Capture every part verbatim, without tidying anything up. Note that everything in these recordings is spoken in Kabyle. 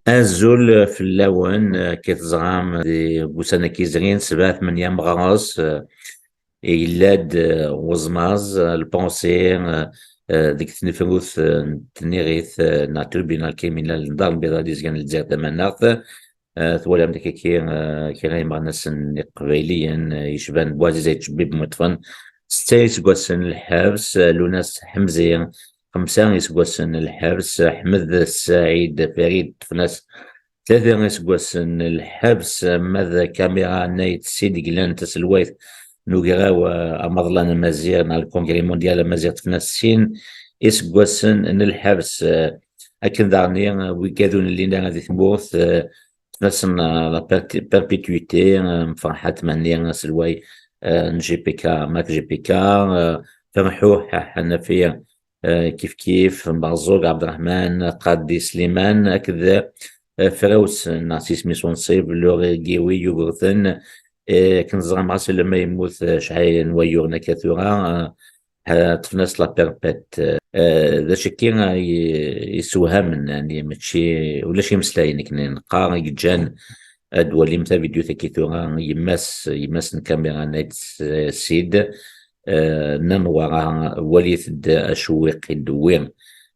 Azul fell-awen, eh, akka teẓram di wussan-agi yezrin, sebɛa tmenya meɣres, eh, yella-d, eh, weẓmaẓ, eh, le pensée, eh, eh, deg tnefrut, eh, n tniɣit, eh, neɣ tribunal criminel n Dar Lbiḍa d izgan n Lezzayer Tamaneɣt. Eh, twalam-d akka, eh, kra imeɣnasen iqbayliyen, eh, yecban Buɛziz Ayt Cebbi Bumeṭfen, setta iseggasen n lḥebs, eh, Lunas Ḥemzi, xemsa iseggasen n lḥebs, Ḥmed Saɛid Farid ṭṭfen-as tlata iseggasen n lḥebs, ma d Kamira Night Seed glan taselwayt n ugraw, eh, amaḍlan amaziɣ neɣ le Congrès Mondial amaziɣ, ṭṭfen-as sin iseggasen n lḥebs, eh, akken daɣen, eh, wigad ur nelli ara di tmurt, eh, ṭṭfen-asen, eh, la perti-, perpétuité, eh, Ferḥat Mhenni aselway, eh, n J P K, Mac J P K, eh, Ferḥuḥ Ḥanafi, eh, kif kif, Merẓug Ɛebderreḥman, Qadi Sliman, akked, eh, Frawes, neɣ s isem-is unṣib, Lori Giwi Yugurten, eh, akken ẓram ɣas alamma yemmut, eh, acḥal n wayyuren akka tura, eh, eh, ṭṭfen-as la perpète. Eh, d acu-agi i, yessewhamen, yani, mačči, ulac imeslayen akken neqqar, i yeǧǧan ad d-twalim tavidyut-agi tura, yemma-s, yemma-s n Kamira Night Seed, eh, Nna Newwara, walit-d acewwiq i d-tewwi,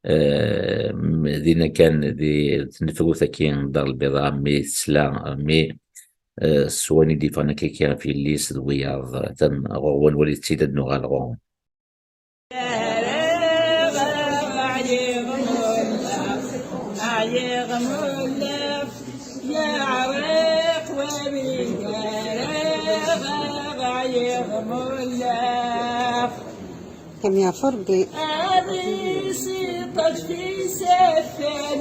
eh, m-, dinna kan di tnefrut-agi n Dar Lbiḍa, mi tesla, mi, eh, s wayen i d-yeffɣen akka ɣef yelli-s d wiyaḍ. Atan ɣur-wen, walit-tt-id, ad nuɣal ɣur-wen. Kam yeɛfu Rebbi. Ad isiṭṭeǧ fi safan,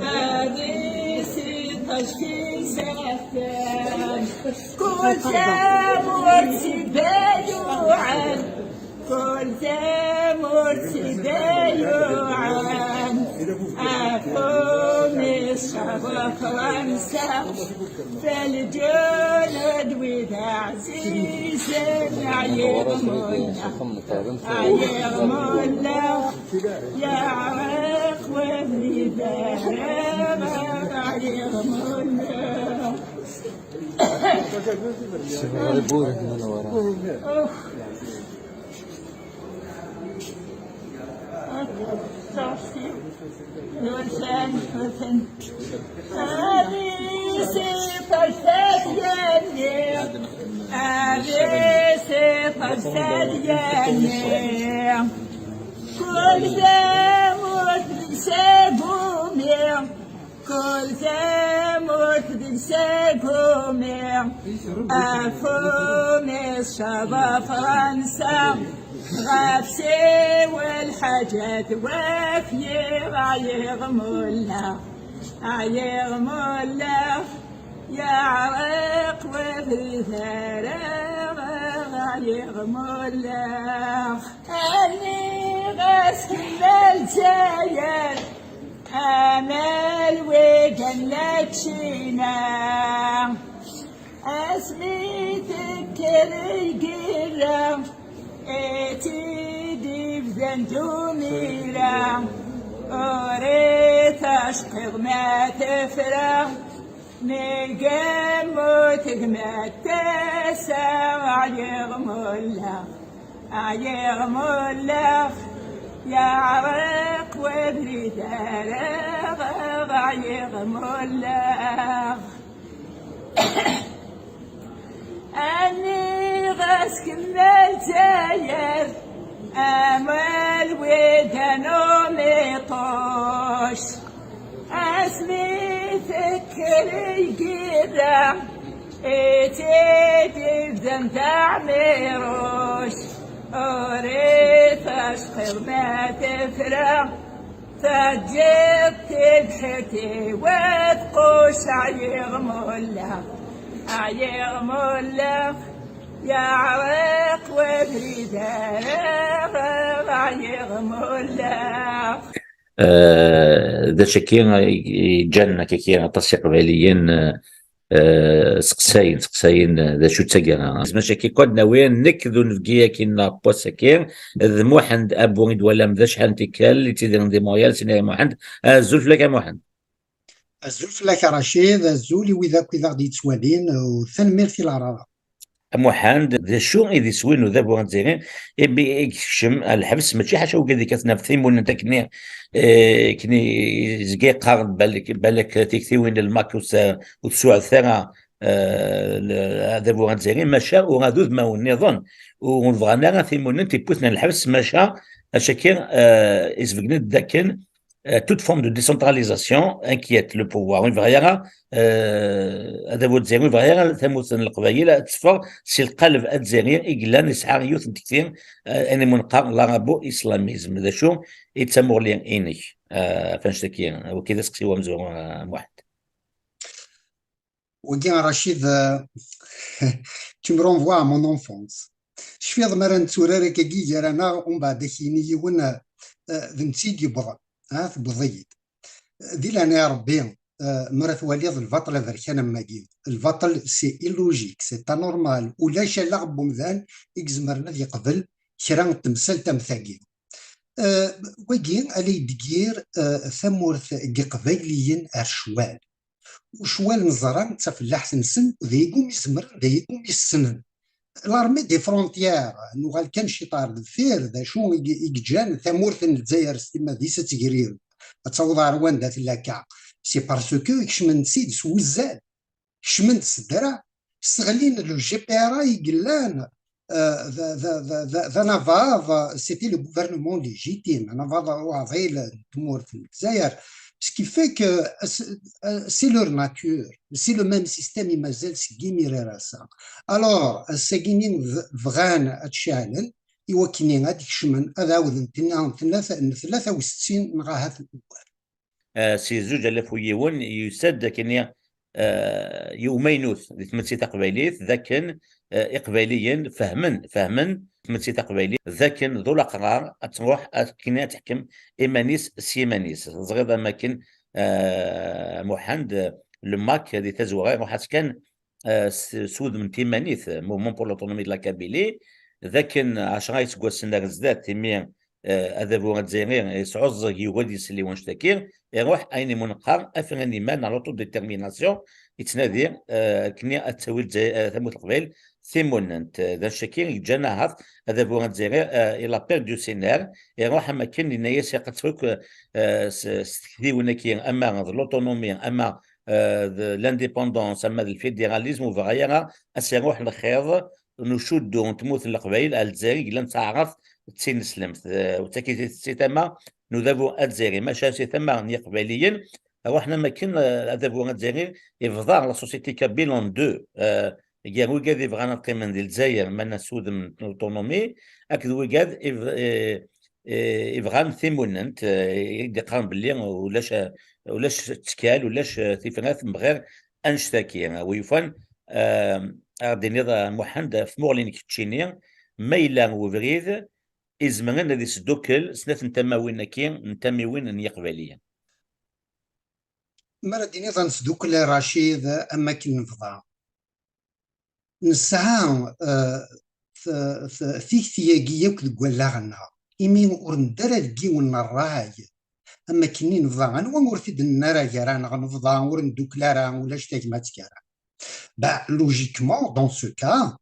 ad isiṭṭeǧ fi safan. Kul tamurt s ibayuɛen, kul tamurt s ibayuɛen. Afumi ṣṣaba Fransa, f lǧulud wid ɛzizen. Ɛyiɣ mullah, ɛyiɣ mullah, yeɛreq wabrid ara, ɛyiɣ mullah. Uf. Ad isiṭṭeǧ fi safan, ad isiṭṭeǧ fi safan. Kul tamurt deg-s agumi, kul tamurt deg-s agumi. Afumi ṣṣaba Fransa, ɣef siwa lḥaǧat wafyiɣ. Ɛyiɣ mullah, ɛyiɣ mullah, yeɛreq wabrid ara ɣreɣ. Ɛyiɣ mullah, aniɣ-as kemmel Lezzayer, amal widan la ččina. Asmi tekker lgirra, i tt-id-ibdan d umira, ur i tacqiḍ ma tefra, mi gma tegma tasa. Ɛyiɣ mullah, ɛyiɣ mullah, yeɛreq wabrid ara ɣreɣ. Ɛyiɣ mullah. Aniɣ-as kemmel Lezzayer, amal widan umiṭuc. Asmi tekker lgirra, i tt-id-ibdan d aɛmiruc, ur i tacqiḍ ma tefra. Teǧǧiḍ tibḥirt-iw ad tqucc. Ɛyiɣ mullah, ɛyiɣ mullah, yeɛreq wabrid ara ɣreɣ. Ɛyiɣ mullah. Eh, d acu-agi i, i ǧǧan akka-agi aṭas Iqbayliyen, eh, eh, seqsayen, seqsayen, eh, d acu d taggara. Zmac-agi, kod nawi, nekk d unebgi-agi n wass-agi, d Muḥend Abu i d-twalam d acḥal n tikkal, yettidiren di Montréal, Sinay Muḥend. Azul fell-ak a Muḥend. Azul fell-ak a Racid, azul i wid akk i d aɣ-d-yettwalin, u tanemmirt i leɛraḍa. A Muḥend, d acu i d iswi n udabu azzayri i bi-, i yekcem ɣer lḥebs? Mačči ḥaca wigad i kkaten ɣef timunent akkenni, eh, akkenni yezga yeqqar-d balak, balak tiktiwin n lmak ur s-, ur tsuɛdet ara, eh, l-, adabu azzayri, maca ur d udmawen nniḍen ur bɣan ara timunent, yewwi-ten ɣer lḥebs, maca acaki, eh, isbeggen-d dakken, eh, toute forme de décentralisation inquiète le pouvoir. Ur yebɣi ara, eh, adabu azzayri, ur yebɣi ara tamurt n Leqbayel ad teffeɣ si lqaleb azzayri i yellan yesɛa yiwet n tekti, eh, ayen i mu neqqar l'arabo-islamisme. D acu i d tamuɣli-inek, eh, ɣef annect-agi? Wagi d aseqsi-w amezwaru, eh, a Muḥend. Wagi, a Racid, eh, tu me renvoies à mon enfance. Tecfiḍ mi ara netturar akkagi gar-aneɣ, umbeɛd ad k-yini yiwen, eh, d netta i d-yewwḍen, ha, tewweḍ-iyi-d. Di leɛnaya Rebbi, eh, mi ara twaliḍ lbaṭel aberkan am wagi, lbaṭel, c'est illogique, c'est anormal, ulac allaɣ n wemdan i izemren ad yeqbel kra n temsalt am tagi. Eh, wagi, ala yeddegir, eh, tamurt n Yiqbayliyen ar ccwal. U ccwal neẓra d tafellaḥt-nsen, d ayegumi zemren, d ayegumi ssnen. L'armée des frontières, nuɣal kan ciṭ ar deffir, d acu i, i yeǧǧan tamurt n Lezzayer s timmad-is ad tegrir, ad taweḍ ar wanda tella akka? C'est parce que kecmen-tt-id s wuzzal, kecmen-d s ddreɛ, sseɣlin le G P R A i yellan, euh, d, d, d, d, d anabaḍ, c'était le gouvernement légitime, anabaḍ uɛḍil n tmurt n Lezzayer. Ce qui fait que, euh, c'est, euh, c'est leur nature, c'est le même système i mazal seg yimir ar ass-a. Alors, ass-agi-nni b-, bɣan ad ceɛlen, i wakken ad kecmen, ad ɛawden, tenna, tenna, n tlata u settin neɣ ahat ugar. Eh, si zuǧ alaf u yiwen, yusa-d akkenni, eh, i umaynut di tmetti taqbaylit, d akken, eh, Iqbayliyen fehmen, fehmen tmetti taqbaylit, d akken d ulaqrar ad truḥ akken ad teḥkem iman-is s yiman-is. Teẓriḍ am akken, eh, Muḥend, eh, le mak di tazwara iruḥ-as kan, eh, s, s wudem n timanit, Mouvement pour l'Autonomie de la Kabylie, d akken ɛecra iseggasen ar zdat, imi, eh, adabu azzayri yesɛuẓẓeg, yugi ad isel i wannect-agi, iruḥ ayen i mu neqqar afran iman neɣ l'autodétermination, yettnadi, eh, akken ad tawi Lezzayer, eh, tamurt n Leqbayel timunent. Eh, d annect-agi yeǧǧan ahat adabu azzayri, eh, il a perdu ses nerfs, iruḥ am akken yenna-yas ilaq ad tfuk, eh, s, s tektiwin-agi, ama d l'autonomie, ama, eh, d l'indépendance, ama d le fédéralisme, ur bɣi ara ad s-iruḥ lxiḍ n ucuddu n tmurt n Leqbayel ar Lezzayer i yellan d taɛrabt d tineslemt. Eh, u d tagi si tama n udabu azzayri. Maca si tama n Yiqbayliyen, ruḥen am akken, eh, adabu azzayri ibḍa la société kabyle en deux. Eh, gar wigad ibɣan ad qqimen di Lezzayer, ma s wudem n l'autonomie, akked wigad ib-, eh, eh, ibɣan timunent, eh, i d-iqqaren belli ulac, ulac ttkal, ulac, eh, tifrat, bɣir annect-agi. Wi yufan, eh, ad d-tiniḍ, eh, Muḥend, ɣef tmuɣli n keččini, ma yella webrid izemren ad isdukkel snat n tamawin-agi, n tamiwin n Yiqbayliyen. Mi ara d-tiniḍ ad nesdukkel, a Racid, am akken nebḍa. Nesɛa, eh, t-, t-, tikti-agi yakk deg wallaɣ-nneɣ, imi ur nedda ara deg yiwen n ṛṛay, am akken i nebḍa. Anwa ur t-id-nenna ara gar-aneɣ nebḍa, ur neddukel ara, ulac tagmat gar-aneɣ? Bah, logiquement, dans ce cas,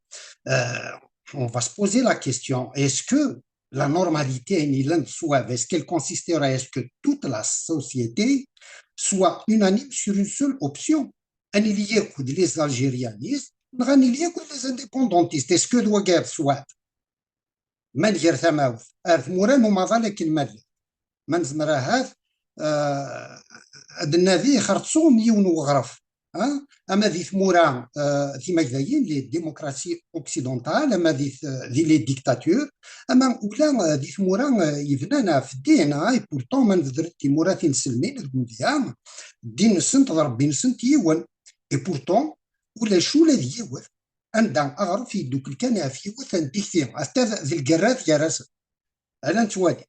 euh, on va se poser la question, est-ce que la normalité, ayen yellan d ṣṣwab, est-ce qu'elle consisterait à ce que toute la société soit unanime sur une seule option? Ad nili yakk d les algérianistes, neɣ ad nili yakk d les indépendantistes? Est-ce que d wagi d ṣṣwab? Ma nger tamawt ar tmura n umaḍal akken ma llant, ma nezmer ahat, eh, ad d-nadi xerṣum yiwen n uɣref, ah, ama di tmura, eh, timagdayin, les démocraties occidentales, ama di t-, di les dictatures, ama ula, eh, di tmura, eh, yebnan ɣef ddin, ah, et pourtant ma nebder-d timura tinselmin deg umedya, ddin-nsent d Rebbi-nsent yiwen, et pourtant ulac ula d yiwet anda aɣref yeddukel kan ɣef yiwet n tikti, hatta d, d lgerrat gar-asen. Ala nettwali.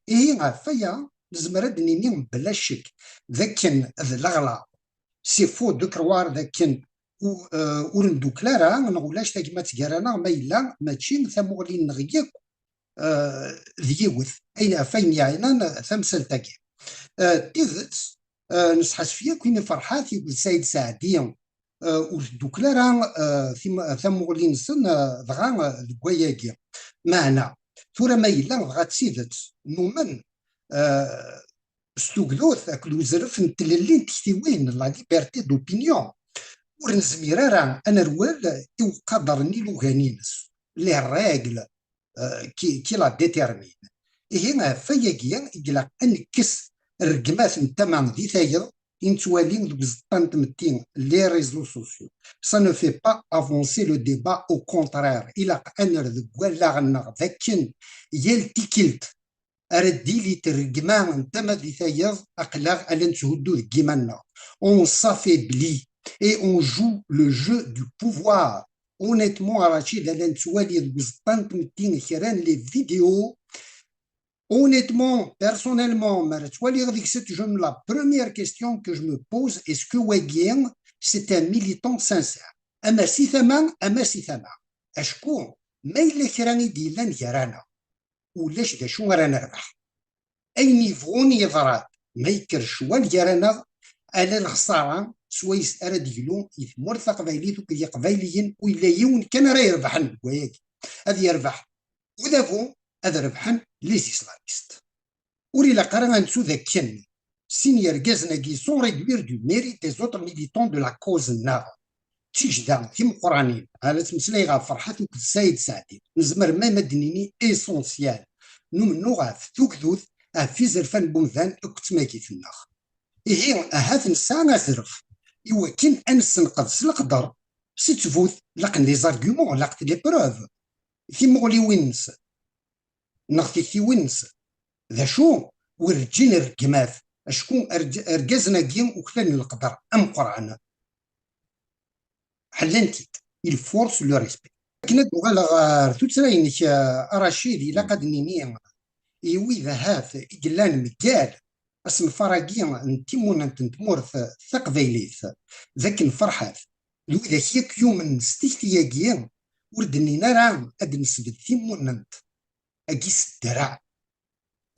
Ihi, ɣef waya, nezmer ad d-nini bla ccek d akken d leɣlaḍ, c'est faux de croire d akken u-, euh, ur ndukkel ara, neɣ ulac tagmat gar-aneɣ, ma yella mačči tamuɣli-nneɣ yakk, euh, d yiwet, ay, ɣef wayen yeɛnan tamsalt-agi. Euh, d tidet, Eh, nesḥasef yakk imi Ferḥat akked Saɛid Saɛdi, eh, ur teddukel ara, eh, tim-, tamuɣli-nsen, eh, dɣa, eh, deg wayagi. Meɛna, tura ma yella dɣa d tidet, numen, eh, s tugdut akked uzref n tlelli n tektiwin, la liberté d'opinion, ur nezmir ara ad nerwel i uqader n yilugan-ines, les règles, euh, qui, qui la déterminent. Ihi, ɣef wayagi i ilaq ad nekkes rregmat n tama di tayeḍ i nettwali deg uẓeṭṭa n tmetti, les réseaux sociaux. Ça ne fait pas avancer le débat, au contraire. Ilaq ad nerr deg wallaɣ-nneɣ d akken yal tikkelt ara d-tili rregma n tama di tayeḍ, aql-aɣ ala netthuddu deg yiman-nneɣ. On s'affaiblit et on joue le jeu du pouvoir. Honnêtement, a Rachid, ala nettwali deg uẓeṭṭa n tmetti kra n les vidéos. Honnêtement, personnellement, mi ara ttwaliɣ deg-sent, je me, la première question que je me pose, est-ce que wagi, c'est un militant sincère? Ama si tama, ama si tama. Acku, ma yella kra i d-yellan gar-aneɣ, ulac d acu ara nerbeḥ. Ayen yebɣun yeḍra-d, ma yekker ccwal gar-aneɣ, ala lexṣara swayes ara d-yeglu i tmurt taqbaylit akked yiqbayliyen, u yella yiwen kan ara irebḥen deg wayagi. Ad yerbeḥ udabu, ad rebḥen les islamistes. Ur ilaq ara ad nettu d akken sin yergazen-agi sont réduits du mérite des autres militants de la cause-nneɣ. D tijda timeqqranin, ara ttmeslayeɣ ɣef Ferḥat akked Saɛid Saɛdi, nezmer même ad d-nini essentiel, n umennuɣ ɣef tugdut, ɣef izerfan n wemdan akked tmagit-nneɣ. Ihi, ahat nesɛa azref i wakken ad nessenqed s leqder, s ttbut, laqen les arguments, laqent les preuves, timuɣliwin-nsen neɣ tiktiwin-nsen. D acu? Werǧin rregmat, acku arg-, argazen-agi uklalen leqder ameqqran. Ḥellan-t-id. Il force le respect. Akken ad uɣaleɣ ɣer tuttra-inek, a Racid, ilaq ad nini i wid ahat i yellan mgal asenfar-agi n timunent n tmurt taqbaylit, d akken Ferḥat d widak yakk yumnen s tikti-agi, ur d-nnin ara ad nesbedd timunent-agi s ddreɛ.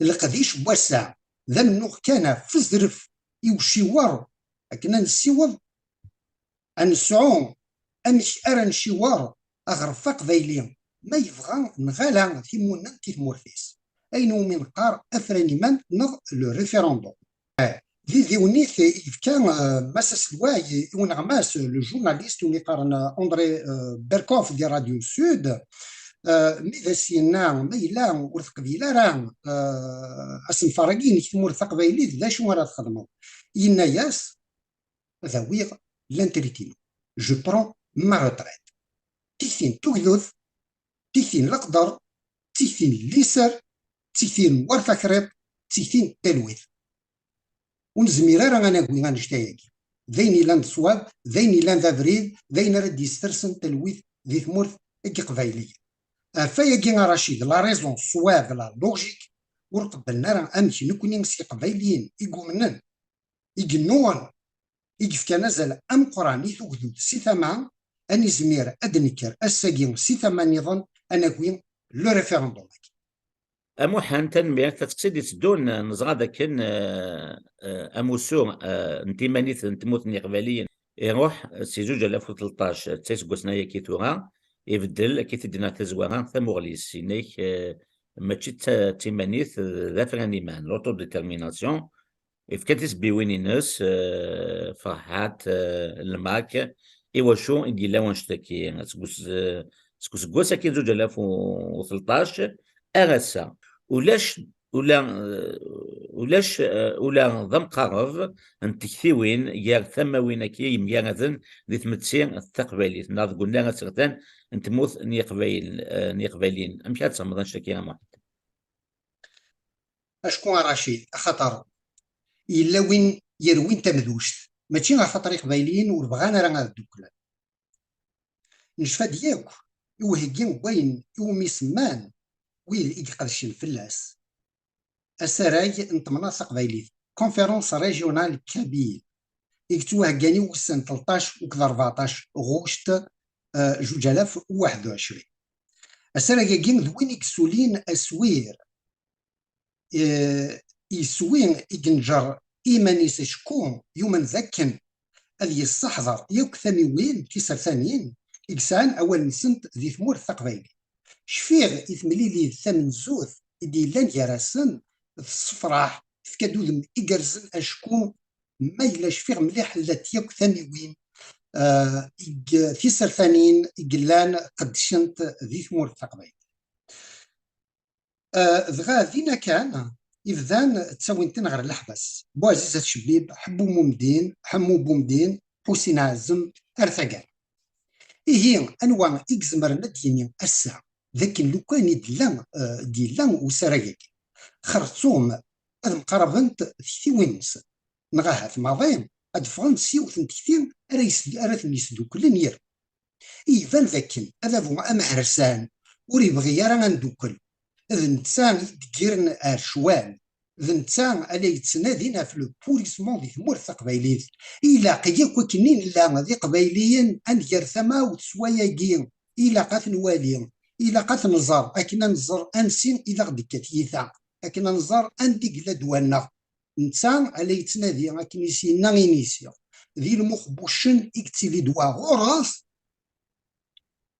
Leqdic n wass-a d amennuɣ kan ɣef uzref i uciwer, akken ad nessiweḍ, ad nesɛu amek ara neciwer aɣref aqbayli, ma yebɣa neɣ ala timunent i tmurt-is, ayen umi neqqar afran iman neɣ le référendum. Di diwnit i yefka, eh, Mass Aselway i uneɣmas, le journaliste, umi qqaren, eh, André, eh, Berkoff di Radio Sud, eh, mi d as-yenna ma yella ur teqbil ara, eh, asenfar-agi-inek tmurt taqbaylit, d acu ara txedmeḍ? Yenna-yas, ad awiɣ l'entretien. Je prends ma retraite. Tikti n tugdut, tikti n leqder, tikti n liser, tikti n war takriḍt, tikti n talwit. Ur nezmir ara ad nagi annect-ayagi. D ayen yellan d ṣṣwab, d ayen yellan d abrid, d ayen ara d-yessersen talwit di tmurt n Yiqbayliyen. Ɣef wayagi, a Racid, la raison, ṣṣwab, la logique, ur qebblen ara amek nekni s Yiqbayliyen i yumnen, i yennuɣen, i yefkan azal ameqqran i tugdut si tama, ad nizmir ad d-nekker ass-agi si tama nniḍen, ad nagi le référendum-agi. A Muḥend, tanemmirt. Ɣef teqsiṭ d-iteddun, neẓra dakken, eh, eh, amussu, eh, n timanit n tmurt n Yiqbayliyen iruḥ si zuǧ alaf u tleṭṭac, d iseggasen-aya akka tura, ibeddel, akka i t-id-yenna tazwara, tamuɣli-s, yenna-k, eh, mačči d ta-, d timanit, d afran iman, l'autodétermination, ifka tisebbiwin-ines, eh, Ferḥat, eh, Lmak, iwacu i d-yella wanect-agi seg us-, eh, seg useggas-agi zuǧ alaf u tleṭṭac ar ass-a? Ulac, ula, eh, ulac, eh, ula d amqareb n tektiwin gar tamawin-agi yemgaraden di tmetti taqbaylit, neɣ deg unnar asertan n tmurt n Yiqbayl-, eh, n Yiqbayliyen. Amek ad tfehmeḍ anect-agi, a Muḥend? Acku, a Racid, axaṭer yella win yerwin tamedwect, mačči axaṭer Iqbayliyen ur bɣan ara ad dduklen. Necfa-d yakk i uheggi n wayen iwumi semman wid i iqedcen fell-as asarag n temnaḍt taqbaylit, Conférence Régionale Kabyle, i yettwaheggan i wussan tleṭṭac akked rbeɛṭac ɣuct, eh, zuǧ alaf u waḥed u ɛecrin. Asarag-agi d win i yessulin aswir, eh, iswi i yenǧer iman-is acku yumen d akken ad yesseḥḍer yakk tamiwin tisertanin i yesɛan awal-nsent di tmurt taqbaylit. Cfiɣ i temlilit tamenzut i d-yellan gar-asen, tessefraḥ, tefka-d udem igerrzen acku ma yella cfiɣ mliḥ llant yakk tamiwin, eh, i g-, tisertanin i yellan qeddcent di tmurt taqbaylit. Eh, dɣa dinna kan i bdan ttawin-ten ɣer leḥbas. Buɛziz At Cebbib, Ḥemmu Bumdin, Ḥemmu Bumdin, Ḥusin Ɛazem, ar taggara. Ihi, anwa i izemren ad d-yini ass-a d akken lukan i d-yella, eh, d-yella usarag-agi? Xerṣum ad mqarabent tektiwin-nsen, neɣ ahat maḍi ad ffɣent s yiwet n tekti ara yes-, ara ten-yesduklen yir. Iban dakken adabu amehrsan ur yebɣi ara ad ndukkel. D netta i yedeggiren ar ccwal. D netta ala yettnadin ɣef le pourrissement di tmurt taqbaylit. Ilaq yakk akken i nella d iqbayliyen ad nger tamawt s wayagi. Ilaq ad t-nwali. Ilaq ad t-nẓer akken ad nẓer ansi i d aɣ-d-tekka tyita. Akken ad nẓer anda i yella ddwa-nneɣ. Netta ala yettnadi akken i s-yenna inisi. Di lmuxbuccen i yettili ddwa ɣur-s.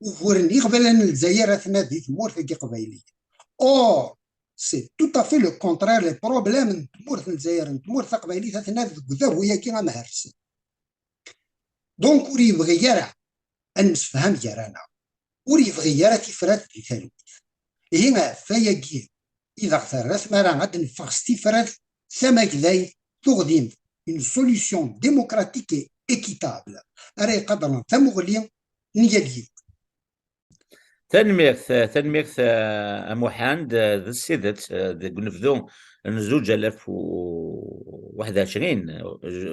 Uguren iɣbalan n Lezzayer ad t-nadi tmurt-agi iqbayliyen. Or, c'est tout à fait le contraire, les problèmes n tmurt n Lezzayer, n tmurt taqbaylit ad t-nadi deg udabu-agi amehrsen. Donc, ur yebɣi ara ad nemsefham gar-aneɣ. Ur yebɣi ara tifrat di talwit. Ihi, ɣef wayagi i d aɣ-terra tmara ad neffeɣ s tifrat tamagdayt tuɣdimt, une solution démocratique et équitable, ara iqadren tamuɣli n yal yiwen. Tanemmirt, tanemmirt, eh, a Muḥend, eh, d tidet, eh, deg unebdu n zuǧ alaf u waḥed u ɛecrin, eh,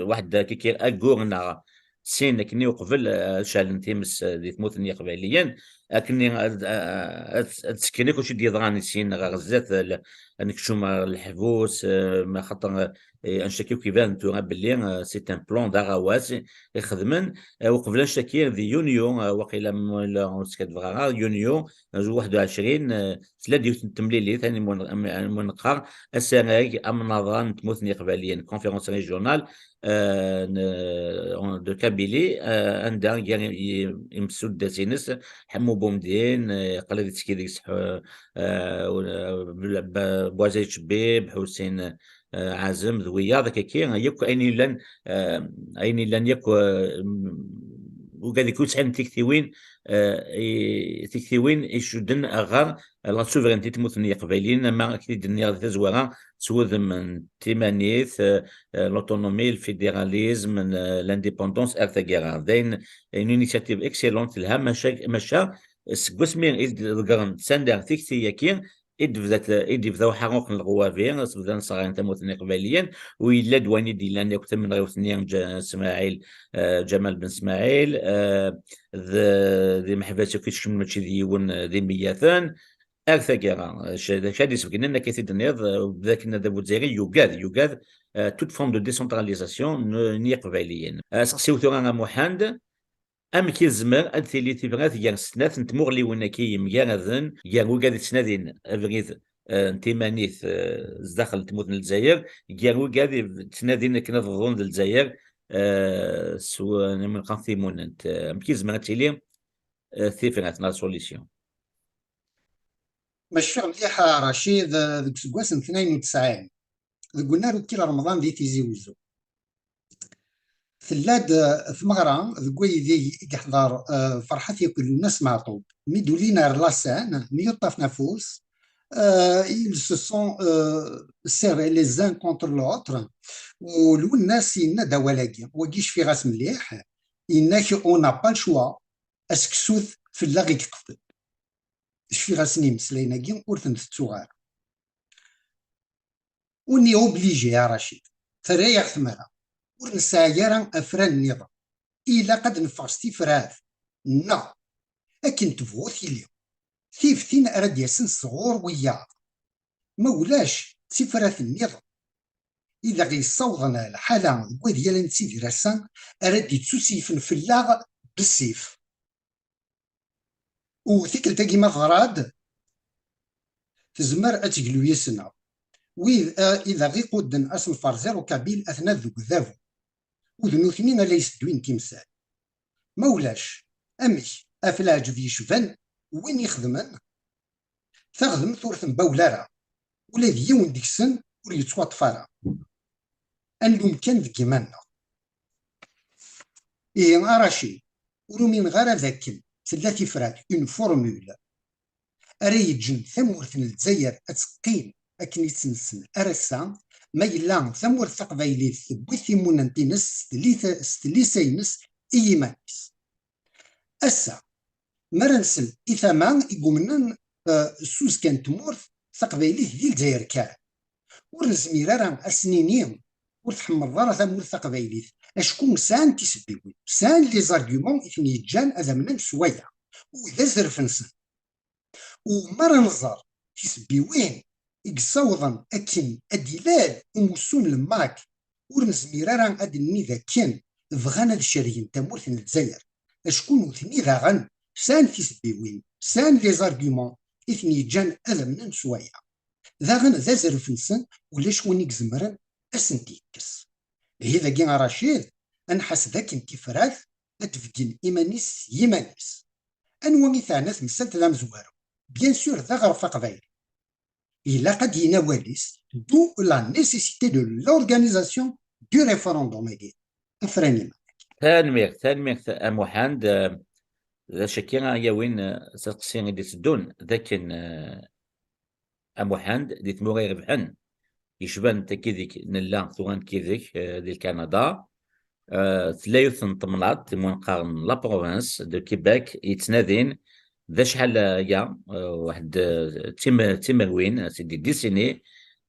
waḥed kiki aggur neɣ sin akken i uqbel, eh, ad ceɛlen times, eh, di tmurt n Yiqbayliyen, akken i ad, ad, ad sekken akk acu i d-yeḍran i sin ɣer zdat, eh, l-, ad nekcum ɣer leḥbus, eh, ma xaṭer, eh, anect-agi akk iban tura belli, eh, c'est un plan d aɣawas i xedmen, eh, uqbel anect-agi di yunyu, eh, waqila m-, la ur skaddbeɣ ara, yunyu, eh, waḥed u ɛecrin, eh, tella-d yiwet n temlilit, ayen i wen-, am-, am-, wen-, neqqar asarag amnaḍran n tmurt n Yiqbayliyen, conférence régionale, eh, n-, de Kabylie, eh, anda gar i-, i-, imsuddas-ines, Ḥemmu Bumdin, eh, qrib yettki deg-s, eh, eh, Bla-, Ba-, Buɛziz Cebbib, Ḥusin, eh, Ɛazem, d wiyaḍ, akkaki, yakk ayen yellan, eh, ayen yellan yakk, eh, m-, ugad-ik ur sɛin tiktiwin, eh, i, tiktiwin icudden ɣer la souveraineté n tmurt n Yiqbayliyen, ama akken i d-nniɣ di tazwara, s wudem n timanit, eh, eh, l'autonomie, le fédéralisme, n-, l'indépendance, ar taggara. D ayen, une initiative excellente, telha, maca, maca, seg wasmi i d-ḍeggren sanda tikti-agi, i d-bdat, i d-yebda uḥaruq n leɣwabi, s bdan sɣayen tamurt n Iqbayliyen, u yella-d wayen i d-yellan yakk tamenɣiwt-nni n Ǧa-, Smaɛil, eh, Ǧamal Ben Smaɛil, eh, d, d imeḥbas akk i tecmen mačči d yiwen, eh, d imeyyaten, ar taggara, eh, c-, d acu ad d-isbegnen akka i t-id-tenniḍ, eh, d akken adabu azzayri yugad, yugad, eh, toute forme de décentralisation n, n Yiqbayliyen. Eh, seqsi-w tura a Muḥend, amek i tezmer ad tili tifrat gar snat n tmuɣliwin-agi yemgaraden, gar wigad yettnadin abrid, eh, n timanit, eh, zdaxel n tmurt n Lezzayer, gar wigad yettnadin akken ad bḍun d Lezzayer, eh, s w-, ayen i wen-qqaren timunent? Eh, amek i tezmer ad tili, eh, tifrat neɣ solution? Ma cfiɣ mliḥ a Racid, eh, deg useggas n tnayen u tesɛin, deg unnar ukil Remḍan di Tizi Wezzu, tella-d, eh, tmeɣra deg waydi i yeḥḍer, eh, Ferḥat Yakul Lwennas Meɛṭub. Mi d-ulin ar la scène, mi yuṭṭafen afus, eh, ils se sont, eh, serrés les uns contre l'autre. U Lwennas yenna-d awal-agi, wagi cfiɣ-as mliḥ, yenna-k: on n'a pas le choix, aseksut fell-aɣ i yeqfel. Cfiɣ-asen imeslayen-agi, ur ten-tettuɣ ara. On est obligé, a Racid. Terra-yaɣ tmara. Ur nesɛi ara afran nniḍen. Ilaq ad neffeɣ s tifrat. Neɣ, akken tebɣu tili, tiftin ara d-yasen sɣur wiyaḍ. Ma ulac, d tifrat nniḍen i d aɣ-yessawḍen lḥala deg wad yal nettidir ass-a, ara d-ittuseyfen fell-aɣ bessif. U tikkelt-agi ma teḍra-d, tezmer ad teglu yis-neɣ. Wid i d aɣ-iqudden asenfar zéro kabyle aten-ad deg udabu, u d nutni ara yessedwin timsal. Ma ulac, amek, ɣef leɛǧeb yecban win ixedmen taɣdemt ur tembawel ara, ula d yiwen deg-sen ur yettwaṭṭef ara. Ad nlum kan deg yiman-nneɣ. Ihi a Racid, ur umineɣ ara d akken tella tifrat, une formule, ara yeǧǧen tamurt n Lezzayer ad teqqim akken i tt-nessen ar ass-a, ma yella tamurt taqbaylit tewwi timunent-ines s tlisa-, s tlisa-ines i yiman-is. Ass-a, mi ara nsel i tama i yumnen, eh, s uzekka n tmurt taqbaylit di Lezzayer kan, ur nezmir ara ad s-nini ur tḥemmleḍ ara tamurt taqbaylit, acku sɛan tisebbiwin, sɛan les arguments i ten-yeǧǧan ad amnen s waya, u d azref-nsen. U mi ara nẓer tisebbiwin i yessawḍen akken ad d-ilal umussu n Lmak, ur nezmir ara ad d-nini d akken bɣan ad cergen tamurt n Lezzayer, acku nutni daɣen sɛan tisebbiwin, sɛan les arguments i ten-yeǧǧan ad amnen s waya. Daɣen d azref-nsen, ulac win i izemren ad sen-t-yekkes. Ihi dagi a Racid, ad nḥas d akken tifrat ad d-tbeggen iman-is s yiman-is. Anwa i teɛna temsalt d amezwaru? Bien sûr, d aɣref aqbayli. Ilaq ad d-yini awal-is, d'où la nécessité de l'organisation du référendum-agi. Afran iman. Tanemmirt, tanemmirt a Muḥend. Eh, d acu akka ara yawin, eh, asteqsi i d-iteddun, d akken, eh, a Muḥend, di tmura irebḥen, yecban takki deg nella tura nekki deg, eh, di Lkanada, eh, tella yiwet n temnaḍt, i qqaren la province de Québec, yettnadin d acḥal aya, eh, waḥed, eh, tim-, timerwin, c'est des décennies,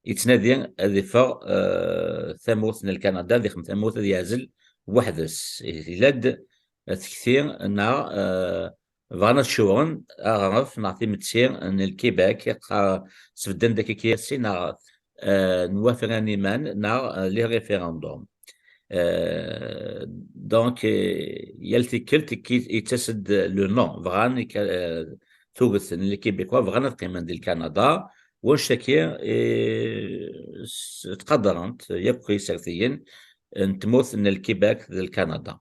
yettnadi ad iffeɣ, eh, tamurt n Lkanada, ad ixdem tamurt, ad yeɛzel weḥd-s. Yella-d tekti neɣ, eh, bɣan ad cewren aɣref neɣ timetti n Lkibek, iqqar, sbedden-d akka kiyasi neɣ, eh, n wafran iman neɣ, eh, les référendums. Eh, donc, eh, yal tikkelt ikki-, yettas-d le non, bɣan ikka-, eh, tuget n Lkibekwa bɣan ad qqimen di Lkanada, wanect-agi, eh, s-, ttqadaren-t yakk yisertiyen n tmurt n Lkibek d Lkanada.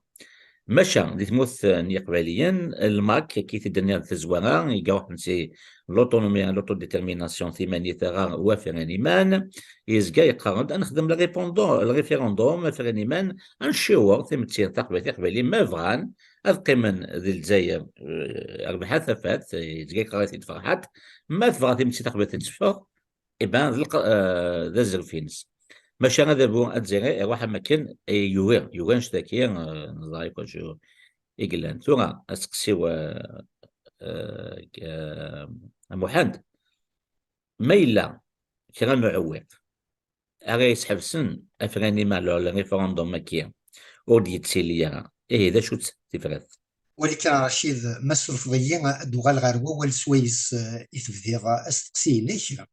Maca di tmurt n Yiqbayliyen, Lmak, akka i t-id-nniɣ di tazwara, i iruḥen si l'autonomie, l'autodétermination, timanit ɣer wafran iman, yezga yeqqar-d, ad nexdem le référendum, le référendum, afran iman, ad nciwer timetti taqbaylit, Iqbayliyen ma bɣan ad qqimen di Lezzayer, eh, rbeḥ a tafat, yezga yeqqar-it-id Ferḥat, ma tebɣa timetti taqbaylit ad teffeɣ, eh ben, d lq-, eh, d azref-ines. Maca adabu azzayri iruḥ am akken, eh, yugi, yugi annect-agi, eh, neẓra akk acu i yellan. Tura, asteqsi-w, eh, eh, eh, a Muḥend, ma yella kra n uɛewwiq ara yesḥebsen afran iman, le référendum-agi, ur d-yettili ara, ihi d acu-tt tifrat? Wali kan, Racid, ma surfeḍ-iyi, ad d-uɣaleɣ ɣer wawal swayes, eh, i tebdiḍ asteqsi-inek.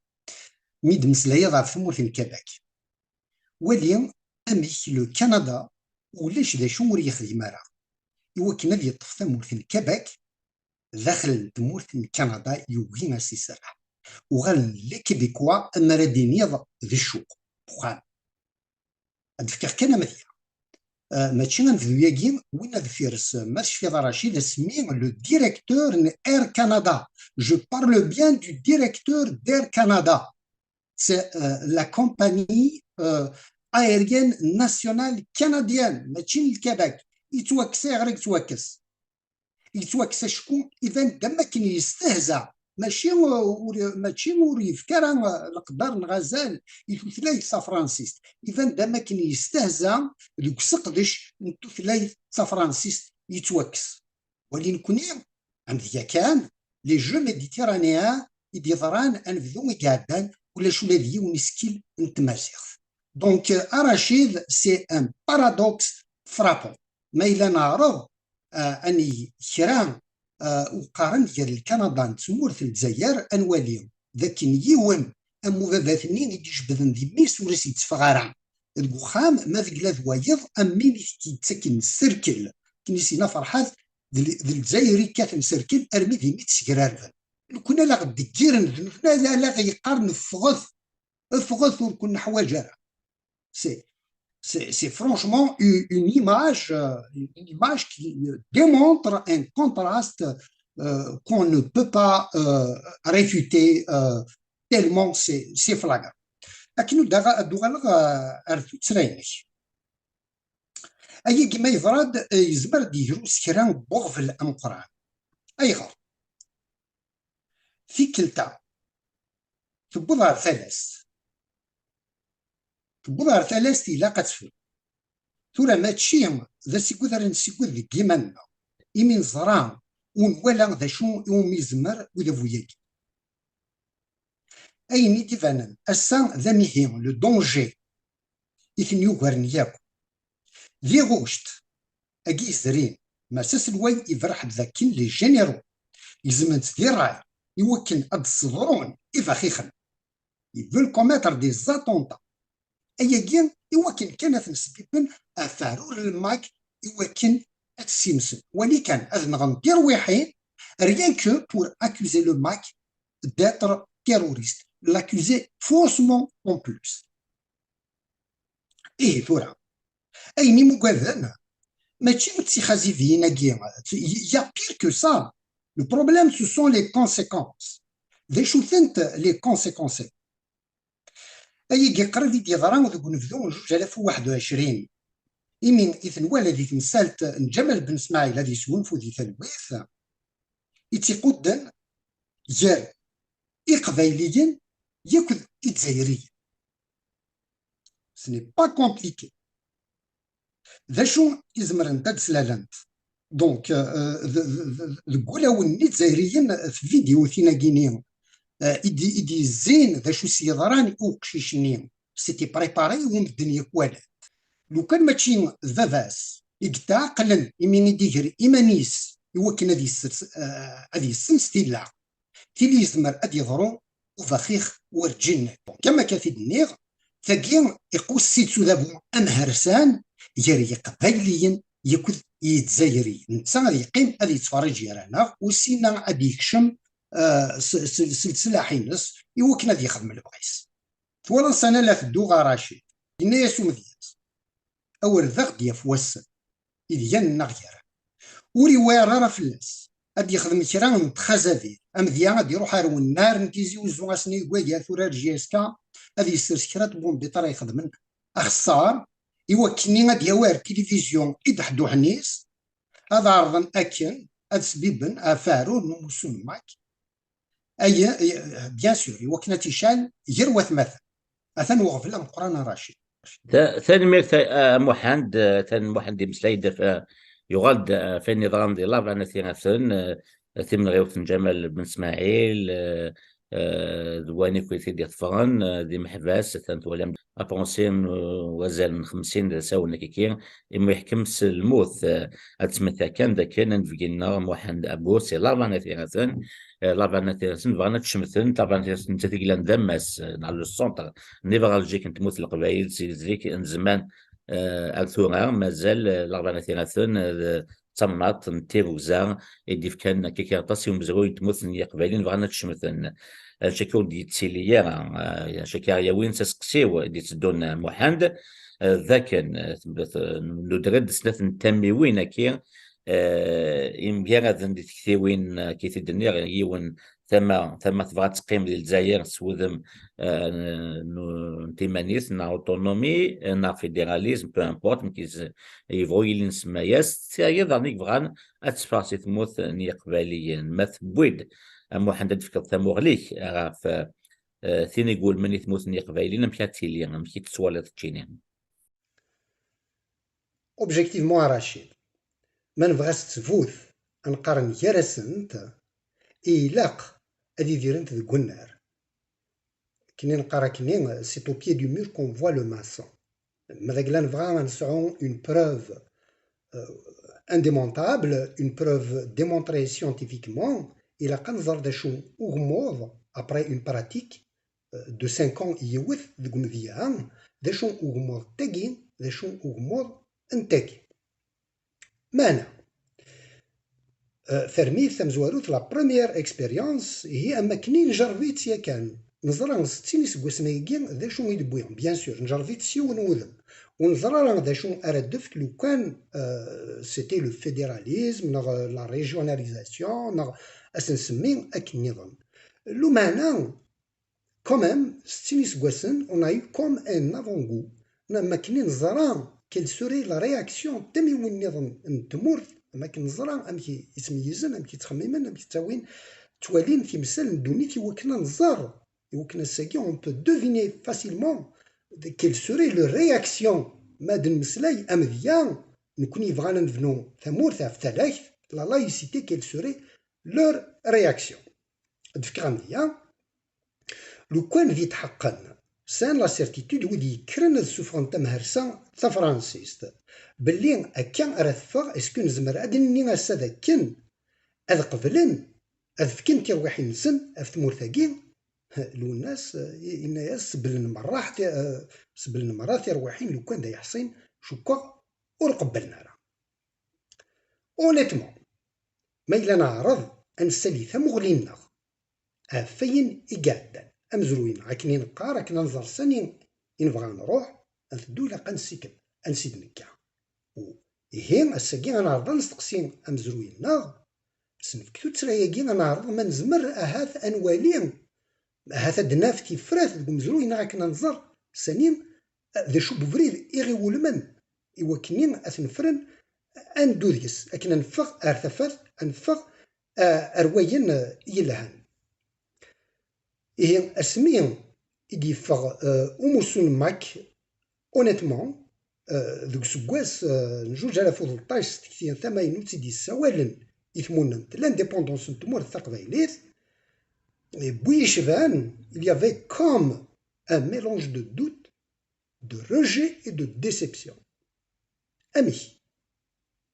Mi d-temmeslayeḍ ɣef tmurt n Kabak, wali amek le Canada ulac d acu ur yexdim ara i wakken ad yeṭṭef tamurt n Kabak daxel n tmurt n Canada, yugi a s-iserreḥ. Uɣalen les Québécois, ammer ad d-iniḍ, d ccuq, uxxam. Ad d-fkeɣ kan amedya. Eh, mačči anebdu-yagi, win ad fires, ma tecfiḍ a Racid, asmi le directeur n Air Canada. Je parle bien du directeur d'Air Canada. C'est, euh, la compagnie, euh, aérienne nationale canadienne, mačči n Lkabak. Yettwakkes, ayɣer i yettwakkes? Yettwakkes acku iban-d am akken yestehza, mačči, uh, ur, mačči ur yefki ara, uh, leqder neɣ azal i tutlayt tafransist. Iban-d am akken yestehza deg useqdec n tutlayt tafransist, yettwakkes. Wali nekni, amedya kan, les Jeux méditerranéens i d-yeḍran anebdu i iɛeddan, ulac ula d yiwen isekkil n tmaziɣt. Donc, euh, a Racid, c'est un paradoxe frappant. Ma yella neɛreḍ, euh, ad neg kra, euh, uqaren gar Lkanada d tmurt n Lezzayer, ad nwali d akken yiwen am ubabat-nni i d-ijebden di mmi-s ur as-yetteffeɣ ara deg uxxam, ma deg la d wayeḍ am win i t-yettaken sserkel, akken i s-yenna Ferḥat, d, d Lezzayer i yekkaten sserkel armi d imi tt-sgrarben. Nekni la ɣ-ddeggiren, d nutni la, la ɣ-yeqqaren ffɣet. Ffɣet, ur ken-neḥwaǧ ara. C'est, c'est, c'est franchement u-, une image, euh, une image qui, euh, démontre un contraste, euh, qu'on ne peut pas, euh, réfuter, euh, tellement c'est, c'est flagrant. Akken ur d-aɣ-, ad uɣaleɣ, euh, ar tuttra-inek. Ayagi ma yeḍra-d, eh, yezmer ad d-yegru s kra n weɣbel ameqqran. Ayɣer? Tikkelt-a, tewweḍ ɣer talast. Tewweḍ ɣer talast, ilaq ad tefru. Tura mačči d asigud ara nessigud deg yiman-nneɣ, imi neẓra u nwala d acu iwumi yezmer udabu-agi. Ayen i d-ibanen ass-a d amihi, le danger, i ten-yugaren yakk. Di ɣuct agi yezrin, Mass Aselway iberreḥ-d dakken les généraux gezmen-tt di ṛṛay i wakken ad d-sseḍrun ibaxixen. Ils veulent commettre des attentats. Ayagi i wakken kan ad ten-sbibben ɣef uɛrur n lmak i wakken ad t-ssimsen. Wali kan ad nɣen tirwiḥin, rien que pour accuser le mak d'être terroriste. L'accuser faussement en plus. Ihi tura, ayen i mugaden mačči d tixazidiyin-agi, il y a pire que ça. Le problème, ce sont les conséquences. D acu-tent les conséquences? Ayagi qrib i d-yeḍra deg unebdu n zuǧ alaf u waḥed u ɛecrin, imi i t-nwala di temsalt n Ǧamal Ben Smaɛil ad yesgunfu di talwit, i tt-iqudden gar Iqbayliyen yakk d Izzayriyen. Ce n'est pas compliqué. D acu i zemrent ad d-slalent? Donc, euh, d-, d-, d-, deg wulawen n Izzayriyen, tvidyutin-agi-ni, euh, i d-, i d-yezzin d acu s-yeḍran i uqcic-nni, c'était préparé i umedden yakk walan. Lukan mačči d baba-s i yetɛeqlen imi i d-iger iman-is i wakken ad yessers, euh, ad yessens tilla, tili yezmer ad yeḍru ubaxix werǧin. Donc, am akka t-id-nniɣ, tagi iquss-itt udabu amhersan gar Yiqbayliyen yakk d Yizzayriyen. Netta ad yeqqim ad yettferrij gar-aneɣ, u sina ad yekcem, eh, s, s, s leslaḥ-ines i wakken ad yexdem lebɣi-s. Twalaḍ sana la tedduɣ ɣer Racid. Yenna-yas umedyaz: "Awer d aɣ-d-yaf wass-n ideg ad nennaɣ gar-aneɣ." Ur iwɛir ara fell-as. Ad yexdem kra n txazabin. Amedya ad iruḥ ar wennar n Tizi Uzzu ass-nni deg waggar tura ar J S K, ad yessers kra n tbumbiṭ ara ixedmen axeṣṣar, i wakken ad yawi ar tilivizyu idaḥduḥen-is, ad ɛerḍen akken ad sbibben ɣef uɛrur n umussu n Mak. Ay, bien sûr, i wakken ad t-ical gar watmaten. Atan uɣbel ameqqran a Racid. Ta-, tanemmirt a, a Muḥend, eh, tan Muḥend imeslay-d ɣef, eh, yuɣal-d, eh, ɣef wayen yeḍran di Laban At Yiraten, eh, timenɣiwt n Ǧamal Ben Smaɛil, eh, eh, d wayen akk i t-id-iḍefren, eh, d imeḥbas, atan twalam apṛensi n, eh, wazal n xemsin d asawen akkiki, imi yeḥkem s lmut, eh, ad tmetha kan dakken anebgi-nneɣ Muḥend Abus, si Laban At Yiraten, eh, Laban At Yiraten bɣan ad t-cemten, Laban At Yiraten nettat i yellan d ammas, eh, neɣ le centre névralgique n tmurt n Leqbayel, si zik n zzman, eh, ar tura, mazal, eh, Laban At Yiraten, eh, d tamnaḍt n tirrugza i d-ifkan akkaki aṭas i umezruy n tmurt n Yiqbayliyen bɣan ad t-cemten. Eh, caki ur d-yettili ara, eh, caki ara yawin s aseqsi-w i d-itteddun, eh, Muḥend, eh, d akken, eh, nuder-d snat n tamiwin-agi, eh, yemgaraden di tektiwin, eh, ki t-id-nniɣ, yiwen tama, tama tebɣa ad teqqim di Lezzayer s wudem, eh, n, n timanit, neɣ autonomie, eh, neɣ fédéralisme, peu importe, nekk iz-, yebɣu yili nsemma-yas, d tayeḍ daɣen i yebɣan ad teffeɣ si tmurt n Yiqbayliyen. Ma tewwi-d, a Muḥend, ad d-tefkeḍ tamuɣli-k ɣef, eh, tin i iwulmen i tmurt n Yiqbayliyen, amek ad tili, amek i tettwaliḍ keččini? Objectivement, a Racid, ma nebɣa s ttbut ad nqaren gar-asent, ilaq ad idirent deg unnar. Akken i neqqar akkenni, c'est au pied du mur qu'on voit le maçon. Ma d agla nebɣa ad nesɛu une preuve, euh, indémontable, une preuve démontrée scientifiquement, ilaq ad nẓer d acu ugemmuḍ, après une pratique, euh, de cinq ans i yiwet deg umedya, d acu ugemmuḍ n tagi, d acu ugemmuḍ n tagi. Meɛna, euh, tarmit tamezwarut, la première expérience, ihi am wakken i njerreb-itt yakan. neẓra settin iseggasen-agi d acu i d-wwi, bien sûr, njerreb-itt s yiwen wudem. Ur neẓra ara d acu ara d-tefk lukan, euh, c'était le fédéralisme, neɣ la régionalisation, neɣ ad s-nsemmi akken nniḍen. Lumeɛna, quand même, settin iseggasen, on a eu comme un avant-goût. Am akken i neẓra quelle serait la réaction n tamiwin nniḍen n tmurt, am akken neẓra amek i ttmeyyizen, amek i ttxemmimen, amek ttawin, ttwalin timsal n ddunit i wakken ad nẓer, i wakken ass-agi on peut deviner facilement quelle serait leur réaction ma d-nemmeslay amedya, nekkni yebɣan ad nebnu tamurt ɣef talakt, la laïcité, quelle serait leur réaction. Ad d-fkeɣ amedya. Lukan d itḥeqqen sɛan la certitude wid yekkren ad ssufɣen tamhersa tafransist, belli akka ara teffeɣ, est-ce que nezmer ad d-nini ass-a d akken ad qeblen ad fken tirwiḥin-nsen ɣef tmurt-agi? Lwennas, eh, yenna-yas seblen merra, eh, seblen merra tirwiḥin, lukan d ayeḥṣin, cukkeɣ ur qebblen ara. Honnêtement, ma yella neɛreḍ ad nessali tamuɣli-nneɣ ɣef wayen i iɛeddan, amezruy-nneɣ, akken i neqqar, akken ad nẓer sani i nebɣa ad nruḥ, ad neddu, ilaq ad nessikel ansi d-nekka. U ihi, ass-agi ad neɛreḍ ad nesteqsi amezruy-nneɣ, s nefk tuttra-agi ad neɛreḍ ma nezmer ahat ad nwali, ahat ad d-naf tifrat deg umezruy-nneɣ akken ad nẓer sani, eh, d acu n ubrid i ɣ-iwulmen i wakken ad t-nefren, ad neddu deg-s, akken ad neffeɣ ar tafat, ad neffeɣ, eh, ar wayen, eh, yelhan. Ihi, asmi i d-yeffeɣ, eh, umussu n Mac, honnêtement, eh, deg useggas, eh, n zuǧ alaf u tleṭṭac s tekti tamaynut i d-yessawalen i tmunent, l'indépendance n tmurt taqbaylit, eh, bu yecban, il y avait comme un mélange de doute, de rejet et de déception. Amek?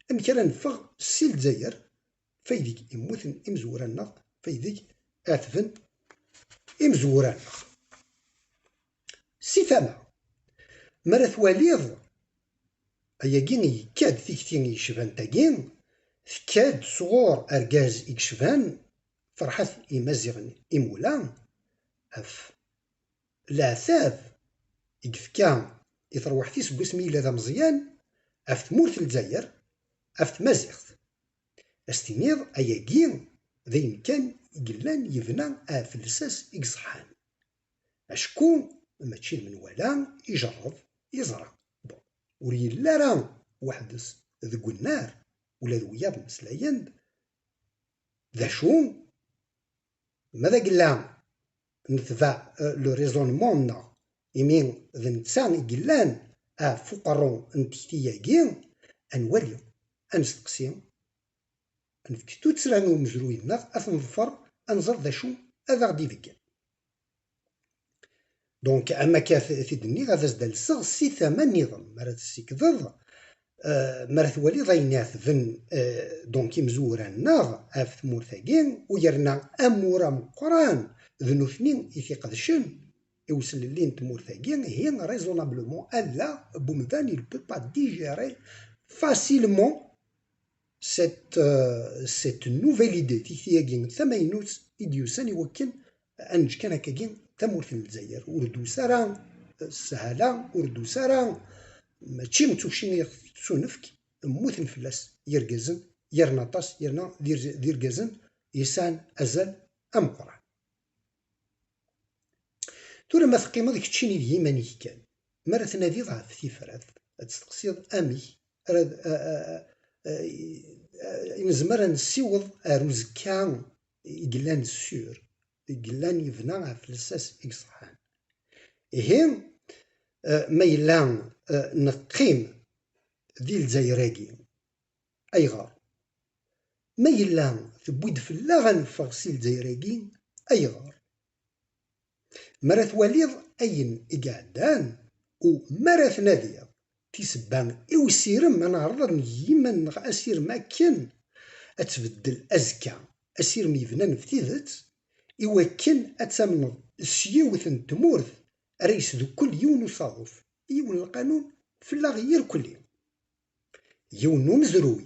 Amek ara neffeɣ si Lezzayer, faydeg i mmuten imezwura-nneɣ, faydeg ɛetben imezwura-nneɣ? Si tama, mi ara twaliḍ, ayagi yekka-d tikti yecban tagi, tekka-d sɣur argaz i yecban Ferḥat Imaziɣen Imula, ɣef leɛtab i yefka i terwiḥt-is seg wasmi yella d ameẓyan ɣef tmurt n Lezzayer, ɣef tmaziɣt. A s-tiniḍ ayagi d ayen kan i yellan yebna ɣef lsas i iṣeḥḥan. Acku mačči d menwala, ijerreb, yeẓra. Bon, ur yelli ara weḥd-s deg unnar, ula d wiyaḍ mmeslayen-d. D acu? Ma d agella netbeɛ, euh, le raisonnement-nneɣ, imi d netta i yellan ɣef uqerru n tekti-agi, ad nwali, ad nesteqsi, ad nefk tuttra i umezruy-nneɣ, ad t-neḍfer, ad nẓer d acu ad aɣ-d-ibeggen. Donc, am akka t-, t-id-nniɣ, ad as-d-alseɣ si tama nniḍen, mi ara tessikdeḍ, eh, mi ara twaliḍ ayen iɛetben, eh, donc, imezwura-nneɣ ɣef tmurt-agi, u yerna amur ameqqran d nutni i t-iqedcen i uslelli n tmurt-agi, ihi, raisonnablement, ala n umdan, il peut pas digérer facilement cette, euh, cette nouvelle idée, tikti-agi tamaynut i d-yusan i wakken ad neǧǧ kan akkagi tamurt n Lezzayer. Ur d-tusa ara, eh, s sshala, ur d-tusa ara, mačči d tukci i ɣ-tettunefk, mmuten fell-as yirgazen, yerna aṭas, yerna d ir-, d irgazen yesɛan azal ameqqran. Tura ma teqqimeḍ keččini d yiman-ik kan, mi ara tnadiḍ ɣef tifrat, ad testeqsiḍ amek ara d-, a, a, a, a, i nezmer ad nessiweḍ ar uzekka i yellan sûr, i yellan yebna ɣef lsas i iṣeḥḥan. Ihi, eh, ma yella, eh, neqqim di Lezzayer-agi, ayɣer? Ma yella tewwi-d fell-aɣ ad neffeɣ si Lezzayer-agi, ayɣer? Mi ara twaliḍ ayen i iɛeddan, u mi ara tnadiḍ tisebba i usirem, ad neɛreḍ ad neg iman-nneɣ asirem akken ad tbeddel azekka, asirem yebnan ɣef tidet, i wakken ad tamneḍ s yiwet n tmurt ara yesdukkel yiwen usaḍuf, yiwen n lqanun fell-aɣ irkelli. Yiwen n umezruy,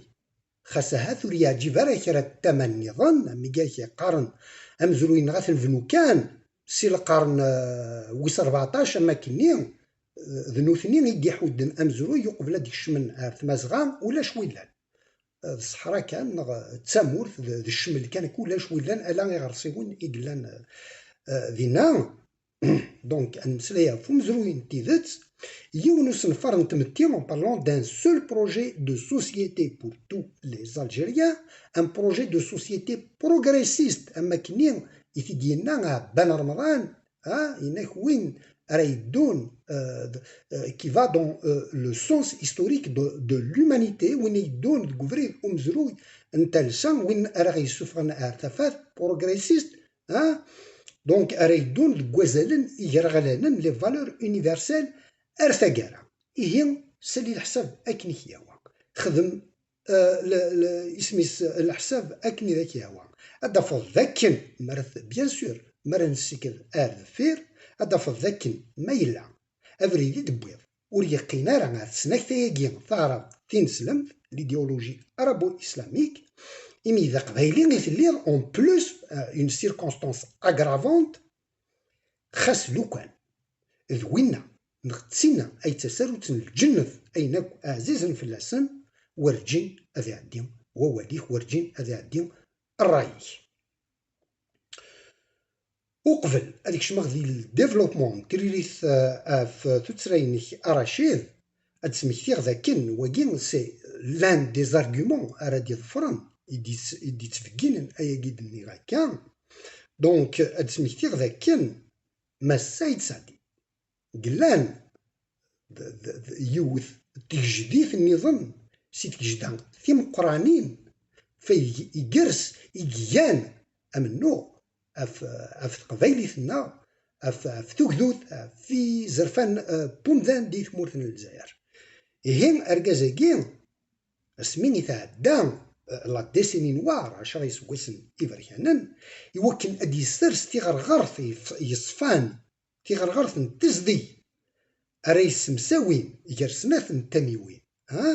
xas ahat ur yeɛǧib ara kra n tama nniḍen, am i ak-yeqqaren amezruy-nneɣ ad t-nebnu kan si lqern, eh, wis rbeɛṭac am akkenni, eh, d nutni i d-iḥudden amezruy uqbel ad d-kecmen ar Tmazɣa, ulac wi llan. Eh, d ṣṣeḥra kan, neɣ d tamurt, d, d ccmel kan, ulac wi llan, ala iɣersiwen i yellan, eh, dinna. Donc, ad nemmeslay ɣef umezruy n tidet, yiwen usenfar n tmetti, en parlant d'un seul projet de société pour tous les Algériens, un projet de société progressiste, am akkenni i t-id-yenna Ɛebban Remḍan, ha, yenna-k win ara yeddun, euh, d-, euh, qui va dans, euh, le sens historique de, de l'humanité, win yeddun deg ubrid umezruy n talsa, win ara ɣ-yessufɣen ar tafat, progressiste, ha? Donc, ara yeddun deg wazalen igraɣlanen, les valeurs universelles, ar taggara. Ihi, sali leḥsab akken i k-yehwa. Xdem, euh, le, le, isem-is, leḥsab akken i d ak-yehwa. Ad d-tafeḍ d akken, mi ara t-, bien sûr, mi ara nessiked ar deffir, ad d-tafeḍ d akken ma yella abrid i d-tewwiḍ ur yeqqin ara ɣer tesnakta-agi taɛrabt tineslemt, l'idéologie arabo-islamique, imi d aqbayli i telliḍ, en plus, euh, une circonstance aggravante, xas lukan d winna neɣ d tinna ay d tasarut n lǧennet, ayen akk ɛzizen fell-asen, werǧin ad iɛeddi wawal-ik, werǧin ad iɛeddi ṛṛay-ik. Uqbel ad kecmeɣ di le développement n tririt, eh, ɣef tuttra-inek a Racid, ad d-smektiɣ d akken wagi c'est l'un des arguments ara d-iḍefren i d-yettbegginen ayagi d-nniɣ akka. Donc, ad d-smektiɣ d akken Mass Saïd Saadi yellan d, d, d yiwet n tgejdit nniḍen si tgejda timeqqranin, fay igers i igan amennuɣ ɣef, ɣef teqbaylit-nneɣ, ɣef, ɣef tugdut, ɣef izerfan, eh, n umdan di tmurt n Lezzayer. Ihi, argaz-agi, asmi i tɛedda, eh, la décennie noire, ɛecra iseggasen iberkanen, i wakken ad d-yessers tiɣerɣert yef-, yeṣfan, tiɣerɣert n tezdeg ara yessemsawin gar snat n tamiwin, ha?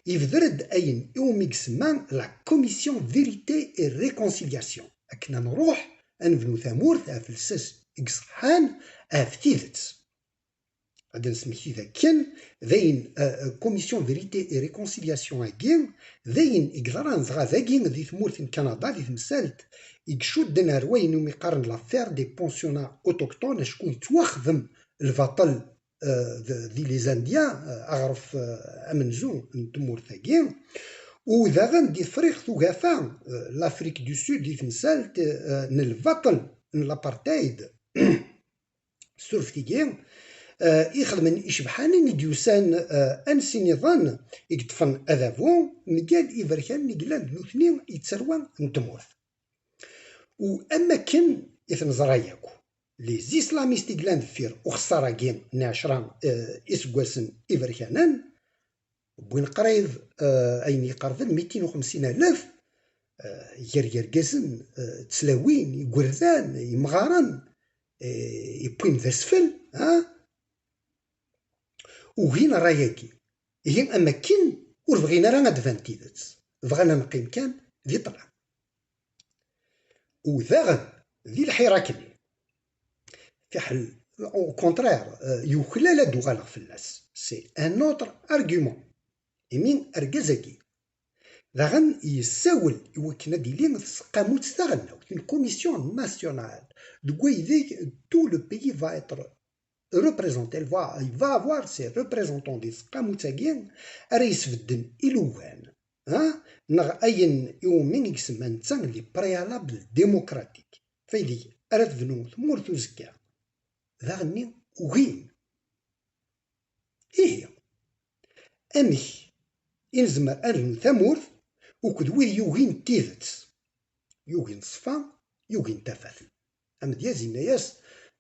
Yebder-d ayen iwumi isemma la Commission Vérité et Réconciliation, akken ad nruḥ ad nebnu tamurt ɣef lsas i iṣeḥḥan, ɣef tidet. Ad d-nesmekti d akken d ayen, eh, eh, Commission Vérité et Réconciliation-agi, d ayen i yeḍran dɣa dagi di tmurt n Kanada, di temsalt i icudden ar wayen umi qqaren l'affaire des pensionnats autochtones, acku yettwaxdem lbaṭel, eh, d-, di les Indiens, eh, aɣref, eh, amenzu n tmurt-agi, u daɣen di Tefriqt Ugafa, eh, l'Afrique du Sud, di temsalt, eh, n lbaṭel n l'apartheid. Suref tigi, eh, ixedmen icebḥanen i d-yusan, eh, ansi niḍen i yeṭṭfen adabu, mgal iberkanen i yellan d nutni i d tarwa n tmurt. U am akken i t-neẓra yakk, les islamistes i yellan deffir uxeṣṣar-agi n ɛecra, eh, iseggasen iberkanen, wwin qrib, eh, ayen yeqreben mitin u xemsin alef, eh, gar yergazen, eh, d tlawin, igerdan, imɣaren, eh, i wwin d asfel, ha? Ugin ṛṛay-agi. Ihi am akken ur bɣin ara ad d-tban tidet, bɣan ad neqqim kan di ṭṭlam. U daɣen, di lḥira-nni, fiḥel, au contraire, euh, yuklal ad d-uɣaleɣ fell-as. C'est un autre argument. Imi argaz-agi daɣen yessawel i wakken ad d-tili tseqqamut taɣelnawt, une commission nationale, deg waydeg tout le pays va être représenté, il va, il va avoir ses représentants di tseqqamut-agi ara yesbedden ilugan, ha? Neɣ ayen iwumi i isemma netta les préalables démocratiques. Faydeg ara tebnu tmurt uzekka. Daɣenni ugin. Ihi, amek i nezmer ad nebnu tamurt uked wid yugin tidet, yugin ṣṣfa, yugin tafat? Amedyaz yenna-yas: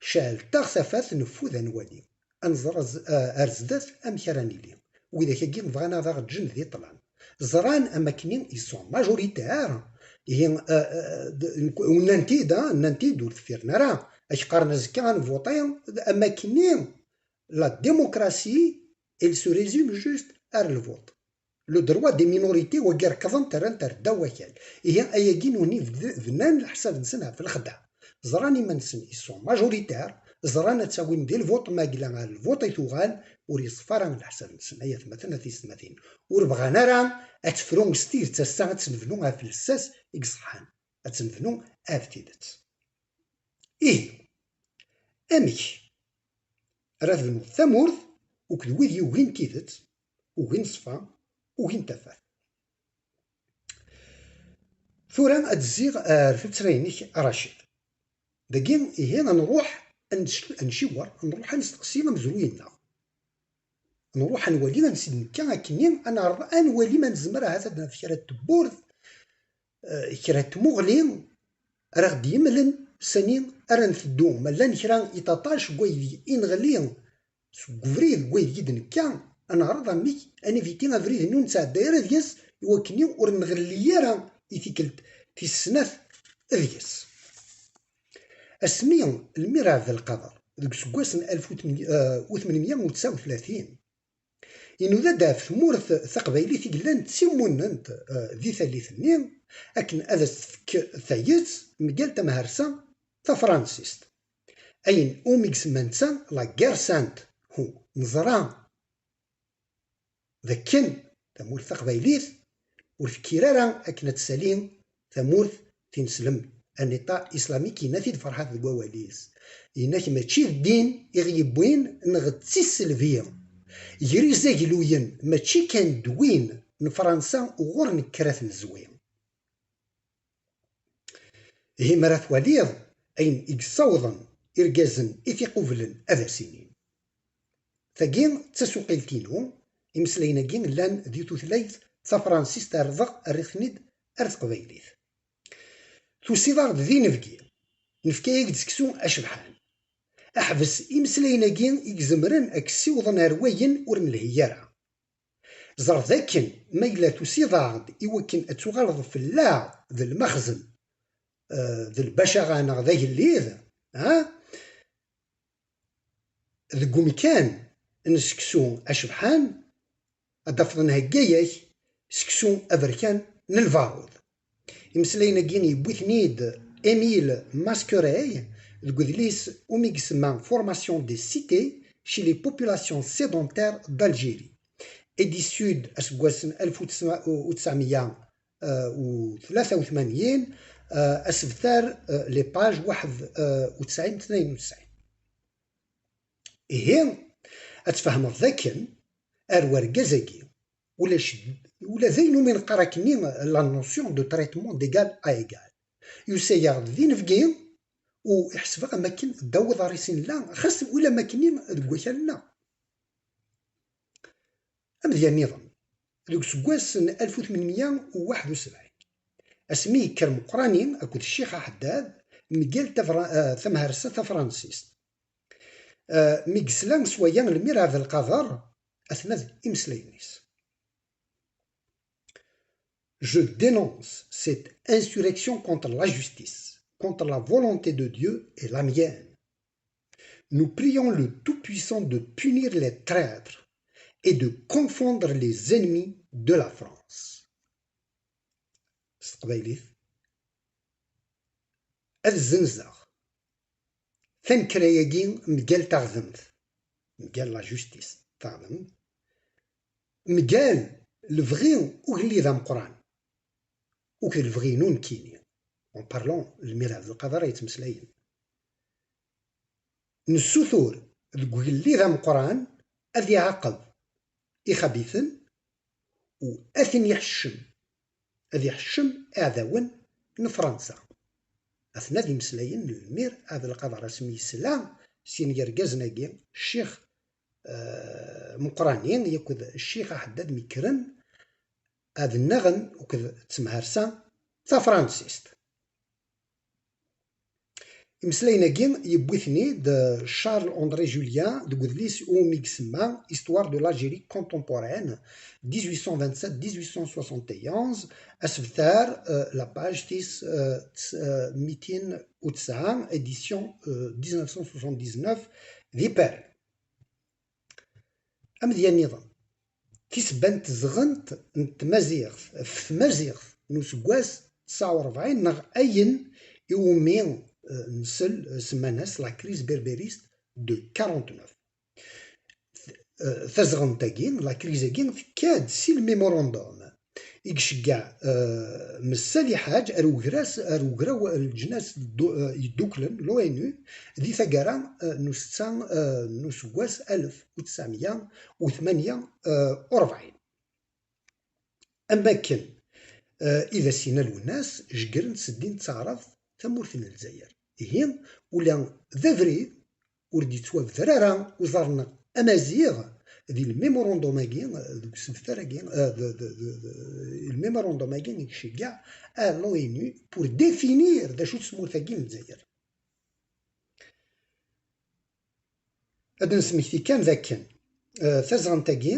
"Ceɛlet-aɣ tafat, neffud ad nwali, ad nẓer az-, a-, ar zdat amek ara nili." Widak-agi bɣan ad aɣ-ǧǧen di ṭṭlam. Ẓran am akken ils sont majoritaires, ihi, a, a, d-, nnan-t-id, a, nnan-t-id ur dfiren ara, ak-qqaren azekka ad nvuṭi, am akken la démocratie, elle se résume juste ar le vote. Le droit des minorités, wagi rekḍen-t, rran-t ar ddaw wakal. Ihi ayagi nuni bd-, bnan leḥsab-nsen ɣef lexdeɛ. ẓran iman-nsen, ils sont majoritaires, ẓran ad tawin di lvuṭ, ma yella ɣer lvuṭ i tuɣal, ur yeṣfa ara leḥsab-nsen, ay atmaten, a tiyessetmatin. Ur bɣan ara ad tefru s tidet ass-a, ad tt-nebnu ɣef llsas i iṣeḥḥan, ad tt-nebnu ɣef tidet. Ihi, amek ara tebnuḍ tamurt uked wid yugin tidet, ugin ṣṣfa, ugin tafat? Tura ad d-zziɣ ar tuttra-inek a Racid. Dagi, ihi, ad nruḥ ad nec-, ad nciwer, ad nruḥ ad nesteqsi amezruy-nneɣ. Ad nruḥ ad nwali, ad nsid nekka akkenni, ad neɛreḍ ad nwali ma nezmer ahat ad naf kra n tewwurt, eh, kra n tmuɣli ara ɣ-d-yemlen sani ara nteddu. Ma llan kra iṭaṭac deg waydeg i neɣli, seg ubrid deg waydeg i d-nekka, ad neɛreḍ amek ad niviti abrid-nni ur nettɛedday ara deg-s, i wakken ur nɣelli ara i tikkelt tis snat deg-s. Asmi Lmir Ɛebdelqader, deg useggas n alef u tmenya u tesɛa u tlatin, inuda-d ɣef tmurt taqbaylit i yellan d timunent, eh, di tallit-nni, akken ad as-tefk tayet mgal tamhersa tafransist, ayen umi isemma netta la guerre sainte. Hu, neẓra d akken tamurt taqbaylit ur tekkir ara akken ad tsali tamurt tineslemt, un État islamique, yenna-t-id Ferḥat deg wawal-is. Yenna-k mačči d ddin i ɣ-yewwin neɣ d tiselbi. Gar izagluyen mačči kan d win n Fransa uɣur nekker ad t-nezwi. Ihi mi ara twaliḍ ayen i yessawḍen irgazen i t-iqublen ad as-inin. Tagi d tasuqilt-inu, imeslayen-agi llan di tutlayt tafransist, rḍeɣ rriɣ-ten-id ar teqbaylit. Tusiḍ-aɣ-d d inebgi, nefka-yak-d seksu acebḥan. Ḥbes imeslayen-agi i izemren ad k-ssiwḍen ar wayen ur nelhi ara. Ẓer dakken ma yella tusiḍ-aɣ-d i wakken ad tuɣaleḍ fell-aɣ d lmexzen, eh, d lbacaɣa neɣ d agellid, ha? Deg umkan n seksu acebḥan, ad d-tafeḍ nhegga-yak seksu aberkan n lbarud. Imeslayen-agi yewwi-ten-id Émile Masquerey deg udlis umi isemma Formation des cités chez les populations sédentaires d'Algérie. Edisud aseggas n alef u tesɛemya u tesɛemya u tlata u tmanyin, eh, asebtar, eh, les pages waḥed u tesɛin tnayen u tesɛin. Ihi, ad tfehmeḍ dakken ar wergaz-agi, ulac, ula d ayen umi neqqar akkenni la notion de traitement d'égal à égal. Yusa-yaɣ-d d inebgi u iḥseb-aɣ am akken ddaw uḍar-is i nella, xas ula am akkenni deg wakal-nneɣ. Amedya nniḍen, deg useggas n alef u tmenmya u waḥed u sebɛin, asmi yekker Meqqrani akked Ccix Aḥeddad mgal tafra-, eh, tamhersa tafransist. Eh, mi yesla s waya Lmir Ɛebdelqader, atna d imeslayen-is. Je dénonce cette insurrection contre la justice, contre la volonté de Dieu et la mienne. Nous prions le Tout-Puissant de punir les traîtres et de confondre les ennemis de la France. S teqbaylit, ad zzenzeɣ tanekra-agi mgal taɣdemt, mgal la justice, taɣdemt, mgal lebɣi ugellid ameqqran, akked lebɣi-inu nekkini. En parlant, Lmir Ɛebdelqader ay yettmeslayen. Nessutur deg ugellid ameqqran ad iɛaqeb ixabiten u ad ten-iḥeccem, ad iḥeccem iɛdawen n Fransa. Atna d imeslayen n Lmir Ɛebdelqader asmi yesla sin yergazen-agi, Ccix, eh, Meqqrani akked Ccix Aḥeddad mi kkren ad nnaɣen akked temhersa tafransist. Imeslayen-agi yewwi-ten-id, eh, Charles André Julien deg udlis umi isemma Histoire de l'Algérie contemporaine, dix-huit cent vingt-sept dix-huit cent soixante et onze, asebtar, eh, la page tis, eh, tis, eh, mitin u tesɛa, édition, eh, dix-neuf cent soixante-dix-neuf, di Paris. Amedya nniḍen, tisebba n tezɣent n tmaziɣt ɣef tmaziɣt n useggas tesɛa u rebɛin, neɣ ayen iwumi, nsel, semman-as la crise berbériste de quarante-neuf. Tazɣent-agi, la crise-agi, tekka-d si lmemorandum i iceggeɛ Messali Ḥaǧ ar ugraw n leǧnas yedduklen, l'O N U, di taggara n usetta n useggas alef u tesɛemya u tmanya u rebɛin. Am wakken i d as-yenna Lwennas, jeggren s ddin d taɛrabt tamurt n Lezzayer. Ihi, ula d abrid ur d-yettwabder ara uẓar-nneɣ amaziɣ di lmemorandum-agi, deg usebter-agi, lmemorandum-agi i iceggeɛ l'O N U pour définir d acu-tt tmurt-agi n Lezzayer. Ad d-nesmekti kan d akken tazɣent-agi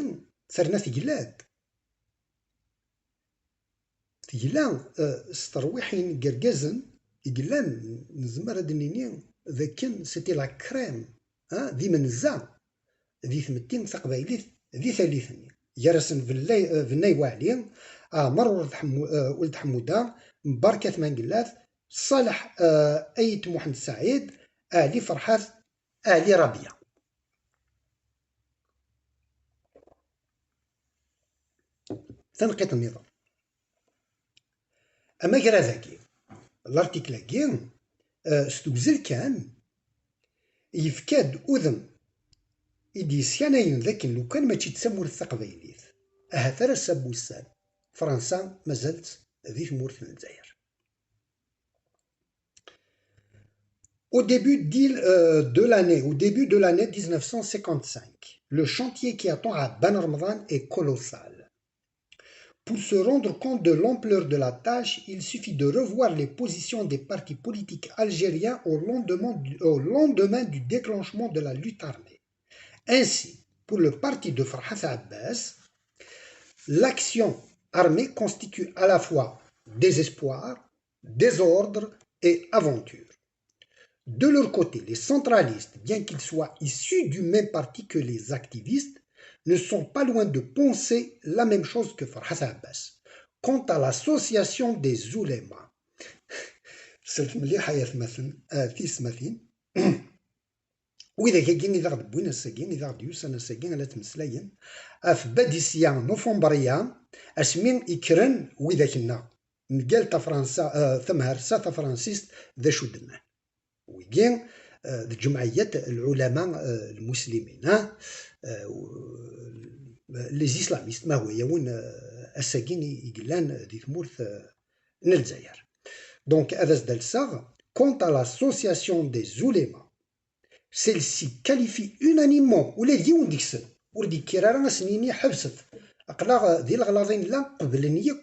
terna tegla-d. Tegla s terwiḥin n yergazen i yellan, nezmer ad d-nini d akken c'était la crème, d imenza di tmetti taqbaylit di tallit-nni, gar-asen Bennay Waɛli, Ɛmer Uld Ḥemmuda, Mbarek At Mangellat, Ṣaleḥ Ayt Muḥend Saɛid, Ɛli Ferḥat, Ɛli Rabia. Tanqiṭ nniḍen. Amagrad-agi, l'article-agi, s tewzel kan, yefka-d udem i d-yeskanayen d akken lukan mačči d tamurt taqbaylit, ahat ar ass-a n wussan, Fransa mazal-tt di tmurt n Lezzayer. Au début de l'année, au début de l'année dix-neuf cent cinquante-cinq, le chantier qui attend à Ben Ramdan est colossal. Pour se rendre compte de l'ampleur de la tâche, il suffit de revoir les positions des partis politiques algériens au lendemain du, au lendemain du déclenchement de la lutte armée. Ainsi, pour le parti de Farhat Abbas, l'action armée constitue à la fois désespoir, désordre et aventure. De leur côté, les centralistes, bien qu'ils soient issus du même parti que les activistes, ne sont pas loin de penser la même chose que Farhat Abbas. Quant à l'association des oulémas, slet mliḥ ay atmaten, a tiyesmatin, widak-agi i d aɣ-d-wwin ass-agi, i d aɣ-d-yusan ass-agi, la ttmeslayen ɣef Badisya Nufembriya, asmi i kkren widak-nneɣ mgal tafransa, eh, tamhersa tafransist d acu d-nnan. Wigi, eh, d ǧemɛiyat lɛulama, eh, lmuslimin, eh, eh, les islamistes, ma hwa yawen, eh, ass-agi i, i yellan di tmurt, eh, n Lezzayer. Donc, ad as-d-alseɣ, quant à l'association des oulémas, celle-ci qualifie unanimement, ula d yiwen deg-sen ur d-yekkir ara ad sen-yini ḥebset, aql-aɣ di leɣlaḍ i nella, qeblen yakk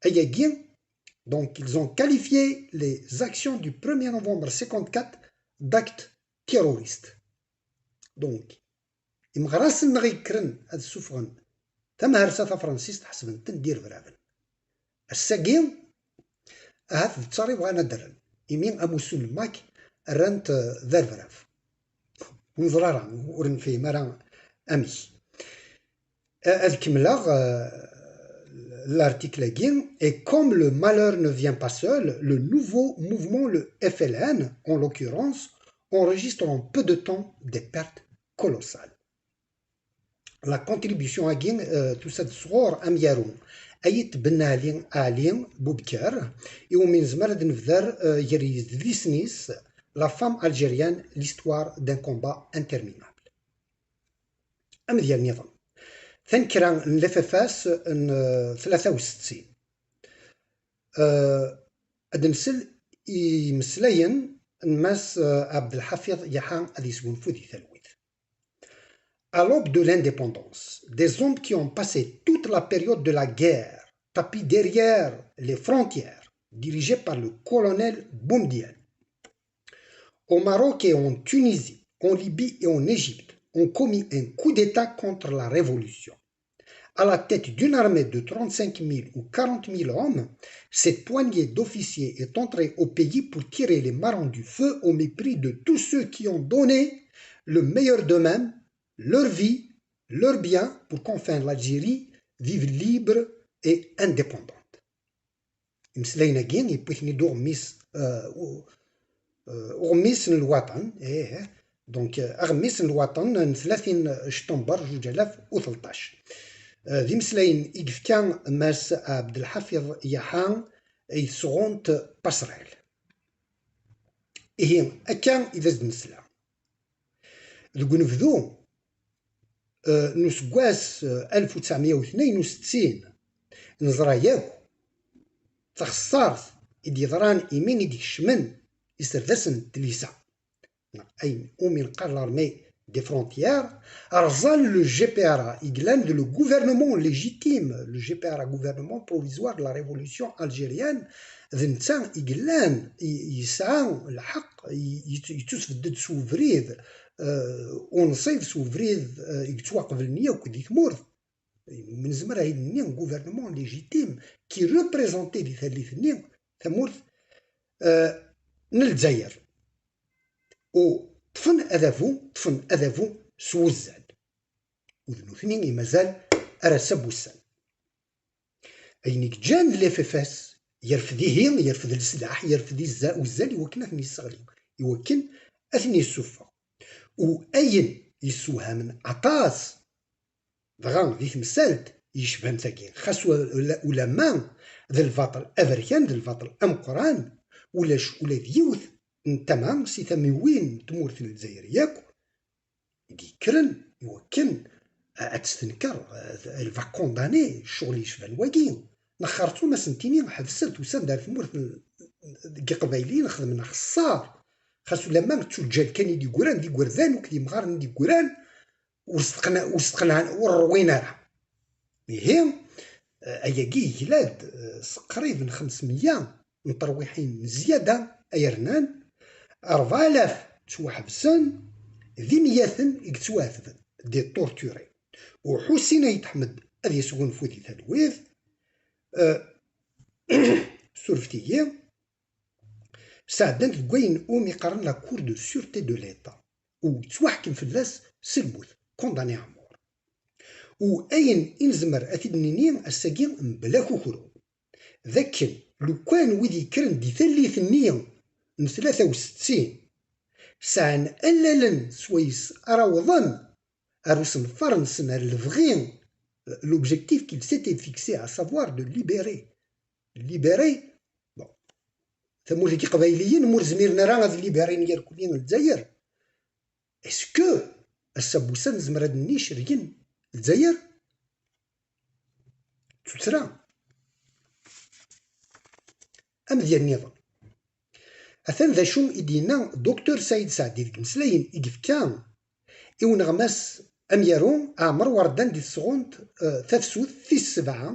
ayagi. Donc, ils ont qualifié les actions du premier novembre cinquante-quatre d'actes terroristes. Donc, imeɣrasen-nneɣ yekkren ad ssufɣen tamhersa tafransist, ḥesben-ten d irebraben. Ass-agi, ahat d ttaṛ i bɣan ad d-rren, imi amussu n Lmak rran-t, eh, d arebrab. Ur neẓri ara, ur nefhim ara amek. Eh, ad kemmleɣ, eh, l'article-agi. Et comme le malheur ne vient pas seul, le nouveau mouvement, le F L N en l'occurrence, enregistre en peu de temps des pertes colossales. La contribution-agi, eh, tusa-d sɣur amyaru Ayt Ben Ali, Ali Bubker, iwumi nezmer ad nebder, eh, gar yedlisen-is La femme algérienne, l'histoire d'un combat interminable. Amedya nniḍen. Tanekra n L F F S n, eh, tlata u settin. Eh, ad nsel i imeslayen n Mass, eh, Abdelḥafiḍ Yaḥa, ad yesgunfu di talwit. À l'aube de l'indépendance, des hommes qui ont passé toute la période de la guerre tapis derrière les frontières, dirigés par le colonel Boumediene, au Maroc et en Tunisie, en Libye et en Égypte, ont commis un coup d'État contre la révolution. À la tête d'une armée de trente-cinq mille ou quarante mille hommes, cette poignée d'officiers est entrée au pays pour tirer les marrons du feu au mépris de tous ceux qui ont donné le meilleur d'eux-mêmes, leur vie, leurs biens pour qu'enfin l'Algérie vive libre et indépendante. Imeslayen-agi yewwi-ten-id uɣmis, eh, u-, euh, uɣmis n lwaṭan, ih, donc, euh, aɣmis n lwaṭan n tlatin ctember juǧ alaf u tleṭṭac. Euh, d imeslayen i yefka Mass Abdelḥafiḍ Yaḥa i tesɣunt Passerelle. Ihi, akka i d as-d-nesla. Deg unebdu, eh, n useggas, eh, alef u tesɛemya u tnayen u settin, neẓra yakk taxeṣṣart i d-yeḍran imi i d-kecmen iserdasen n tlisa, neɣ ayen umi neqqar l'armée des frontières, rẓan le G P R A i yellan d le gouvernement légitime, le G P R A, gouvernement provisoire de la révolution algérienne, d netta i yellan, i, yesɛa lḥeqq, i, yettu-, yettusbedd-d s ubrid, eh, unṣib, s ubrid, eh, i yettwaqeblen yakk di tmurt. Nezmer ad nini gouvernement légitime qui représentait di tallit-nni tamurt, eh, n Lezzayer. U ṭṭfen adabu, ṭṭfen adabu s wuzzal. U d nutni i mazal ar ass-a n wussan. Ayen i yeǧǧan l F F S, yerfed ihi, yerfed leslaḥ, yerfed izza-, uzzal i wakken ad ten-yesseɣli, i wakken ad ten-yessuffeɣ. U ayen yessewhamen aṭas, dɣa di temsalt yecban tagi, xas ula-, ulamma d lbaṭel aberkan, d lbaṭel ameqqran, ulac ula d yiwet n tama si tamiwin n tmurt n Lezzayer yakk, i d-yekkren i wakken a-, ad testenker, eh, elle va condamner ccɣel yecban wagi. Neɣ xerṣum ad sen-tini ḥebset, usan-d ar tmurt n, n, deg Iqbayliyen xedmen axeṣṣar. Xas ulamma d tuǧǧal kan i d-yeggran, d igerdan akked yimɣaren i d-yeggran, ur steqna-, ur steqnaɛen, ur ṛwin ara. Ihi, eh, ayagi yegla-d, eh, s qrib n xemsemya n terwiḥin n zzyada ay rnan, rebɛa alaf ttwaḥebsen, d imyaten i yettwaɛetben, des torturés. U Ḥusin Ayt Ḥmed ad yesgunfu di talwit, eh, surfet-iyi, sɛeddan-t deg wayen umi qqaren la Cour de sûreté de l'État, u yettwaḥkem fell-as s lmut, condamné à mort. U ayen i nezmer ad t-id-nini ass-agi mebla kukru, d akken lukan wid yekkren di tallit-nni n tlata u settin sɛan allalen swayes ara awḍen ar usenfar-nsen, ar lebɣi, l'objectif qu'ils s'étaient fixé, à savoir de libérer, libérer, bon, tamurt n Yiqbayliyen, ma ur zmiren ara ad libérin irkelli n Lezzayer. Est-ce que ass-a n wussan nezmer ad nini cergen Lezzayer? Tuttra. Amedya nniḍen. Atan d acu i d-yenna Docteur Saïd Saɛdi deg imeslayen i yefka i uneɣmas amyaru Ɛmer Werdan di tesɣunt, eh, tafsut tis sebɛa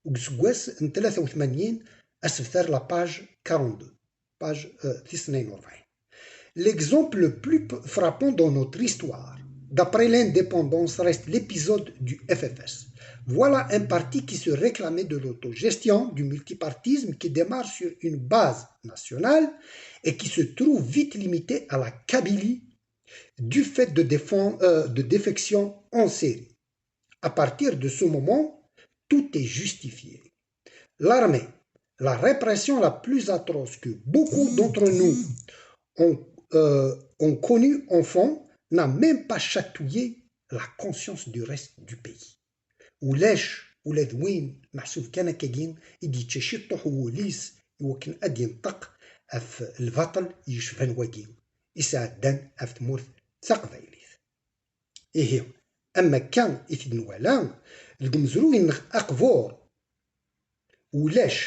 deg useggas n tlata u tmanyin, asebter la page quarante-deux, page, eh, tis tnayen u rebɛin. L'exemple le plus frappant dans notre histoire, d'après l'indépendance, reste l'épisode du F F S. Voilà un parti qui se réclamait de l'autogestion, du multipartisme, qui démarre sur une base nationale et qui se trouve vite limité à la Kabylie du fait de défend-, euh, de défections en série. À partir de ce moment, tout est justifié. L'armée, la répression la plus atroce que beaucoup d'entre nous ont, euh, ont connue enfant, n'a même pas chatouillé la conscience du reste du pays. Ulac ula d win meḥsub kan akkagi i d-yečča ciṭṭuḥ n wul-is i wakken ad d-yenṭeq ɣef lbaṭel yecban wagi i sɛeddan ɣef tmurt taqbaylit. Ihi, am akka i t-id-nwala deg umezruy-nneɣ aqbur, ulac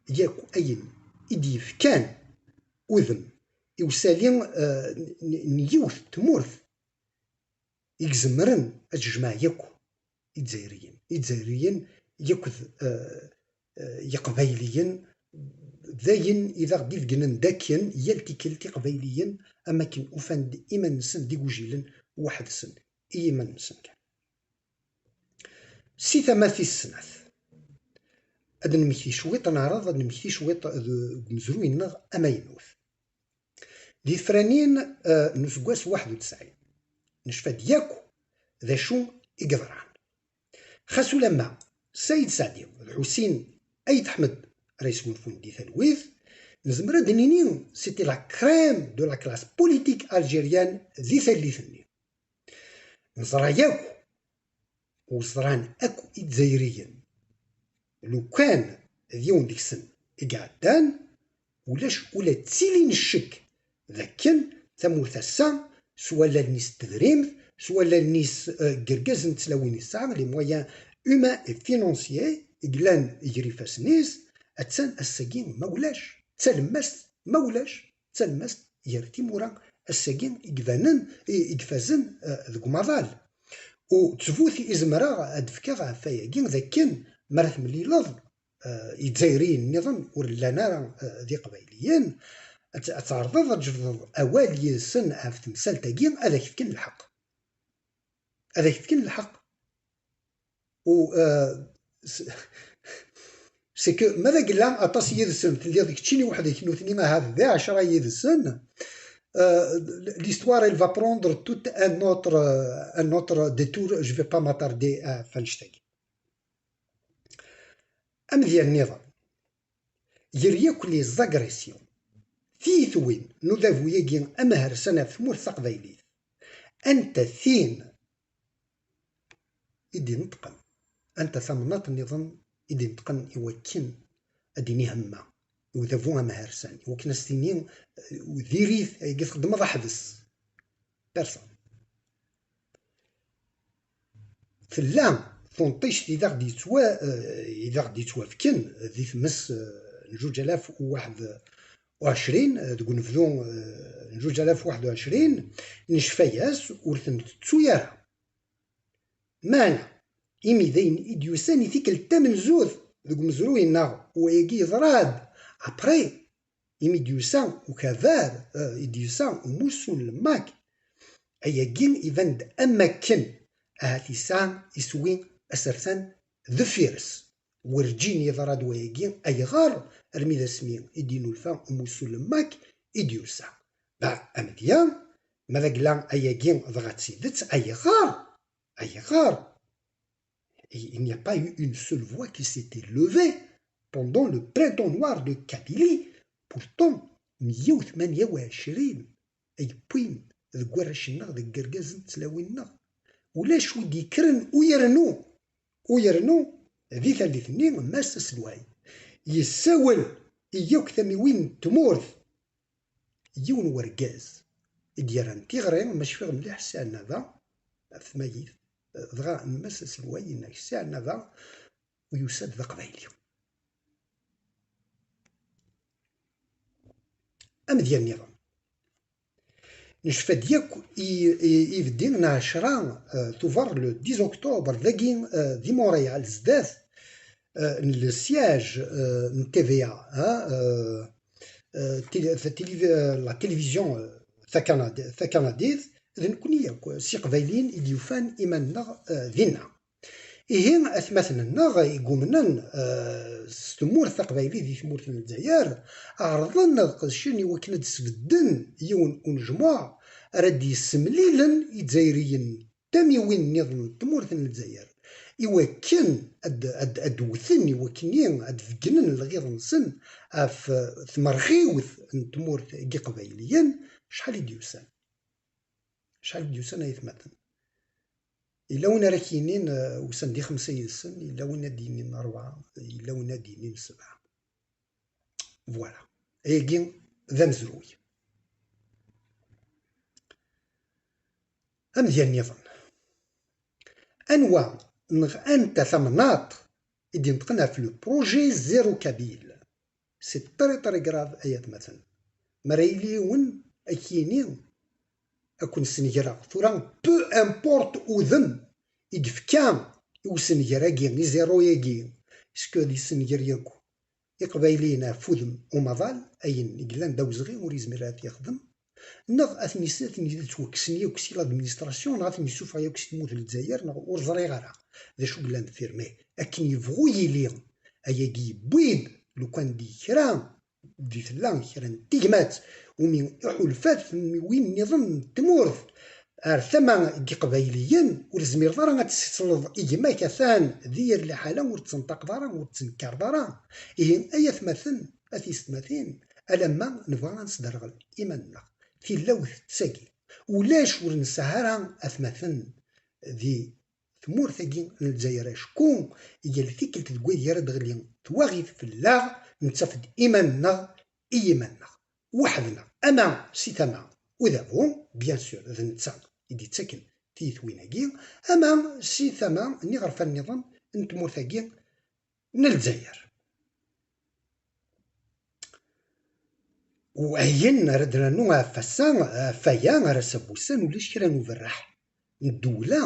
yakk ayen i d-yefkan udem i usali, eh, n, n yiwet n tmurt i izemren ad tejmeɛ yakk Izzayriyen. Izzayriyen yakk d, eh, eh, Yiqbayliyen, d ayen i d aɣ-d-ibegnen d akken yal tikkelt Iqbayliyen am akken ufan-d iman-nsen d igujilen weḥd-sen i yiman-nsen kan. Si tama tis snat, ad nemmekti cwiṭ, neɛreḍ ad nemmekti cwiṭ deg umezruy-nneɣ amaynut. Di tefranin, eh, n useggas waḥed u tesɛin, necfa-d yakk d acu i yeḍran. Xas ulamma Sayid Saɛdi d Ḥusin Ayt Ḥmed ara yesgunfun di talwit, Nezmer ad d-nini, c'était la crème de la classe politique algérienne di tallit-nni. Neẓra yakk, u ẓran akk Izzayriyen, lukan d yiwen deg-sen i iɛeddan, ulac ula d tili n ccek d akken tamurt ass-a, s wallalen-is n tedrimt, s wallalen-is, eh, n yergazen d tlawin yesɛa, les moyens humains et financiers i yellan gar ifassen-is, attan ass-agi ma ulac, d talemmast ma ulac, d talemmast gar timura ass-agi i ibanen, i, i ifazen, eh, deg umaḍal. U ttbut i zemreɣ ad d-fkeɣ ɣef wayagi d akken mi ara temlileḍ, eh, Izzayriyen nniḍen ur llan ara, eh, d Iqbayliyen, ad, ad tɛerḍeḍ ad tjebdeḍ awal yid-sen ɣef temsalt-agi, ad ak-fken lḥeqq. Ad ak-fken lḥeqq. U, eh, s-, c'est que ma d agella aṭas yid-sen, telliḍ keččini weḥd-k, nutni ahat d ɛecra yid-sen, eh, l'histoire, elle va prendre tout un autre, un autre détour, je vais pas m'attarder, eh, ɣef annect-agi. Amedya nniḍen, gar yakk les agressions, tiyitwin n udabu-agi amehrsan ɣef tmurt taqbaylit, anta tin i d-ineṭqen, anta tamnaḍt nniḍen i d-ineṭqen i wakken ad d-ini hemma i udabu amehrsan, i wakken ad s-tini, eh, diri-t, ayagi txeddmeḍ, ḥbes. Personne. Tella tunṭict i d aɣ-d-yettwa-, eh, i d aɣ-d-yettwafken di tmes, eh, n zuǧ alaf u waḥed u ɛecrin, eh, deg unebdu, eh, n zuǧ alaf u waḥed u ɛecrin, necfa-yas ur ten-tettu ara. Meɛna, imi d ayen i d-yusan i tikkelt tamenzut deg umezruy-nneɣ, wayagi yeḍra-d après, imi d-yusa ukabar, eh, i d-yusa umussu n Lmak, ayagi iban-d am wakken ahat yesɛa iswi asertan deffir-s. Werǧin yeḍra-d wayagi, ayɣer? Armi d asmi i d-yennulfa umussu n Lmak i d-yusa. Ba, amedya, ma d agla ayagi dɣa d tidet, ayɣer? Ayɣer? Il n'y a pas eu une seule voix qui s'était levée pendant le printemps noir de Kabylie. Pourtant, meyya u tmanya u ɛecrin ay wwin deg warrac-nneɣ, deg yergazen d tlawin-nneɣ. Ulac wi d-yekkren u yernu, u yernu di tallit-nni Mass Aselway yessawel i yakk tamiwin n tmurt. Yiwen wergaz i d-yerran tiɣri, ma cfiɣ mliḥ, Si Ɛennaba, ɣef tmagit, dɣa Mass Aselway yenna-k Si Ɛennaba u yusa-d d aqbayli. Amedya nniḍen. Necfa-d yakk i, i, ibeddi n ɛecra, eh, tuber, le dix octobre, dagi, eh, di Montréal, zdat, eh, n le siège, eh, n T V A, hein, eh, eh, télé-, télé-, eh, la télévision, eh, takanadi-, takanadit, d nekkni yakk, s iqbayliyen i d-yufan iman-nneɣ, eh, dinna. Ihi, atmaten-nneɣ i yumnen, eh, s tmurt taqbaylit di tmurt n Lezzayer, ɛerḍen ad qedcen i wakken ad d-sbedden yiwen unejmuɛ ara d-yessemlilen Izzayriyen tamiwin nniḍen n tmurt n Lezzayer, i wakken ad, ad, ad wten, i wakken ad beggnen lɣiḍ-nsen ɣef, eh, tmerɣiwt n tmurt n Yiqbayliyen, acḥal i d-yusan. Acḥal i d-yusan ay atmaten. Yella win ara k-yinin, eh, usan-d i xemsa yid-sen, yella win ad d-yinin ṛebɛa, yella win ad d-yinin sebɛa. Voilà. Ayagi d amezruy. Amedya nniḍen. Anwa neɣ anta tamnaḍt i d-ineṭqen ɣef le projet zéro kabyle? C'est très, très grave, ay atmaten. Ma ara yili yiwen ad k-yini, ad ken-sengreɣ tura, peu importe udem i yefka i usenger-agi, i zéro-agi, est-ce que ad yessenger yakk Iqbayliyen ɣef udem umaḍal, ayen i yellan d awezɣi ur yezmir ara ad t-yexdem, neɣ ad ten-is-, ad ten-id-ttwakksen yakk si l'administration, neɣ ad ten-yessufeɣ yakk si tmurt n Lezzayer, neɣ ur ẓriɣ ara d acu yellan deffir. Mais akken yebɣu yili, ayagi yewwi-d, lukan di kra, di tella kra n tigmat umi iḥulfa tmiwin nniḍen n tmurt ar tama n Yiqbayliyen, ur tezmireḍ ara ad tessisleḍ i gma-k atan di yir liḥala, ur tettenṭaqeḍ ara, ur tettenkareḍ ara. Ihi, ay atmaten, a tiyessetmatin, alamma nebɣa ad nesderɣel iman-nneɣ. Tilawt d tagi. Ulac ur nesɛi ara atmaten di tmurt-agi n Lezzayer, acku yal tikkelt deg wayeg ara d-teɣli twaɣit fell-aɣ, nettaf-d iman-nneɣ i yiman-nneɣ, weḥd-neɣ, ama si tama udabu, bien sûr, d netta i d-yettaken tiyitwin-agi, ama si tama n yiɣerfan nniḍen n tmurt-agi n Lezzayer. U ayen ara d-nernu ɣef wass-a, ɣef waya ara s-, wussan ulac kra n uberreḥ n ddewla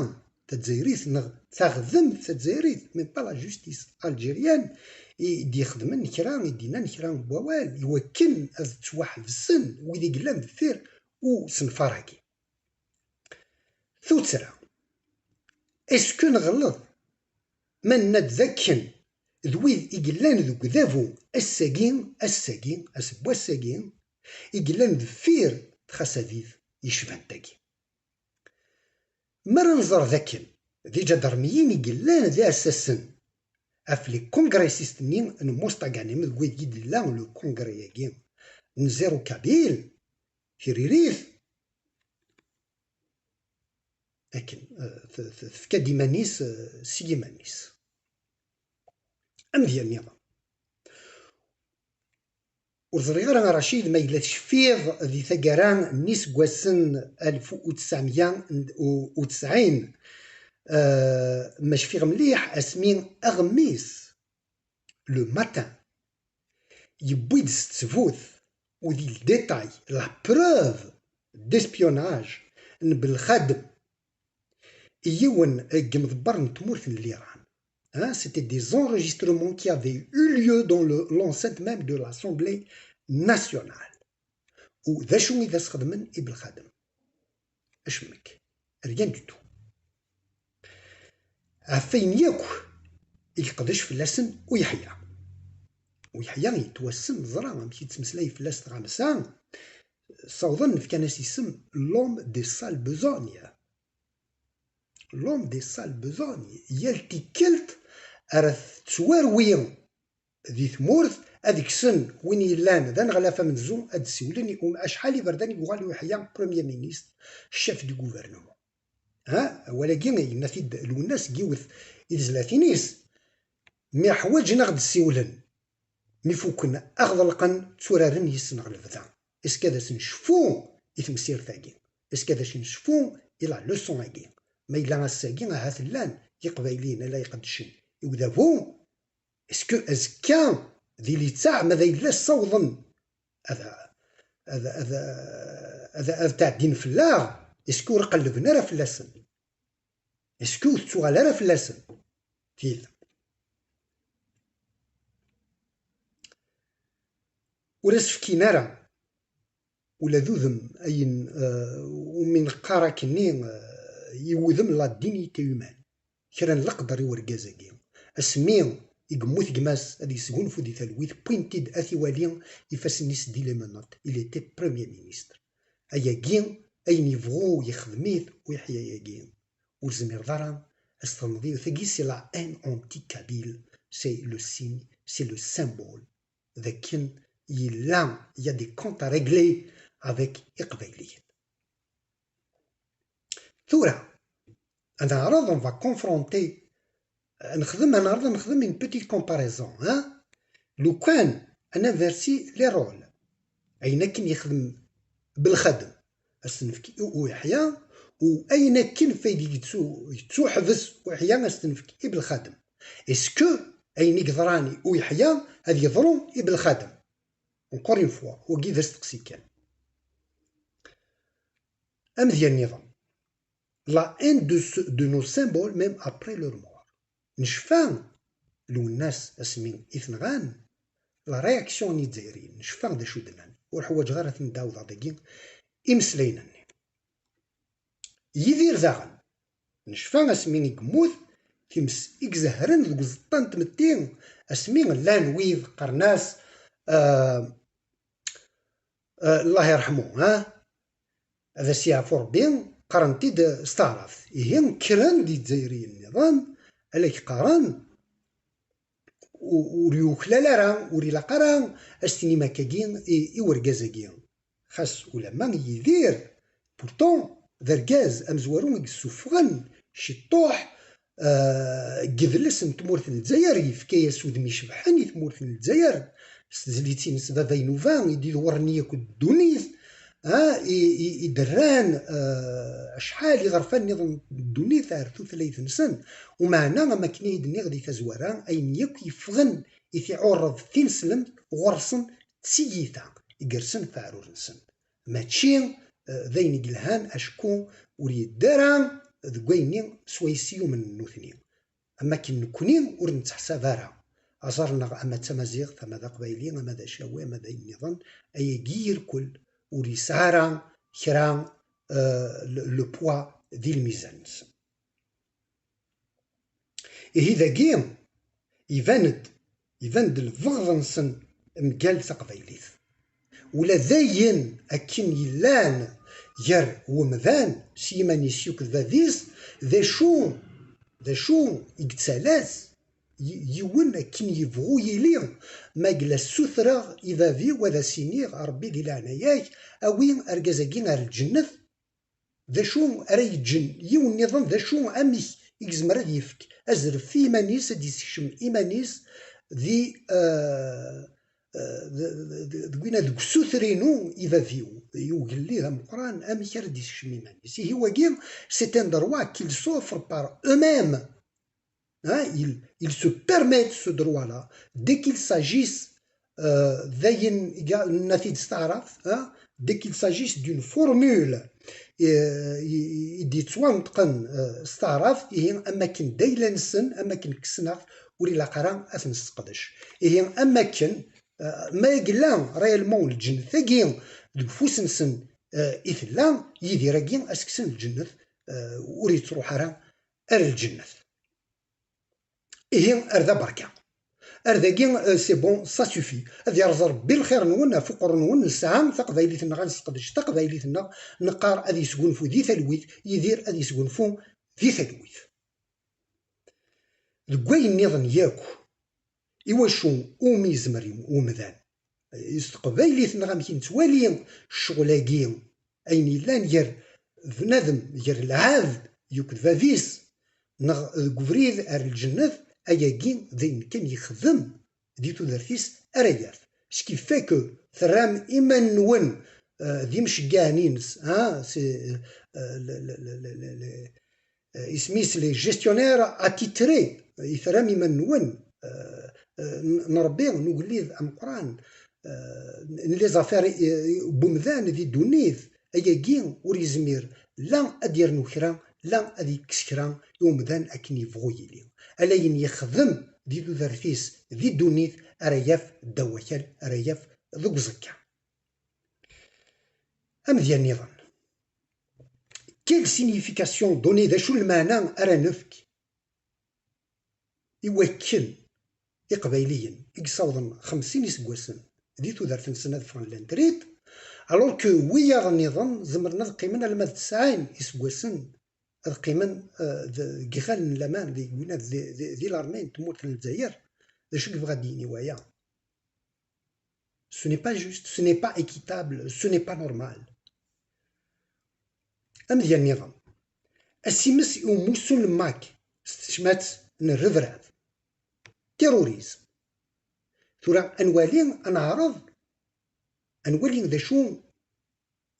tazzayrit neɣ taɣdemt tazzayrit, même pas la justice algérienne, i d-ixedmen kra, i d-yennan kra n wawal i wakken ad ttwaḥebsen wid i yellan deffir usenfar-agi. Tuttra, est-ce que neɣleḍ ma nenna-d d akken d wid i yellan deg udabu ass-agi, ass-agi, ass n wass-agi, i yellan deffir txasadit yecban tagi? Mi ara nẓer d akken d iǧadarmiyin i yellan d iɛessasen ɣef les congressistes-nni n Mostaganem, deg wayeg i d-yella le congrès-agi n Zéro Kabyle, tiririt, akken, eh, t-, t-, tefka-d iman-is, eh, s yiman-is. Amedya nniḍen. Ur ẓriɣ ara, a Racid, ma yella tecfiḍ di taggara n yiseggasen alef u tesɛemya u tesɛin, eh, ma cfiɣ mliḥ, asmi aɣmis Le Matin yewwi-d s ttbut u di le détail la preuve d'espionnage n Belxadem i yiwen deg imḍebber n tmurt n Liran. Hein, c'était des enregistrements qui avaient eu lieu dans le, l'enceinte même de l'Assemblée nationale. U d acu i d as-xedmen i Belxadem? Acemmek. Rien du tout. Ɣef wayen yakk i yeqdec fell-asen Uyeḥya. Uyeḥya yettwassen, neẓra amek i yettmeslay fell-as tɣamsa, ssawḍen fkan-as isem l'homme des sales besognes. L'homme des sales besognes, yal tikkelt ara tettwarwi di tmurt, ad kksen win yellan d aneɣlaf amenzu, ad d-ssiwlen i um-, acḥal iberdan i yuɣal Uyeḥya Premier Ministre, chef du gouvernement. Ha, awal-agi yenna-t-id Lwennas deg yiwet i tezlatin-is, mi ḥwaǧen ad ɣ-d-ssiwlen, mi fukken ad ɣ-ḍelqen, tturaren yis-neɣ lebda. Est-ce que ad as-necfu i temsirt-agi? Est-ce que ad as-necfu i la leçon-agi? Ma yella ass-agi ahat llan Iqbayliyen ala iqeddcen i udabu, est-ce que azekka di littaɛ ma d ay yella ssawḍen ad, ad, ad, ad, ad tɛeddin fell-aɣ, est-ce que ur qellben ara fell-asen? Est-ce que ur tettuɣal ara fell-asen? Tid. Ur as-fkin ara ula d udem ayen, eh, umi neqqar akkenni, eh, i wudem la dignité humaine. Kra n leqder i urgaz-agi. Asmi i yemmut gma-s ad yesgunfu di talwit, wwin-t-id ad t-iwali ifassen-is di les menottes. Il était premier ministre. Ayagi, ayen yebɣu yexdem-it Uyeḥya-agi. Ur zmireḍ ara ad s-txedmeḍ yiwet-agi, c'est la haine anti-kabyle, c'est le signe, c'est le symbole d akken yella, il y a des comptes à régler avec Iqbayliyen. Tura, ad neɛreḍ, on va confronter, ad nexdem, ad neɛreḍ ad nexdem une petite comparaison, hein? Lukan ad ninversi les rôles, ayen akken yexdem Belxadem, ad s-nefk i Uyeḥya, u ayen akken faydi yettu-, yettuḥbes Uyeḥya, ad s-nefk i Belxadem. Est-ce que ayen i yeḍran i Uyeḥya ad yeḍru i Belxadem? Encore une fois, wagi d asteqsi kan. Amedya nniḍen. La haine de, ce- de nos symboles, même après leur mort. Necfa Lwennas asmi i t-nɣan, la réaction n Yizzayriyen, necfa d acu d-nnan. Ur ḥwaǧeɣ ara ad ten-d-awḍeɣ dagi imeslayen-nni. Yidir daɣen, necfa asmi i yemmut, times i izehren deg uẓeṭṭa n tmetti, asmi llan wid qqaren-as, ah, ah, Allah yerḥmu, ha? Ad as-yeɛfu Rebbi, qqaren-t-id s taɛrabt. Ihi, kkren-d Izzayriyen nniḍen, ala k-qqaren, u-, ur yuklal ara, ur ilaq ara ad s-tinim akkagi i, i urgaz-agi. Xas ulamma Yidir, pourtant, d argaz amezwaru i yessuffɣen ciṭṭuḥ, eh, deg yidles n tmurt n Lezzayer, yefka-yas udem icebḥen i tmurt n Lezzayer, s tezlit-ines Baba Inuba, i d-idewwren yakk ddunit, ah, i, i, i d-rran, eh, acḥal iɣerfan nniḍen n ddunit ar tutlayt-nsen. Umeɛna, am akken i d-nniɣ di tazwara, ayen yakk yeffɣen i tiɛureḍ tineslemt ɣur-sen d tiyita i yersen f aɛrur-nsen. Mačči, eh, d ayen i yelhan, acku ur yeddi ara deg wayenni swayes i yumnen nutni. Am akken nekkni ur netteḥsab ara aẓar-nneɣ ama d tamaziɣt, ama d aqbayli, ama d acawi, ama d ayen nniḍen, ayagi irkel ur yesɛi ara kra, eh, le, le poids di lmizan-nsen. Ihi dagi, iban-d, iban-d lbeɣḍ-nsen mgal taqbaylit. Ula d ayen akken yellan gar wemdan s yiman-is akked bab-is, d acu, d acu i yettalas y-, yiwen akken yebɣu yili, ma yella ssutreɣ i bab-iw ad as-iniɣ, a Ṛebbi di leɛnaya-k, awi argaz-agi ar lǧennet, d acu ara yeǧǧen yiwen nniḍen, d acu, amek i yezmer ad yefk azref i yiman-is, ad d-yessekcem iman-is di, eh, eh, d-, d-, d-, deg winna, deg usuter-inu i bab-iw, i ugellid ameqqran, amek ara d-yessekcem iman-is. Ihi wagi, c'est un droit qu'ils s'offrent par eux-mêmes. Hein, ils, ils se permettent ce droit-là, dès qu'il s'agisse, euh, d'ayen, i ga-, nenna-t-id s taɛrabt, hein, dès qu'il s'agisse d'une formule, euh, i, i, i d-yettwanṭqen, euh, s taɛrabt, ihi am akken d ayla-nsen, am akken kksen-aɣ-t, ur ilaq ara ad t-nesseqdec. Ihi am akken, euh, ma yella réellement lǧennet-agi deg ufus-nsen, euh, i tella, Yidir-agi ad s-kksen lǧennet, euh, ur yettruḥ ara ar lǧennet. Ihi, ar da berka. Ar dagi, euh, c'est bon, ça suffit. Ad yerẓ Rebbi lxir-nwen ɣef uqerru-nwen, nesɛa taqbaylit-nneɣ, ad nesseqdec taqbaylit-nneɣ, neqqar ad yesgunfu di talwit, Yidir ad yesgunfu di talwit. Deg wayen nniḍen yakk, iwacu umi yezmer im-, umdan? S teqbaylit-nneɣ amek i nettwali ccɣel-agi, ayen yellan gar bnadem, gar lɛebd akked bab-is, neɣ deg ubrid ar lǧennet, ayagi d ayen kan yexdem di tudert-is ara yaf. Ce qui fait que terram iman-nwen, euh, d imceggaɛen-ines, hein, c'est, euh, le, le, le, le, le, le, euh, isem-is les gestionnaires attitrés, i terram iman-nwen, euh, euh, n, n Rebbi, n ugellid ameqqran, euh, n les affaires, euh, n umdan di ddunit, ayagi ur yezmir la ad d-yernu kra, la ad yekkes kra i umdan akken yebɣu yili. Ala ayen yexdem di tudert-is, di ddunit, ara yaf ddaw wakal, ara yaf deg uẓekka. Amedya nniḍen. Quelle signification donner, d acu lmeɛna ara nefk i wakken Iqbayliyen i yessawḍen xemsin iseggasen di tudert-nsen ad ffɣen lantrit, alors que wiyaḍ nniḍen zemren ad qqimen alamma d tesɛin iseggasen, ad qqimen, euh, d-, deg yiɣallen n laman, di, di, di, di l'armée n tmurt n Lezzayer. D acu i yebɣa ad d-yini waya? Ce n'est pas juste, ce n'est pas équitable, ce n'est pas normal. Amedya nniḍen. Asimes i umussu n Lmak s tecmat n rrebrab. Terrorisme. Tura ad nwali, ad neɛreḍ, ad nwali d acu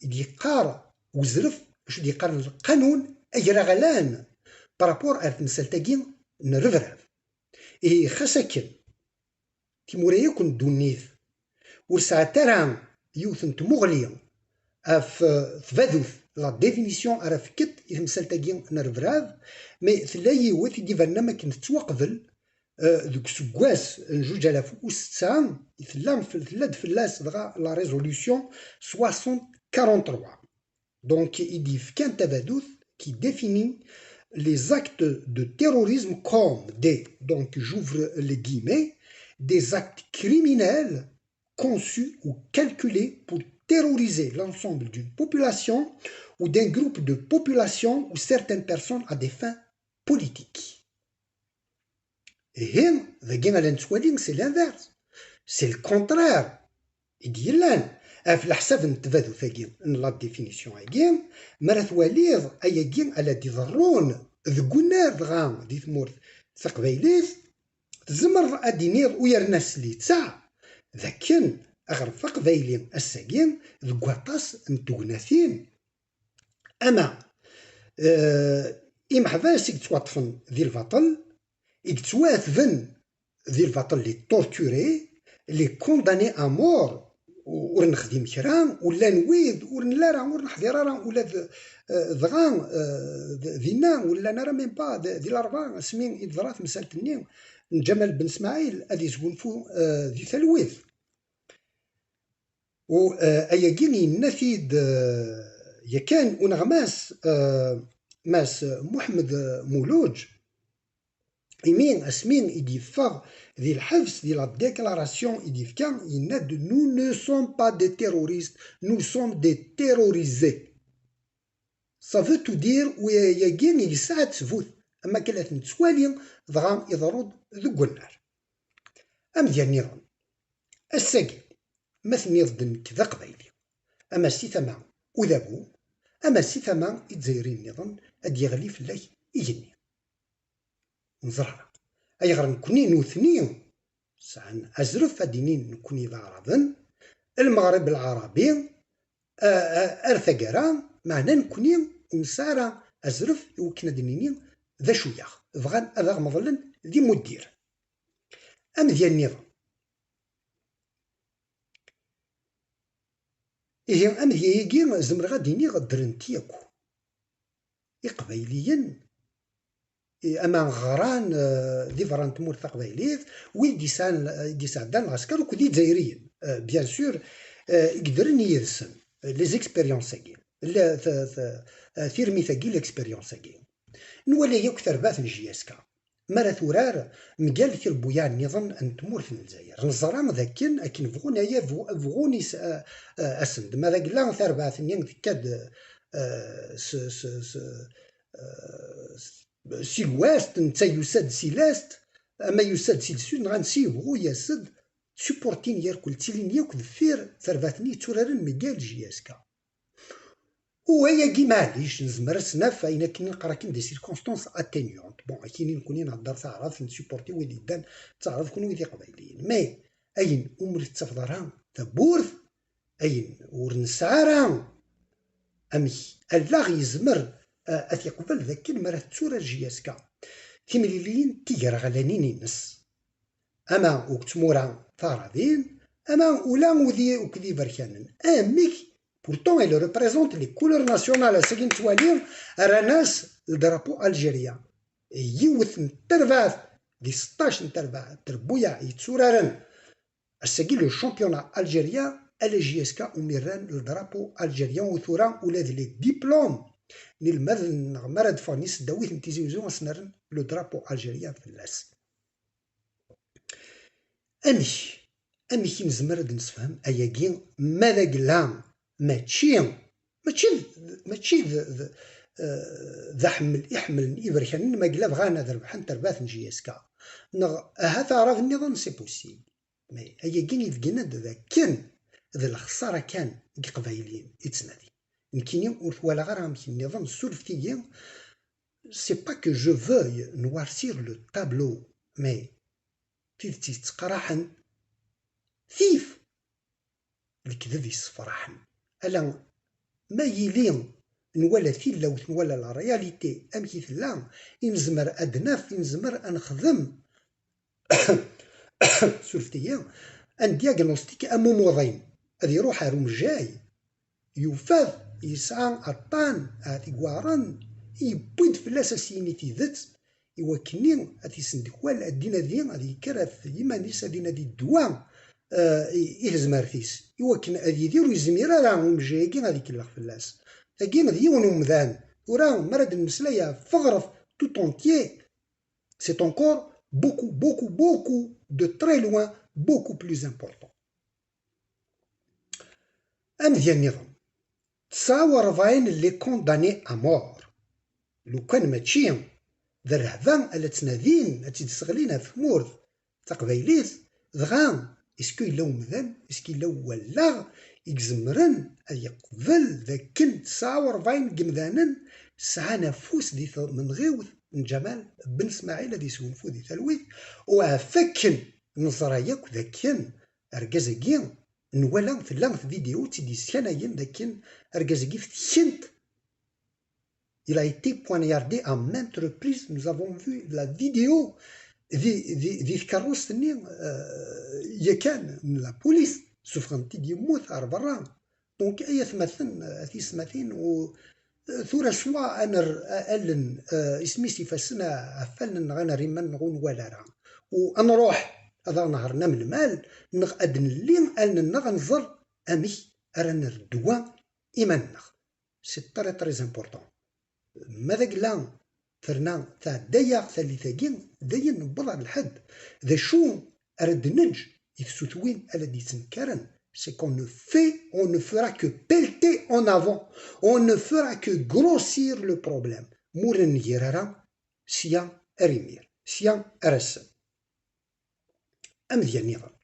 i d-yeqqar uzref, acu d-yeqqar lqanun agraɣlan par rapport ar temsalt-agi n rrebrab. Ihi, xas akken, timura yakk n ddunit ur sɛant ara yiwet n tmuɣli ɣef, eh, tbadut, la définition ara fkent i temsalt-agi n rrebrab, mais tella yiwet i d-ibanen am akken tettwaqbel, eh, deg useggas n zuǧ alaf u setta, i tella, tella-d fell-as dɣa la résolution soixante quarante-trois. Donc, i d-yefkan tabadut qui définit les actes de terrorisme comme des, donc j'ouvre les guillemets, des actes criminels conçus ou calculés pour terroriser l'ensemble d'une population ou d'un groupe de population ou certaines personnes à des fins politiques. Ihi, dagi ala nettwali, c'est l'inverse. C'est le contraire i d-yellan. Ɣef leḥsab n tbadut-agi, n la définition-agi, mi ara twaliḍ ayagi ala d-iḍerrun deg unnar dɣa di tmurt taqbaylit, tzemreḍ ad d-tiniḍ u yerna s littseɛ d akken aɣref aqbayli ass-agi deg waṭas n tegnatin ama, eh, imeḥbas i yettwaṭṭfen di lbaṭel, i yettwaɛetben di lbaṭel, les torturés, les condamnés à mort, u-, ur nexdim kra, u llan wid ur nelli ara, ur neḥḍir ara ula d, eh, dɣa, eh, d-, dinna, ur llan ara même pas d-, di Larebɛa, asmi i d-teḍra temsalt-nni n Ǧamal Ben Smaɛil ad yesgunfu, eh, di talwit. U, eh, ayagi yenna-t-id, eh, yakan uneɣmas, eh, Mass Muḥemmed Muluǧ, imi asmi i d-yeffeɣ di lḥebs, di la déclaration i d-yefka, yenna-d: "Nous ne sommes pas des terroristes, nous sommes des terrorisés." Ça veut tout dire, u yagi yesɛa ttbut, am akken la t-nettwali, dɣa iḍerru-d deg unnar. Amedya nniḍen, ass-agi, ma tenniḍ-d nekk d aqbayli, ama si tama udabu, ama si tama izzayriyen nniḍen, ad d-yeɣli fell-ak igenni. Neẓra ayɣer nekkni nutni sɛan azref ad d-inin nekkni d aɛraben, lmeɣrib lɛarabi, a-, a-, ar taggara, meɛna nekkni ur nesɛi ara azref i wakken ad d-nini d acu-yaɣ, bɣan ad aɣ-meḍlen d imuddiren. Amedya nniḍen. Ihi, amedya-agi zemreɣ ad d-iniɣ ddren-t yakk Iqbayliyen, i-, ama ɣran, eh, di berra n tmurt taqbaylit, wid d-yesɛan, eh, d-yesɛeddan lɛesker akked Izzayriyen, eh, bien sûr, eh, i yeddren yid-sen, eh, les expériences-agi, la, t-, t-, eh, tirmit-agi, l'expérience-agi. Nwala yakk tarbaɛt n J S K mi ara turar mgal tirebbuyaɛ nniḍen n tmurt n Lezzayer. Neẓra d akken, akken bɣun aya, bɣu-, bɣun is-, a-, a-, asen-d. Ma d agella tarbaɛt-nni tekka-d, eh, s, s, s, eh, s, si l'ouest, netta yusa-d si l'est, ama yusa-d si le sud, neɣ ansi yebɣu yas-d, supportin irkul, ttilin yakk deffir tarbaɛt-nni yetturaren mgal J S K. U ayagi, maɛlic, nezmer ad s-naf ayen akken neqqar akken des circonstances atténuantes. Bon, akini nekkni nhedder taɛrabt, nsupporti wid yeddan d taɛrabt, kunwi d iqbayliyen. Mais ayen umi ur tettafeḍ ara tawwurt, ayen ur nesɛi ara amek allaɣ yezmer, eh, ad t-yeqbel d akken mi ara tetturar J S K timliliyin tigraɣlanin-ines, ama deg tmura taɛrabin, ama ula udi akked iberkanen. Amek, pourtant, il représente les couleurs nationales, ass-agi nettwali, rran-as le drapeau algérien. Yiwet n terbaɛt di seṭṭac n terbaɛt n trebbuyaɛ yetturaren ass-agi le championnat algérien, ala J S K umi rran le drapeau algérien, u tura ula d les diplômes n inelmaden neɣ mi ara d-ffɣen i tesdawit n Tizi Uzzu, ad sen-rren le drapeau algérien fell-as. Amek, amek i nezmer ad d-nessefhem ayagi, ma d agella mačči, mačči d, mačči d, d, eh, d aḥemmel i ḥemmlen iberkanen, ma yella bɣan ad rebḥen tarbaɛt n J S K? Neɣ ahat aɛrab nniḍen, c'est possible. Mais ayagi ibeggen-d d akken d lexsara kan n Iqbayliyen i ttnadin. Nekkini ur t-walaɣ ara amek nniḍen, ssurfet-iyi, c'est pas que je veuille noircir le tableau, mais tidet yetteqraḥen tif lekdeb yessefraḥen. Ala ma yili nwala tilawt, nwala la réalité amek i tella, i nezmer ad d-naf, i nezmer ad nexdem, surfet-iyi, un diagnostic am umuḍin. Ad iruḥ ar umejjay, yufa-t yesɛa aṭṭan, ahat i iweɛren, yewwi-d fell-as ad s-yini tidet, i wakken-nni ad t-issendekwal, ad d-inadi, ad yekker ɣef yiman-is, ad inadi ddwa, eh, i, i tezmert-is, i wakken ad yidir ur yezmir ara umejjay-agi ad ikellex fell-as. Tagi d yiwen umdan. Tura, mi ara d-nemmeslay ɣef teɣref tout entier, c'est encore beaucoup, beaucoup, beaucoup de très loin, beaucoup plus important. Amedya nniḍen, tesɛa u rebɛin les condamnés à mort. Lukan mačči d rrehba, a la ttnadin ad tt-id-sseɣlin ɣef tmurt taqbaylit. Dɣa, est-ce que yella umdan, est-ce que yella wallaɣ i izemren ad yeqbel d akken tesɛa u rebɛin n yemdanen sɛan afus di tmenɣiwt n Ǧamal Ben Smaɛil ad yesgunfu di talwit, u ɣef wakken neẓra yakk d akken argaz-agi, nwala tella tvidiyo tt-id-yeskanayen d akken argaz-agi fetken-t. Il a été poignardé à maintes reprises. Nous avons vu la vidéo di, di, di tkeṛṛust-nni, euh, yakan n la police. Suffɣen-t-id yemmut ar berra. Donc, ay atmaten, a tiyesmatin, u, euh, tura swa ad nerr allen, euh, isem-is ifassen ɣef wallen-nneɣ, ad nerr iman-nneɣ ur nwala ara. U ad nruḥ ad aɣ-nehṛen am lmal, neɣ ad nelli allen-nneɣ ad nẓer amek ara nerr ddwa iman-nneɣ. C'est très, très important. Ma d agla terna tɛedda-yaɣ tallit-agi, d ayen newweḍ ɣer lḥedd. D acu ara d-neǧǧ i tsutwin ara d-yettnekkaren? C'est qu'on ne fait, on ne fera que pelleter en avant. On ne fera que grossir le problème. Ma ur ngir ara, sya ar imir, sya ar ass-n. Amedya nniḍen.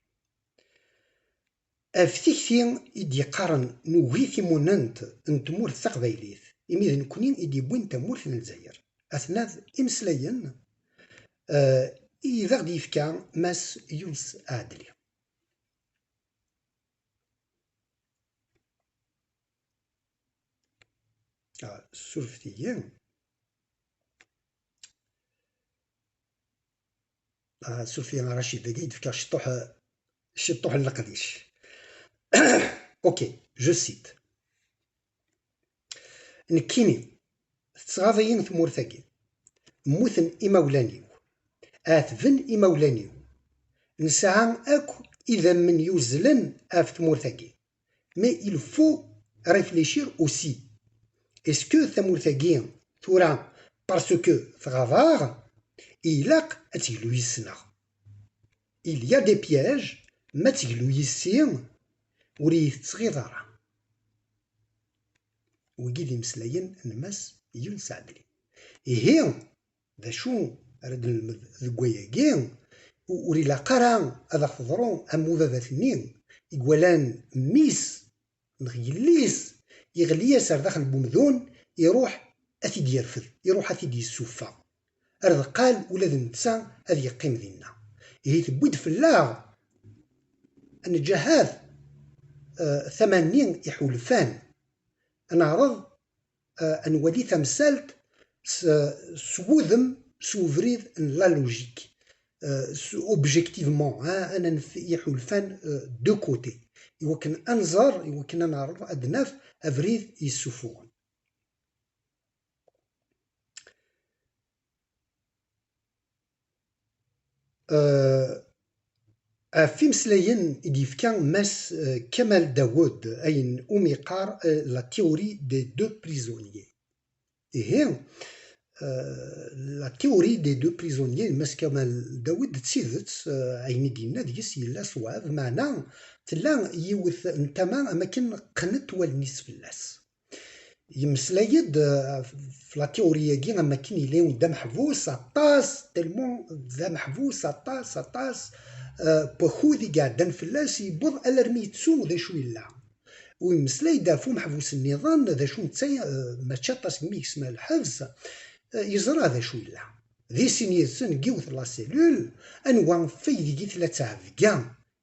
Ɣef tikti i d-yeqqaren nugi timunent n tmurt taqbaylit, imi d nekkni i d-yewwin tamurt n Lezzayer. Atnad imeslayen, eh, i d aɣ-d-yefka Mass Yunes Ɛedli. Ah, surfet-iyi. Ah, surfet-iyi a Racid, dagi i d-fkiɣ ciṭṭuḥ, ciṭṭuḥ n leqdic. Ok, je cite. Nekkini, tettɣaḍ-iyi tmurt-agi. Mmuten imawlan-iw. Ɛetben imawlan-iw. Nesɛa akk idammen yuzzlen ɣef tmurt-agi. Mais il faut réfléchir aussi. Est-ce que tamurt-agi tura, parce que tɣaḍ-aɣ, ilaq ad teglu yis-neɣ? Il y a des pièges, ma teglu yis-i, ur iyi-tettɣiḍ ara. Wigi d imeslayen n Mass Yunes Ɛedli. Ihi, d acu ara d-nelmed deg wayagi? U-, ur ilaq ara ad aɣ-teḍru am ubabat-nni i iwalan mmi-s neɣ yelli-s yeɣli-as ar daxel n umdun, iruḥ ad t-id-yerfed, iruḥ ad t-id-yessuffeɣ. Ar d qqal ula d netta ad yeqqim dinna. Ihi tewwi-d fell-aɣ ad neǧǧ ahat, eh, tama-nni iḥulfan. Ad neɛreḍ, eh, ad nwali tamsalt s, s wudem, s ubrid n la logique. Eh, s, objectivement, ha, ad nanef iḥulfan, eh, de côté. Iwakken ad nẓer, iwakken ad neɛreḍ ad naf abrid yessufuɣen. Eh, ɣef imeslayen i d-yefka Mass, eh, Kamal Dawed, ayen umi yeqqar, eh, la théorie des deux prisonniers. Ihi, eh, la théorie des deux prisonniers, Mass Kamal Dawed, d tidet, eh, ayen i d-yenna deg-s yella ṣṣwab, meɛna tella yiwet n tama am akken qqnent wallen-is fell-as. Yemmeslay-d, eh, ɣef la théorie-agi am akken yella d ameḥbus aṭas, tellement d ameḥbus aṭas, aṭas, eh, n wakud i iɛeddan fell-as, yewweḍ alarmi yettu d acu yella. U yemmeslay-d ɣef umeḥbus nniḍen, d acu netta, eh, mačči aṭas mi yekcem ɣer lḥebs, eh, yeẓra d acu yella. Di sin yid-sen deg yiwet n la cellule, anwa f aydeg i tella ttɛebga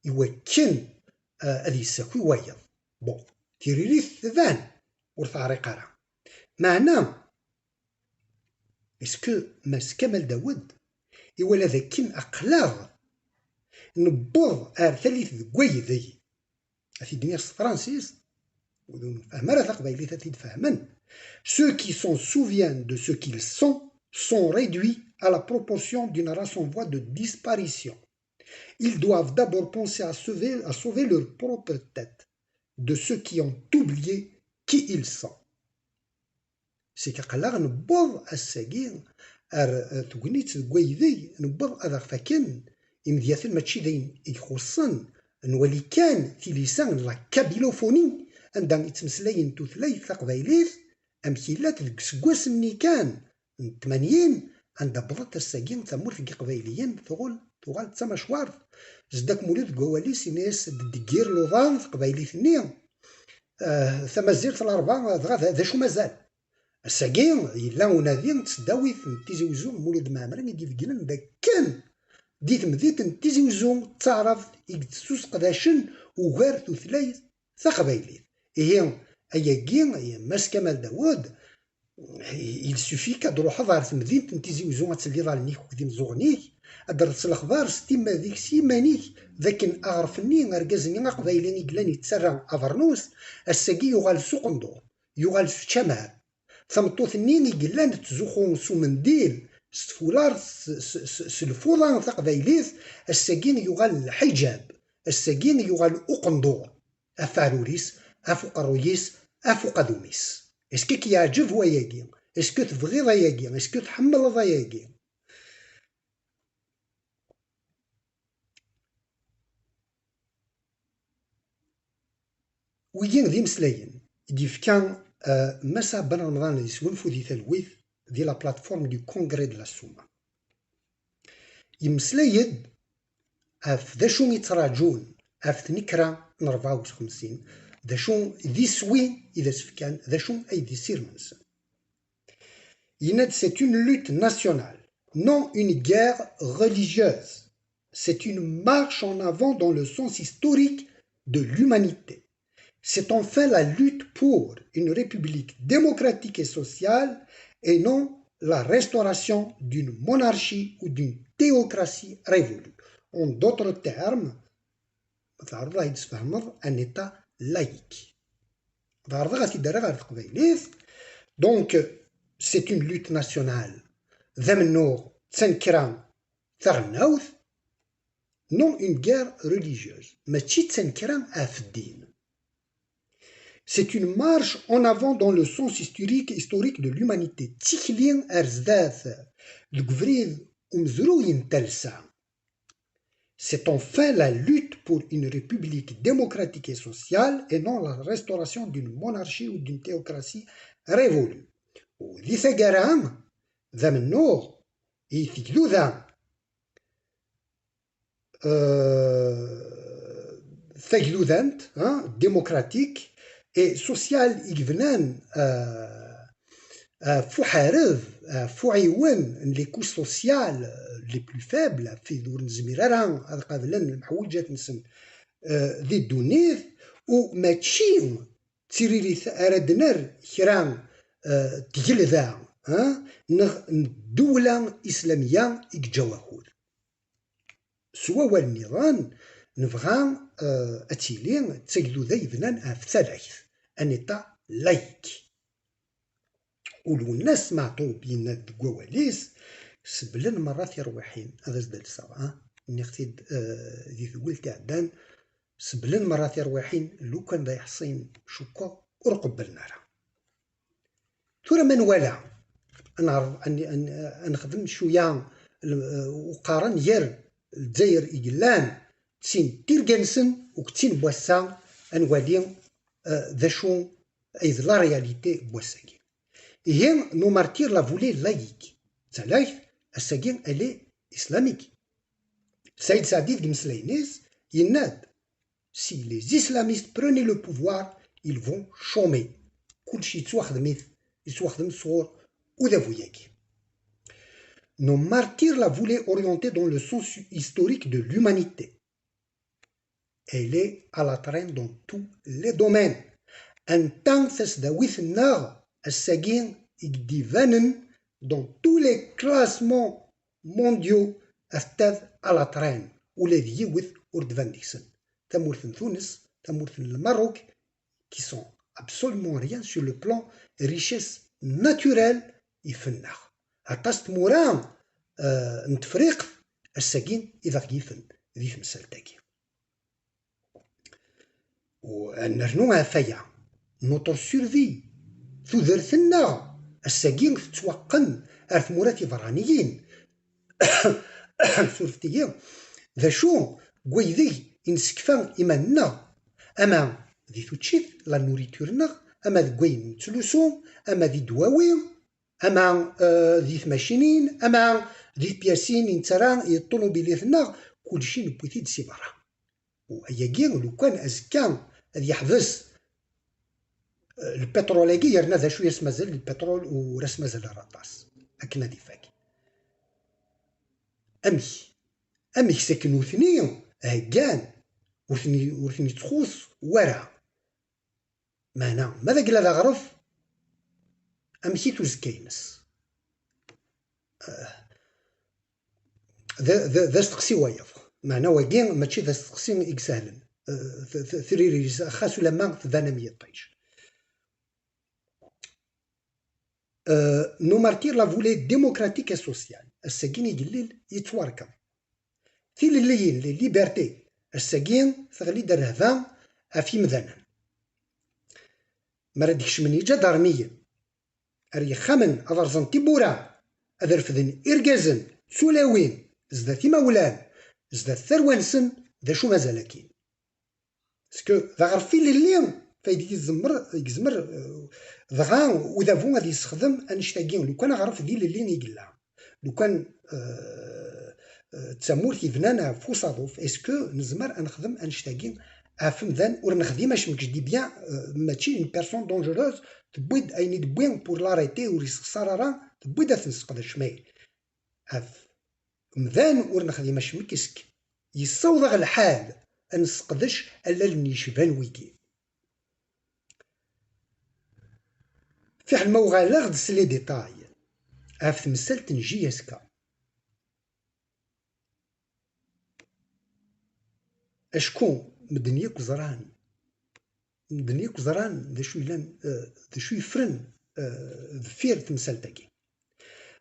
iwakken, eh, ad yessaki wayeḍ. Bon, tiririt tban, ur teɛriq ara. Meɛna, est-ce que Mass Kamal Dawed iwala d akken aql-aɣ newweḍ ar tallit deg waydeg, ad t-id-nniɣ s tefransist, ur nefhem ara taqbaylit ad t-id-fehmen. Ceux qui s'en souviennent de ce qu'ils sont sont réduits à la proportion d'une race en voie de disparition. Ils doivent d'abord penser à sauver, à sauver leur propre tête de ceux qui ont oublié qui ils sont. C'est que aql-aɣ newweḍ ass-agi ar, eh, tegnit deg waydeg newweḍ ad aɣ-faken imedyaten, mačči d ayen i ixuṣṣen, nwali kan tilisa n la kabilophonie, anda i ttmeslayen tutlayt taqbaylit, amek i llant deg iseggasen-nni kan n tmanyin, anda wwḍent ass-agi tamurt n Yiqbayliyen tuɣal, tuɣal d tamacwart. Zeddak Mulud deg wawal-is yenna-yas-d: "Ddeggir luḍa teqbaylit-nni, eh, tamazirt larba, dɣa d, d acu mazal?" Ass-agi yella unadi n tesdawit n Tizi Uzzu, Mulud Mɛemmri, i d-ibegglen d akken di temdint n Tizi Uzzu d taɛrabt i yettuseqdacen ugar tutlayt taqbaylit. Ihi, ayagi, Mass Kamal Dawed, il suffit ad d-truḥeḍ ɣer temdint n Tizi Uzzu, ad telliḍ allen-ik akked imeẓẓuɣen-ik, ad d-terreḍ s lexbar s timmad-ik s yiman-ik, d akken aɣref-nni, argaz-nni aqbayli i yellan yettarra abernus, ass-agi yuɣal s uqendur, yuɣal s učamar. Tameṭṭut-nni i yellan tettzuxxu s umendil, s tfulart, s, s, s, s lfuḍa taqbaylit, ass-agi yuɣal lḥiǧab, ass-agi yuɣal uqendur, ɣef uɛrur-is, ɣef uqerruy-is, ɣef uqadum-is. Est-ce que k-yeɛǧeb wayagi? Est-ce que tebɣiḍ ayagi? Est-ce que tḥemmleḍ ayagi? Wigi d imeslayen i d-yefka, eh, Mass Ɛebban Remḍan ad yesgunfu di talwit di la plateforme du Congrès de la Souma. Yemmeslay-d ɣef d acu i ttraǧun ɣef tnekra n rebɛa u xemsin, d acu d iswi i d as-fkan, d acu ay d isirem-nsen. Yenna-d: "C'est une lutte nationale, non une guerre religieuse. C'est une marche en avant dans le sens historique de l'humanité. C'est enfin la lutte pour une république démocratique et sociale et non la restauration d'une monarchie ou d'une théocratie révolue." En d'autres termes, tɛerḍeḍ ad yi-d-tesfehmeḍ un état laïque. Tɛerḍeḍ ad t-id-rreɣ ɣer teqbaylit. Donc, c'est une lutte nationale. D amennuɣ, d tanekra taɣelnawt, non une guerre religieuse. Mačči d tanekra ɣef ddin. C'est une marche en avant dans le sens historique, historique de l'humanité. D tikli ar zdat deg ubrid umezruy n talsa. C'est enfin la lutte pour une république démocratique et sociale et non la restauration d'une monarchie ou d'une théocratie révolue. U di taggara, d amennuɣ i tegduda, euh, tagdudant, hein, démocratique et sociale i yebnan, euh, ɣef uḥareb, ɣef uɛiwen n les couches sociales les plus faibles, ɣef wid ur nezmir ara ad qablen lemḥuǧat-nsen, euh, di ddunit, u mačči d tiririt ara d-nerr kra, euh, n tgelda, hein, neɣ n ddewla islamiyya i yeǧǧa wakud. S wawal nniḍen, nebɣa, euh, ad tili d tagduda yebnan ɣef talagt, un état laïque. U Lwennas Meɛtub yenna-d deg wawal-is: "Seblen merra tirwiḥin", ad as-d-alseɣ, ah, nniɣ-t-id, euh, di tewwilt iɛeddan, "Seblen merra tirwiḥin, lukan d ayeḥṣin, cukkeɣ ur qebblen ara." Tura ma nwala, ad neɛreḍ ad n-, ad n-, ad nexdem cwiya l-, uqaren gar Lezzayer i yellan d tin n tirga-nsen u d tin n wass-a, ad nwali, eh, d acu ay d la réalité n wass-agi. Ihi, nos martyrs, la volée laïque, d talagt, ass-agi, elle est islamique. Saïd Saadi deg imeslayen-is yenna-d: "Si les islamistes prenaient le pouvoir, ils vont chômer." Kulci yettwaxdem-it, yettwaxdem sɣur udabu-agi. Nos martyrs, la volée orientée dans le sens historique de l'humanité. Elle est à la traîne dans tous les domaines. Anta tasdawit-nneɣ ass-agi i d-ibanen dans tous les classements mondiaux, ad tettad à la traîne, ula d yiwet ur d-tban deg-sen. Tamurt n Tunes, tamurt n Lmerruk, qui sont absolument rien sur le plan richesse naturelle, ifen-aɣ. Aṭas tmura, euh, n Tefriqt ass-agi i d aɣ-yifen di temsalt-agi. U ad nernu ɣef waya, notre survie, tudert-nneɣ, ass-agi tettwaqqen ar tmura tiberraniyin. Surfet-iyi, d acu n waydeg i nessekfa iman-nneɣ, ama di tuččit, la nourriture-nneɣ, ama deg wayen nettlusu, ama di ddwawi, ama, eh, di tmacinin, ama di tpyasin i nettarra i ṭṭunubilit-nneɣ, kulci newwi-t-id si berra. U ayagi, lukan azekka ad yeḥbes, eh, lpiṭrul-agi, yerna d acu i as-mazal lpiṭrul? Ur as-mazal ara aṭas akken ad ifak. Amek? Amek s akken nutni heggan, ur ten-, ur ten-ittxuṣṣ wara? Meɛna, ma d agla d aɣref, amek-it uzekka-ines? Eh, d, d, d asteqsi wayeḍ. Meɛna wagi mačči d asteqsi i isehlen. Eh, t-, t-, tririt, xas ulamma tban am yiṭij. Euh, nos martyrs, la volée démocratique et sociale. Ass-agi igellil yettwarkeḍ. Tilelliyin, les libertés, ass-agi teɣli-d rrehba ɣef yimdanen. Mi ara d-kecmen iǧadarmiyen ar yexxamen, ad rẓen tiwwura, ad refden irgazen d tulawin zdat imawlan, zdat tarwa-nsen, d acu mazal akkin? Parce que d aɣref ilelli, fayda yezmer, yezmer, euh, dɣa udabu ad yessexdem annect-agi. Lukan aɣref d ilelli i yella, lukan, euh, euh, d tamurt yebnan ɣef usaḍuf, est-ce que nezmer ad nexdem annect-agi ɣef umdan? Ur nexdim acemmek, je dis bien, euh, mačči une personne dangereuse, tewwi-d ayen i d-tewwi pour l'arrêter, ur yessexṣar ara, tewwi-d ad t-nesseqdec, mais ɣef umdan ur nexdim acemmek, est-ce que yessaweḍ-aɣ lḥal ad nesseqdec allalen yecban wigi? Fiḥel ma uɣaleɣ-d s les détails ɣef temsalt n J S K. Acku medden yakk ẓran, medden yakk ẓran d acu yellan, eh, d acu yeffren, eh, deffir temsalt-agi.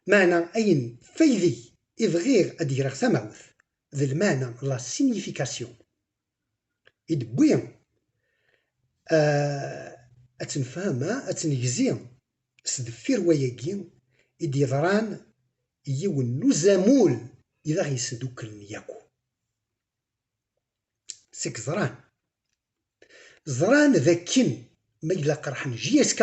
Meɛna ayen f aydeg i bɣiɣ ad d-greɣ tamawt d lmeɛna, la signification, i d-tewwi, eh, ad tt-nefhem, eh, ad tt-negzi s deffir wayagi i d-yeḍran i yiwen n uzamul i d aɣ-yesduklen yakk. Seg ẓran. Ẓran d akken ma yella qerḥen J S K,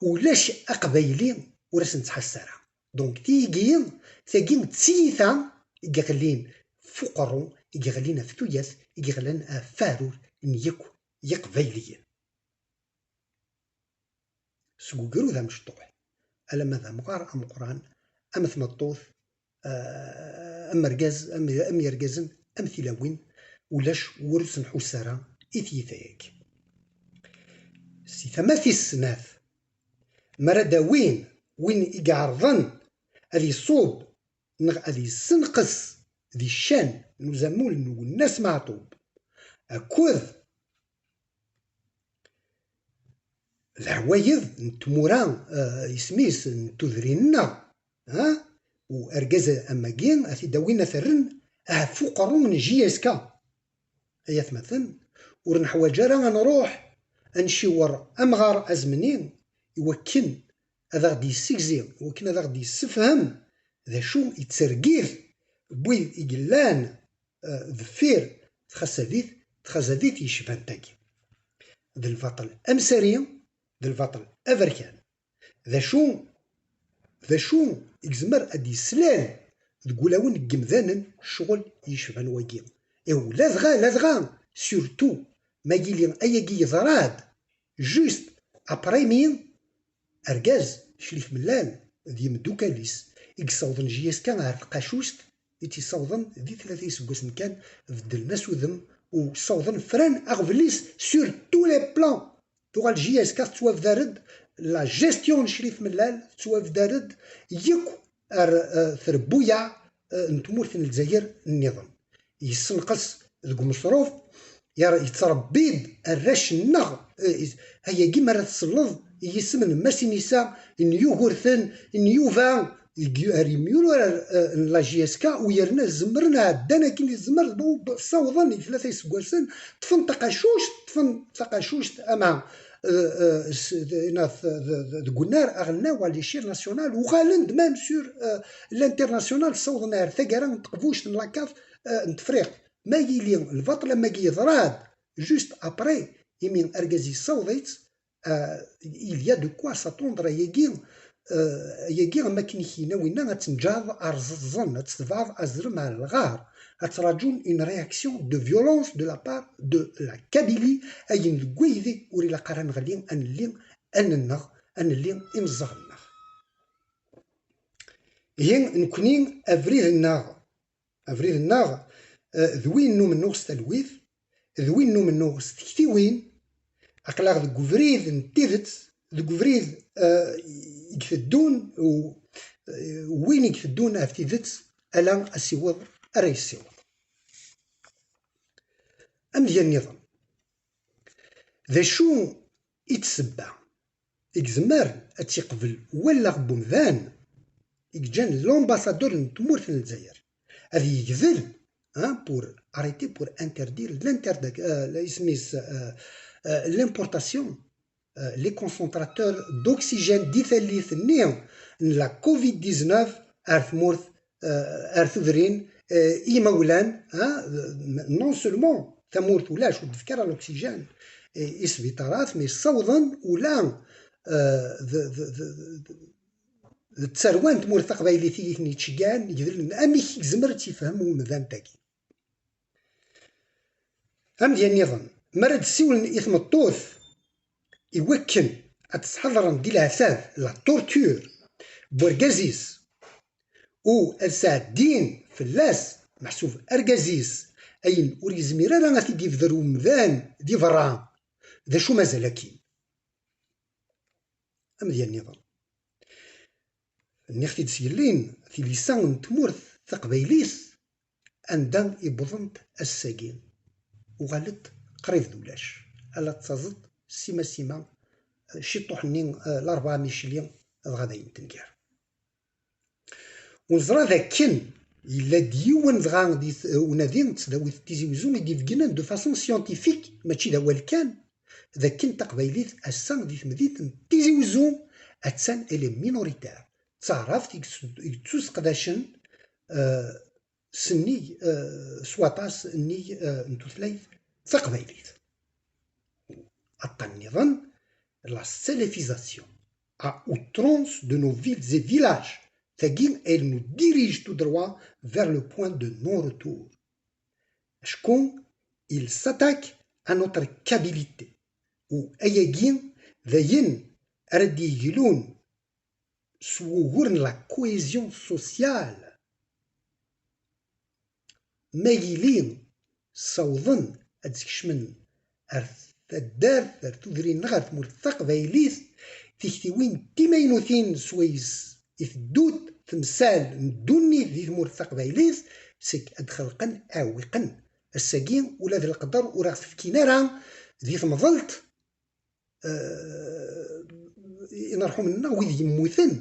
ulac aqbayli ur asen-ttḥassa ara. Donc tigi, tagi d tiyita i yeɣlin f uqerru, i yeɣlin ɣef tuyat, i yeɣlin ɣef uɛrur n yakk yiqbayliyen. Seg ugrud amecṭuḥ alamma d amɣar ameqqran, am tmeṭṭut, eh, am argaz, am, am yergazen, am tilawin, ulac wur ur s-nḥuss ara i tyita-agi. Si tama tis snat, mi ara d-awin win i iɛerḍen ad iṣub neɣ ad yessenqes di ccan n uzamul n Wennas Meɛtub akked leɛwayed n tmura, eh, isem-is, n tudrin-nneɣ, ha? U argaz am wagi, ad t-id-awin, ad t-rren ɣef uqerru n J S K. Ay atmaten, ur neḥwaǧ ara ad nruḥ ad nciwer amɣar azemni i wakken ad aɣ-d-yessegzi, i wakken ad aɣ-d-yessefhem d acu i d targit n wid i yellan, eh, deffir txazabit, txazabit yecban tagi. D lbaṭel amsari, d lbaṭel aberkan. D acu, d acu i yezmer ad d-yeslal deg wulawen n yemdanen ccɣel yecban wagi? Et ladɣa, ladɣa, surtout ma yili ayagi yeḍra-d juste après mi argaz, Crif Mellal d yimeddukkal-is i yessawḍen J S K ɣer tqacuct i tt-yessawḍen di tlata iseggasen kan, beddlen-as udem u ssawḍen fran aɣbel-is sur tous les plans. Tuɣal J S K tettwabdar-d, la gestion n Crif Mellal tettwabdar-d yakk ar, eh, trebbuyaɛ, eh, n tmurt n Lezzayer nniḍen. Yessenqes deg umeṣruf, yer-, yettrebbi-d arrac-nneɣ, eh, is-, ayagi mi ara tselleḍ i yisem n Masinisa, n Yugurten, n Yuba, deg, ar yimyurar, eh, n la J S K, u yerna zemren ɛeddan akken i zemren, bu-, bu-, ssawḍen i tlata iseggasen, ṭṭfen taqacuct, ṭṭfen taqacuct, ama, eh, eh, s-, d-, na-, d-, d-, deg unnar aɣelnaw, à l'échelle nationale, uɣalen-d même sur, eh, l'international, ssawḍen ar taggara n teqbuct n la CAF, eh, n Tefriqt. Ma yili lbaṭel am wagi yeḍra-d juste après, imi argaz yessaweḍ-itt, euh, il y a de quoi s'attendre ayagi, eh, ayagi am akken i k-yenna winna, ad tenǧaḍ ar ẓeẓẓen, ad tt-tebɛeḍ azrem ar lɣar, ad traǧun une réaction de violence de la part de la Kabylie, ayen deg waydi ur ilaq ara neɣli, ad nelli allen-nneɣ, ad nelli imeẓẓaɣen-nneɣ. Ihi nekni abrid-nneɣ, abrid-nneɣ, eh, d win n umennuɣ s talwit, d win n umennuɣ s tektiwin, aql-aɣ deg ubrid n tidet, deg ubrid, eh, i iteddun, u, eh, win i iteddun ɣef tidet, ala asiweḍ ara yessiweḍ. Amedya nniḍen. D acu i d ssebba i izemren ad tt-iqbel wallaɣ n wemdan i yeǧǧan l'ambassadeur n tmurt n Lezzayer ad yegdel, hein, pour arrêter, pour interdire l'interdi-, euh, isem-is, euh, euh, l'importation, euh, les concentrateurs d'oxygène di tallit-nni n la covid dix-neuf ar tmurt, euh, ar tudrin, euh, imawlan, hein, non seulement tamurt ulac ur d-tefki ara l'oxygène i, i sbiṭarat, mais ssawḍen ula, euh, d, d, d, d, d tarwa n tmurt taqbaylit i ten-yettceggiɛen, yegdlen. Amek i yezmer ad tt-yefhem umdan-tagi? Amedya nniḍen, mi ara d-ssiwlen i tmeṭṭut i wakken ad tt-sḥeḍren di leɛtab, la torture, n wergaz-is, u ad sɛeddin fell-as, meḥsub argaz-is, ayen ur yezmir ara ad t-id-yebder umdan di berra, d acu mazal akkin? Amedya nniḍen. Nniɣ-t-id s yellin, tilisa n tmurt taqbaylit, anda i wwḍent ass-agi, uɣalent qrib d ulac. Ala ttaẓeḍ sima sima, eh, ciṭuḥ-nni, eh, Larebɛa Micli, dɣa d ayen tenger. Ur neẓra d akken yella-d yiwen dɣa di t-, unadi n tesdawit n Tizi Uzzu i d-ibeggnen de façon scientifique, mačči d awal kan, d akken taqbaylit ass-a di temdint n Tizi Uzzu, attan elle est minoritaire. D taɛrabt i yettu-, i yettuseqdacen, eh, s nnig, eh, s waṭas nnig, eh, n tutlayt taqbaylit. Aṭṭan nniḍen, la salafisation à outrance de nos villes et villages. Tagi, elle nous dirige tout droit vers le point de non-retour. Acku, il s'attaque à notre kabilité. U ayagi, d ayen ara d-yeglun s wugur n la cohésion sociale. Ma yili ssawḍen ad skecmen ar taddart, ar tudrin-nneɣ, ar tmurt taqbaylit, tiktiwin timaynutin swayes i teddut temsal n ddunit di tmurt taqbaylit, seg ad xelqen aɛwiqen. Ass-agi, ula d leqder ur aɣ-t-fkin ara di temḍelt, eh, inerḥumen-nneɣ wid yemmuten.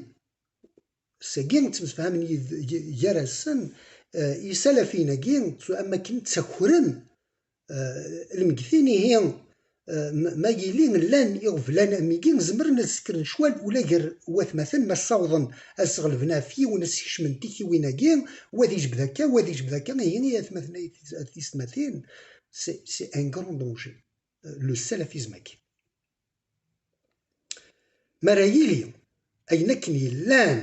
Sagi ttemsefhamen yid-, y-, gar-asen, eh, isalafiyen-agi, am akken ttakren, eh, lmegtin, ihi, eh, m-, ma yili llan iɣeblan am wigi, zemren ad sekren ccwal ula gar watmaten ma ssawḍen ad sɣelben ɣef yiwen, ad skecmen tiktiwin-agi, wa ad ijbed akka, wa ad ijbed akka, ihi, ay atmaten, ay tis-, ay tisetmatin, c'est, c'est un grand danger, eh, le salafisme-agi. Mi ara yili ayen akken yellan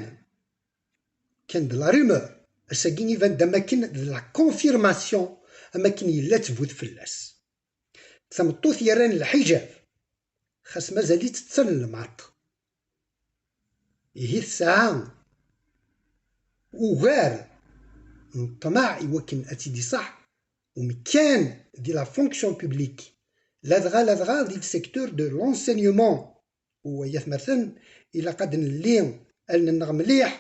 kan d la rumeur, ass-agi iban-d am akken d la confirmation, am akken yella ttbut fell-as. Tameṭṭut yerran lḥijab, xas mazal-itt tettal lmaṭ. Ihi tesɛa ugar n ṭṭmeɛ i wakken ad tt-id-iṣaḥ umkan di la fonction publique, ladɣa, ladɣa di le secteur de l'enseignement. U ay atmaten, ilaq ad nelli allen-nneɣ mliḥ,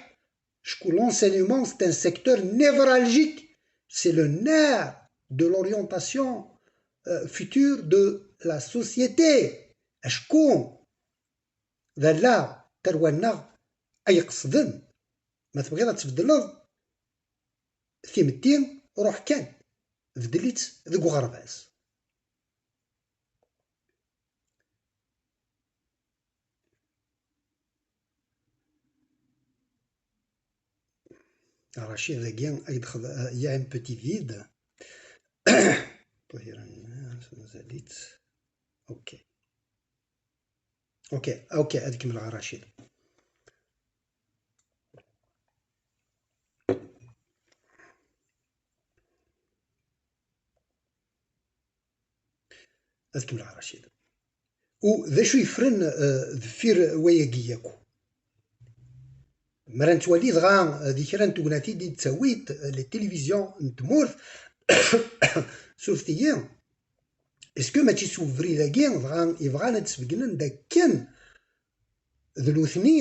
acku l'enseignement, c'est un secteur névralgique, c'est le nerf de l'orientation, euh, future de la société. Acku d allaɣ tarwa-nneɣ ay iqesden. Ma tebɣiḍ ad tbeddleḍ timetti, ruḥ kan, beddel-itt deg uɣerbaz. Rachid dagi ay d-xed-, il y a un petit vide. Mazal-itt. Ok. Ok, ok, ad kemmleɣ a Rachid. Ad kemmleɣ, Racid. U d acu yeffren, eh, deffir wayagi yakk? Mi ara nettwali dɣa, eh, di kra n tegnatin i d-ttawiḍ, eh, les télévisions n tmurt, surfet-iyi, est-ce que mačči s ubrid-agi dɣa i bɣan ad d-sbeggnen d akken d nutni,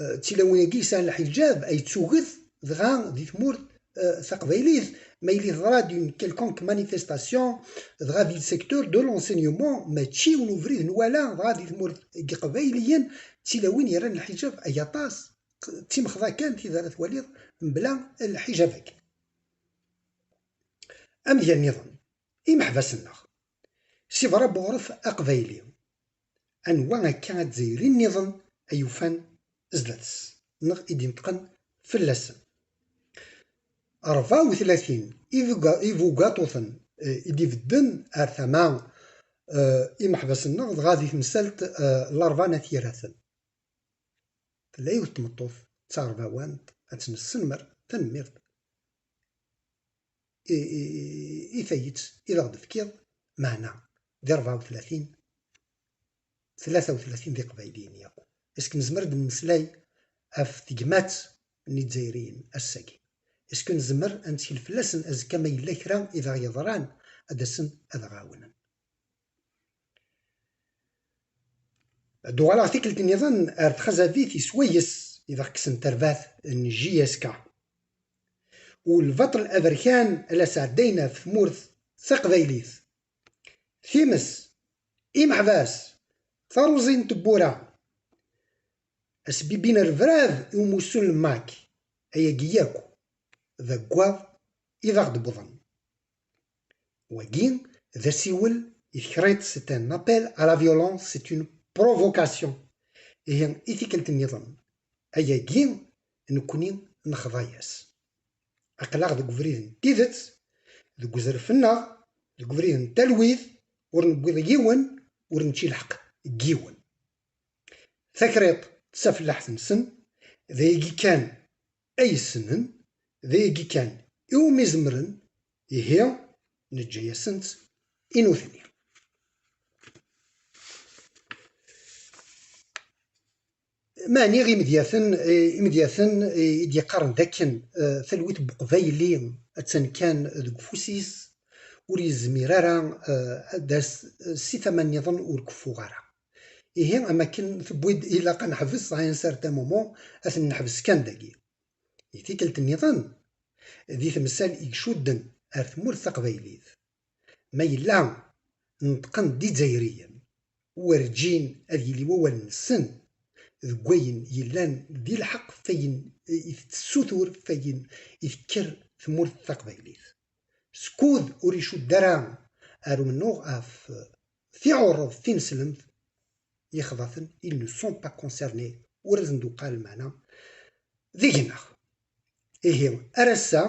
eh, d tilawin-agi yesɛan lḥiǧab ay d tuget dɣa di tmurt, eh, taqbaylit, ma yili teḍra-d une quelconque manifestation dɣa di le secteur de l'enseignement, mačči yiwen ubrid nwala dɣa di tmurt n Yiqbayliyen d tilawin yerran lḥiǧab ay aṭas, d timexḍa kan tid ara twaliḍ mebla lḥiǧab-agi. Amedya nniḍen, imeḥbas-nneɣ, Sibra Buɣref aqbayli, anwa akka azzayri nniḍen ay ufan zdat-s neɣ i d-ineṭqen fell-asen? Rebɛa u tlatin ibuga-, ibugaṭuten, eh, i d-ibedden ar tama, eh, imeḥbas-nneɣ, dɣa di temsalt, eh, Larebɛa n At Yiraten. Tella yiwet n tmeṭṭut d taɣerbawant, ad tt-nessenmer, tanemmirt i, i, i tayet i d aɣ-d-tefkiḍ, meɛna di rebɛa u tlatin, tlata u tlatin d Iqbayliyen yakk. Est-ce que nezmer ad nemmeslay ɣef tegmat n Izzayriyen ass-agi? Est-ce que nezmer ad nettkel fell-asen azekka ma yella kra i d aɣ-yeḍran ad d-asen ad aɣ-ɛawnen? Ad uɣaleɣ tikkelt nniḍen ar txazabit i swayes i d aɣ-kksen tarbaɛt n J S K. U lbaṭel aberkan ala sɛeddayen ɣef tmurt taqbaylit. Times, imeḥbas, taruẓi n tewwura, asbibi n rrebrab i umussu n lmak, ayagi yakk d aggaḍ i d aɣ-d-wwḍen. Wagi d asiwel i tekriṭ, c'est un appel à la violence, c'est une provocation. Ihi i tikkelt nniḍen, ayagi nekkni nexḍa-yas. Aql-aɣ deg ubrid n tidet, deg uzref-nneɣ, deg ubrid n talwit, ur newwiḍ yiwen, ur nečči lḥeqq n yiwen. Takriṭ d tafellaḥt-nsen, d ayagi kan ay ssnen, d ayagi kan iwumi zemren, ihi neǧǧa-yasent i nutni. Meɛni imedyaten, eh, imedyaten, eh, i d-yeqqaren d akken, eh, talwit n Uqbayli attan kan deg ufus-is, ur yezmir ara, eh, ad d-as, eh, si tama nniḍen ur keffuɣ ara. Ihi, am akken tewwi-d, ilaq ad neḥbes à un certain moment, ad ten-neḥbes kan dagi. I tikkelt nniḍen, di temsal i icudden ar tmurt taqbaylit, ma yella neṭqen-d Izzayriyen, werǧin ad yili wawal-nsen deg wayen yellan di lḥeqq f wayen i tessutur, f wayen i tekker tmurt taqbaylit. Skud ur icudd ara ar umennuɣ ɣef tiɣurreḍ tineslemt, yexḍa-ten, ils ne sont pas concernés, ur asen-d-uqal lmeɛna deg-neɣ. Ihi, ar ass-a,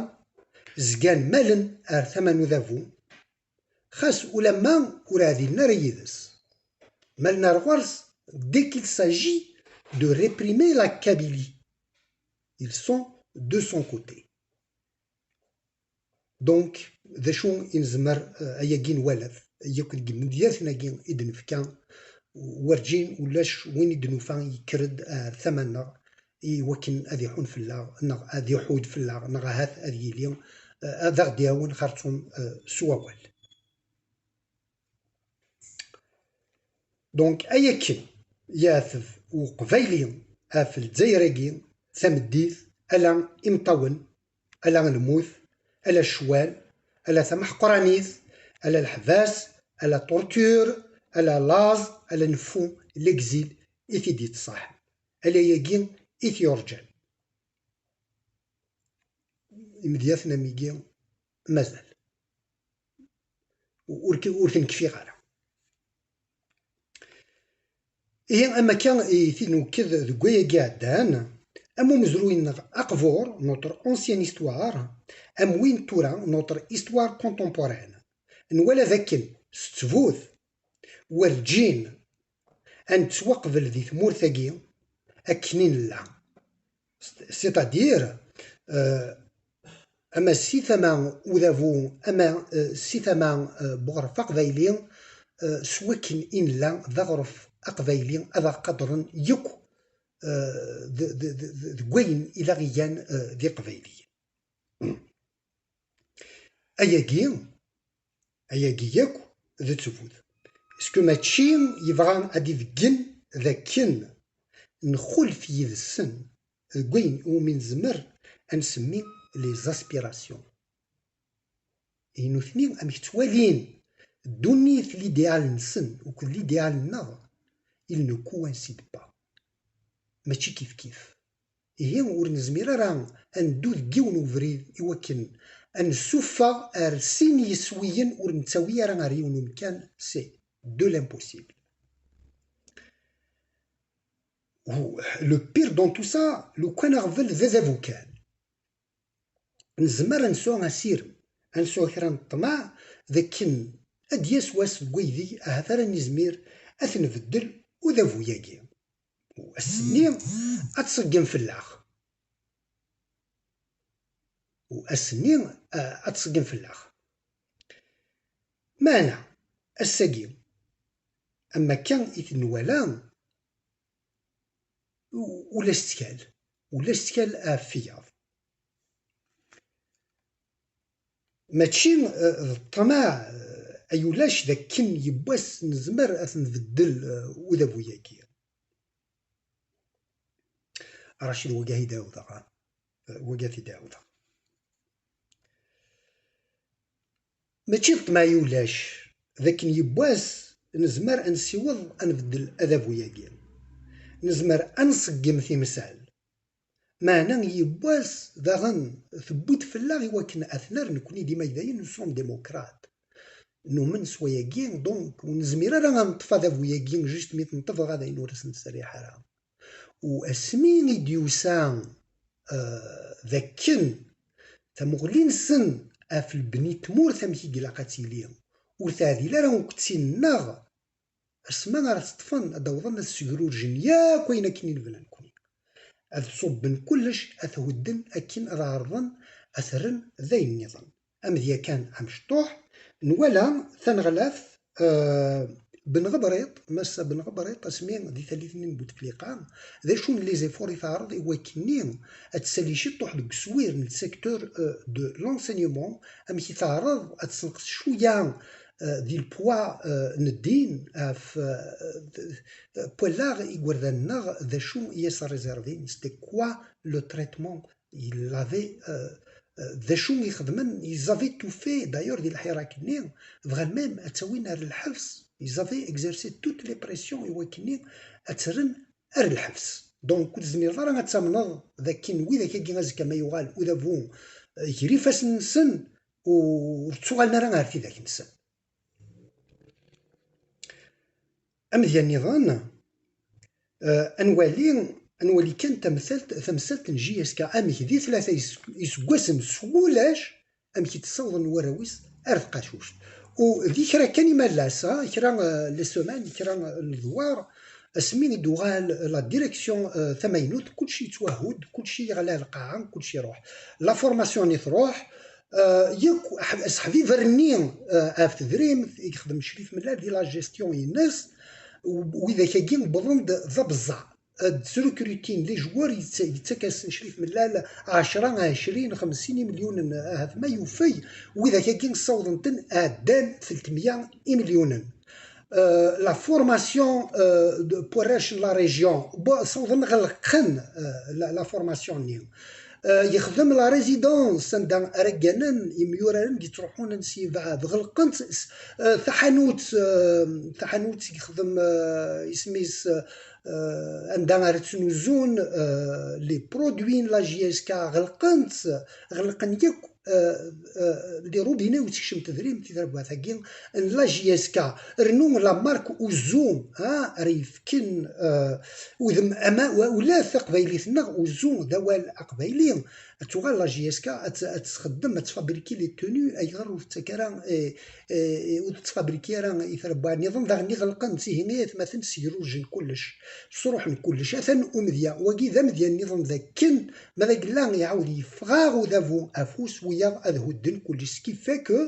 zgan malen ar tama n udabu, xas ulamma ur ɛdilen ara yid-s. Malen ar ɣur-s, dès qu'il s'agit de réprimer la Kabylie, ils sont de son côté. Donc, d acu i nezmer, eh, ayagi nwala-t, yakk deg imedyaten-agi i d-nefka, werǧin ulac win i d-nufa yekker-d ar tama-nneɣ i wakken ad iḥun fell-aɣ, neɣ ad iḥud fell-aɣ, neɣ ahat ad yili, eh, ad aɣ-d-iɛawen xerṣum, eh, s wawal. Donc, ay akken yeɛteb Uqbayli ɣef Lezzayer-agi tameddit, ala imeṭṭawen, ala lmut, ala ccwal, ala tameḥqranit, ala leḥbas, ala torture, ala laẓ, ala neffu, l'exil i t-id-yettṣaḥen. Ala ayagi i t-yurǧan. Imedyaten am wigi mazal. Ur, ur ten-kfiɣ ara. Ihi, am akka i t-id-nukked deg wayagi iɛeddan, am umezruy-nneɣ aqbur, notre ancienne histoire, am win tura, notre histoire contemporaine. Nwala d akken s ttbut, werǧin ad nettwaqbel di tmurt-agi akken i nella. C'est-à-dire, euh, ama si tama udabu, ama, euh, si tama, euh, n uɣref aqbayli, eh, s wakken i nella d aɣref aqbayli ad aɣ-qadren yakk, eh, d, d, d, d, deg wayen i d aɣ-igan, eh, d iqbayliyen. Ayagi, ayagi yakk d ttbut. Est-ce que mačči yebɣa ad d-ibeggen d akken nxulef yid-sen deg wayen umi nezmer ad nsemmi les aspirations? I nutni amek ttwalin ddunit, l'idéal-nsen akked l'idéal-nneɣ, il ne coïncide pas. Mačči kif kif. Ihi ur nezmir ara ad neddu deg yiwen ubrid i wakken ad nessuffeɣ ar sin yiswiyen ur nettawi ara ar yiwen umkan, c'est de l'impossible. Le pire dans tout ça, lukan aɣbel d adabu kan, nezmer ad nesɛu asirem, ad nesɛu kra n ṭṭmeɛ d akken ad d-yas wass deg waydeg ahat ara nizmir ad t-nbeddel udabu-agi. U ass-nni ad tṣeggem fell-aɣ. U ass-nni, eh, ad tṣeggem fell-aɣ. Meɛna, ass-agi, am akka i t-nwala, u-, ula s ttkal, ula s ttkal ɣef wiyaḍ. Mačči, eh, d ṭṭmeɛ, eh, ay ulac d akken yiwwas nezmer ad t-nbeddel, eh, udabu-agi. Racid, wagi i d-ɛawdeɣ, ah, wagi i d-ɛawdeɣ. Mačči d ṭṭmeɛ i ulac d akken yiwwas nezmer ad nessiweḍ ad nbeddel adabu-agi. Nezmer ad nṣeggem timsal. Meɛna yiwwas daɣen tewwi-d fell-aɣ i wakken ad t-nerr nekkni d imagdayen, nous sommes démocrates. Numen s wayagi, donc ur nezmir ara ad neṭṭef adabu-agi juste mi t-neṭṭef, dɣa d ayen ur as-nettserriḥ ara. U asmi i d-yusa, eh, d akken tamuɣli-nsen ɣef lebni n tmurt amek i ilaq ad tili, ur teɛdil ara akk d tin-nneɣ, asmi ara t-ṭṭfen ad d-awḍen ad ssegrurjen yakk ayen akken i nebna nekkni. Ad ṣubben kullec, ad t-hudden akken ad ɛerḍen ad t-rren d ayen nniḍen. Amedya kan amecṭuḥ, nwala taneɣlaft, eh, Ben Ɣebriṭ, Massa Ben Ɣebriṭ, asmi di tallit-nni n Butefliqa, d acu n les efforts i teɛreḍ i wakken-nni ad tsali ciṭṭuḥ deg uswir n le secteur, eh, de l'enseignement, amek i teɛreḍ ad tessenqes cwiya, eh, di le poids, eh, n ddin ɣef, eh, d-, eh, n wallaɣ igerdan-nneɣ, d acu i as-réservin, c'était quoi le traitement il avait, euh, euh, d acu i xedmen, ils avaient tout fait, d'ailleurs, di lḥirak-nni, bɣan même ad t-awin ar lḥebs, ils avaient exercé toutes les pressions i wakken-nni ad t-rren ar lḥebs. Donc, ur tezmireḍ ara ad tamneḍ d akken widak-agi azekka ma yuɣal udabu, euh, gar ifassen-nsen, ur ttuɣalen ara ar tidak-nsen. Amedya nniḍen, eh, ad nwali, ad nwali kan tamsalt, tamsalt n J S K, amek di tlata is-, iseggasen s wulac, amek i d-ssawḍen warraw-is ar tqacuct. U di kra kan imalas, ha, kra, eh, les semaines, kra, eh, ledwar, asmi i d-tuɣal la direction, eh, tamaynut, kulci yettwahud, kulci yeɣli ar lqaɛa, kulci iruḥ. La formation-nni truḥ, eh, yakk ḥ-, aseḥbiber-nni, eh, ɣef tedrimt i yexdem Crif Mellal di la gestion-ines, u-, widak-agi wwḍen-d d abeẓẓeɛ. Eh, d-srekrutin les joueurs, yett-, yettak-asen Crif Mellal ɛecra, ɛecrin, xemsin imelyunen, ahat ma yufeg, widak-agi ssawḍen-ten ɛeddan telt mya imelyunen. Eh, la formation, eh, de, n warrac n la région, bo-, ssawḍen ɣelqen, eh, la, la formation-nni. Eh, yexdem la résidence anda ara gganen imyuraren d-yettruḥun ansi yebɛed, ɣelqen-tt, s-, eh, taḥanut, eh, taḥanut yexdem, eh, isem-is, eh, anda ara ttnuzun, eh, les produits n la J S K, ɣelqen-tt, ɣelqen yakk, eh, eh, les robinets ur tekcem tedrimt i terbaɛt-agi n la J S K. Rnu la marque Uzu, ha, ara yefken, eh, udem, ama, wa-, ula d taqbaylit-nneɣ, Uzu d awal aqbayli, ad tuɣal la J S K ad t-, ad txeddem, ad tfabriki les tenues, ayɣer ur tettak ara, eh, eh, ur tettfabriki ara i trebbaɛ nniḍen, daɣen i ɣelqen-tt, ihi i atmaten ssegrurjen kullec, sruḥen kullec. Atan umedya, wagi d amedya nniḍen d akken, ma d agella iɛawed yeffeɣ-aɣ udabu afus, ad hudden kullec, ce qui fait que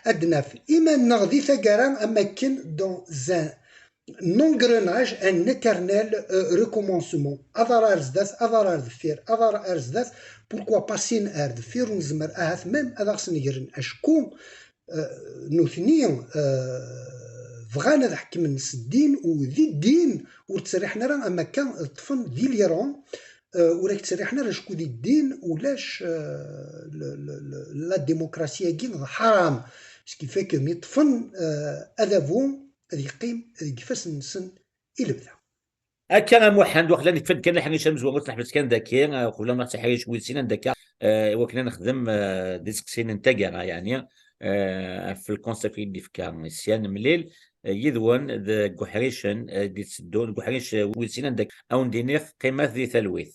ad naf iman-nneɣ di taggara am akken dans un engrenage, un éternel euh, recommencement. Aḍar ar zdat, aḍar ar deffir, aḍar ar zdat. Pourquoi pas sin ar deffir? Ur nezmer ahat même ad aɣ-snegren acku euh, nutni euh, bɣan ad ḥekmen s ddin, u di ddin ur ttseriḥen ara am akka, ṭṭfen di l'Iran euh, ur ak-ttseriḥen ara acku di ddin ulac euh, la démocratie-agi d ḥaram. Ce qui fait que mi ṭṭfen euh, adabu ad yeqqim deg ifassen-nsen i lebda. Akka a Muḥend, waqila nekfa-d kan aḥric amezwaru, ur t-neḥbes kan daki, eh, qbel ma tt-aḥric wid sin anda akka, eh, wakken ad nexdem eh, d iseqsiyen n taggara, yeɛni eh, ɣef lkonsept i d-ifka sya nemlil eh, yid-wen deg uḥricen eh, d-itteddun, deg uḥric eh, wid sin anda akka, a wen-d-iniɣ qqimat di talwit.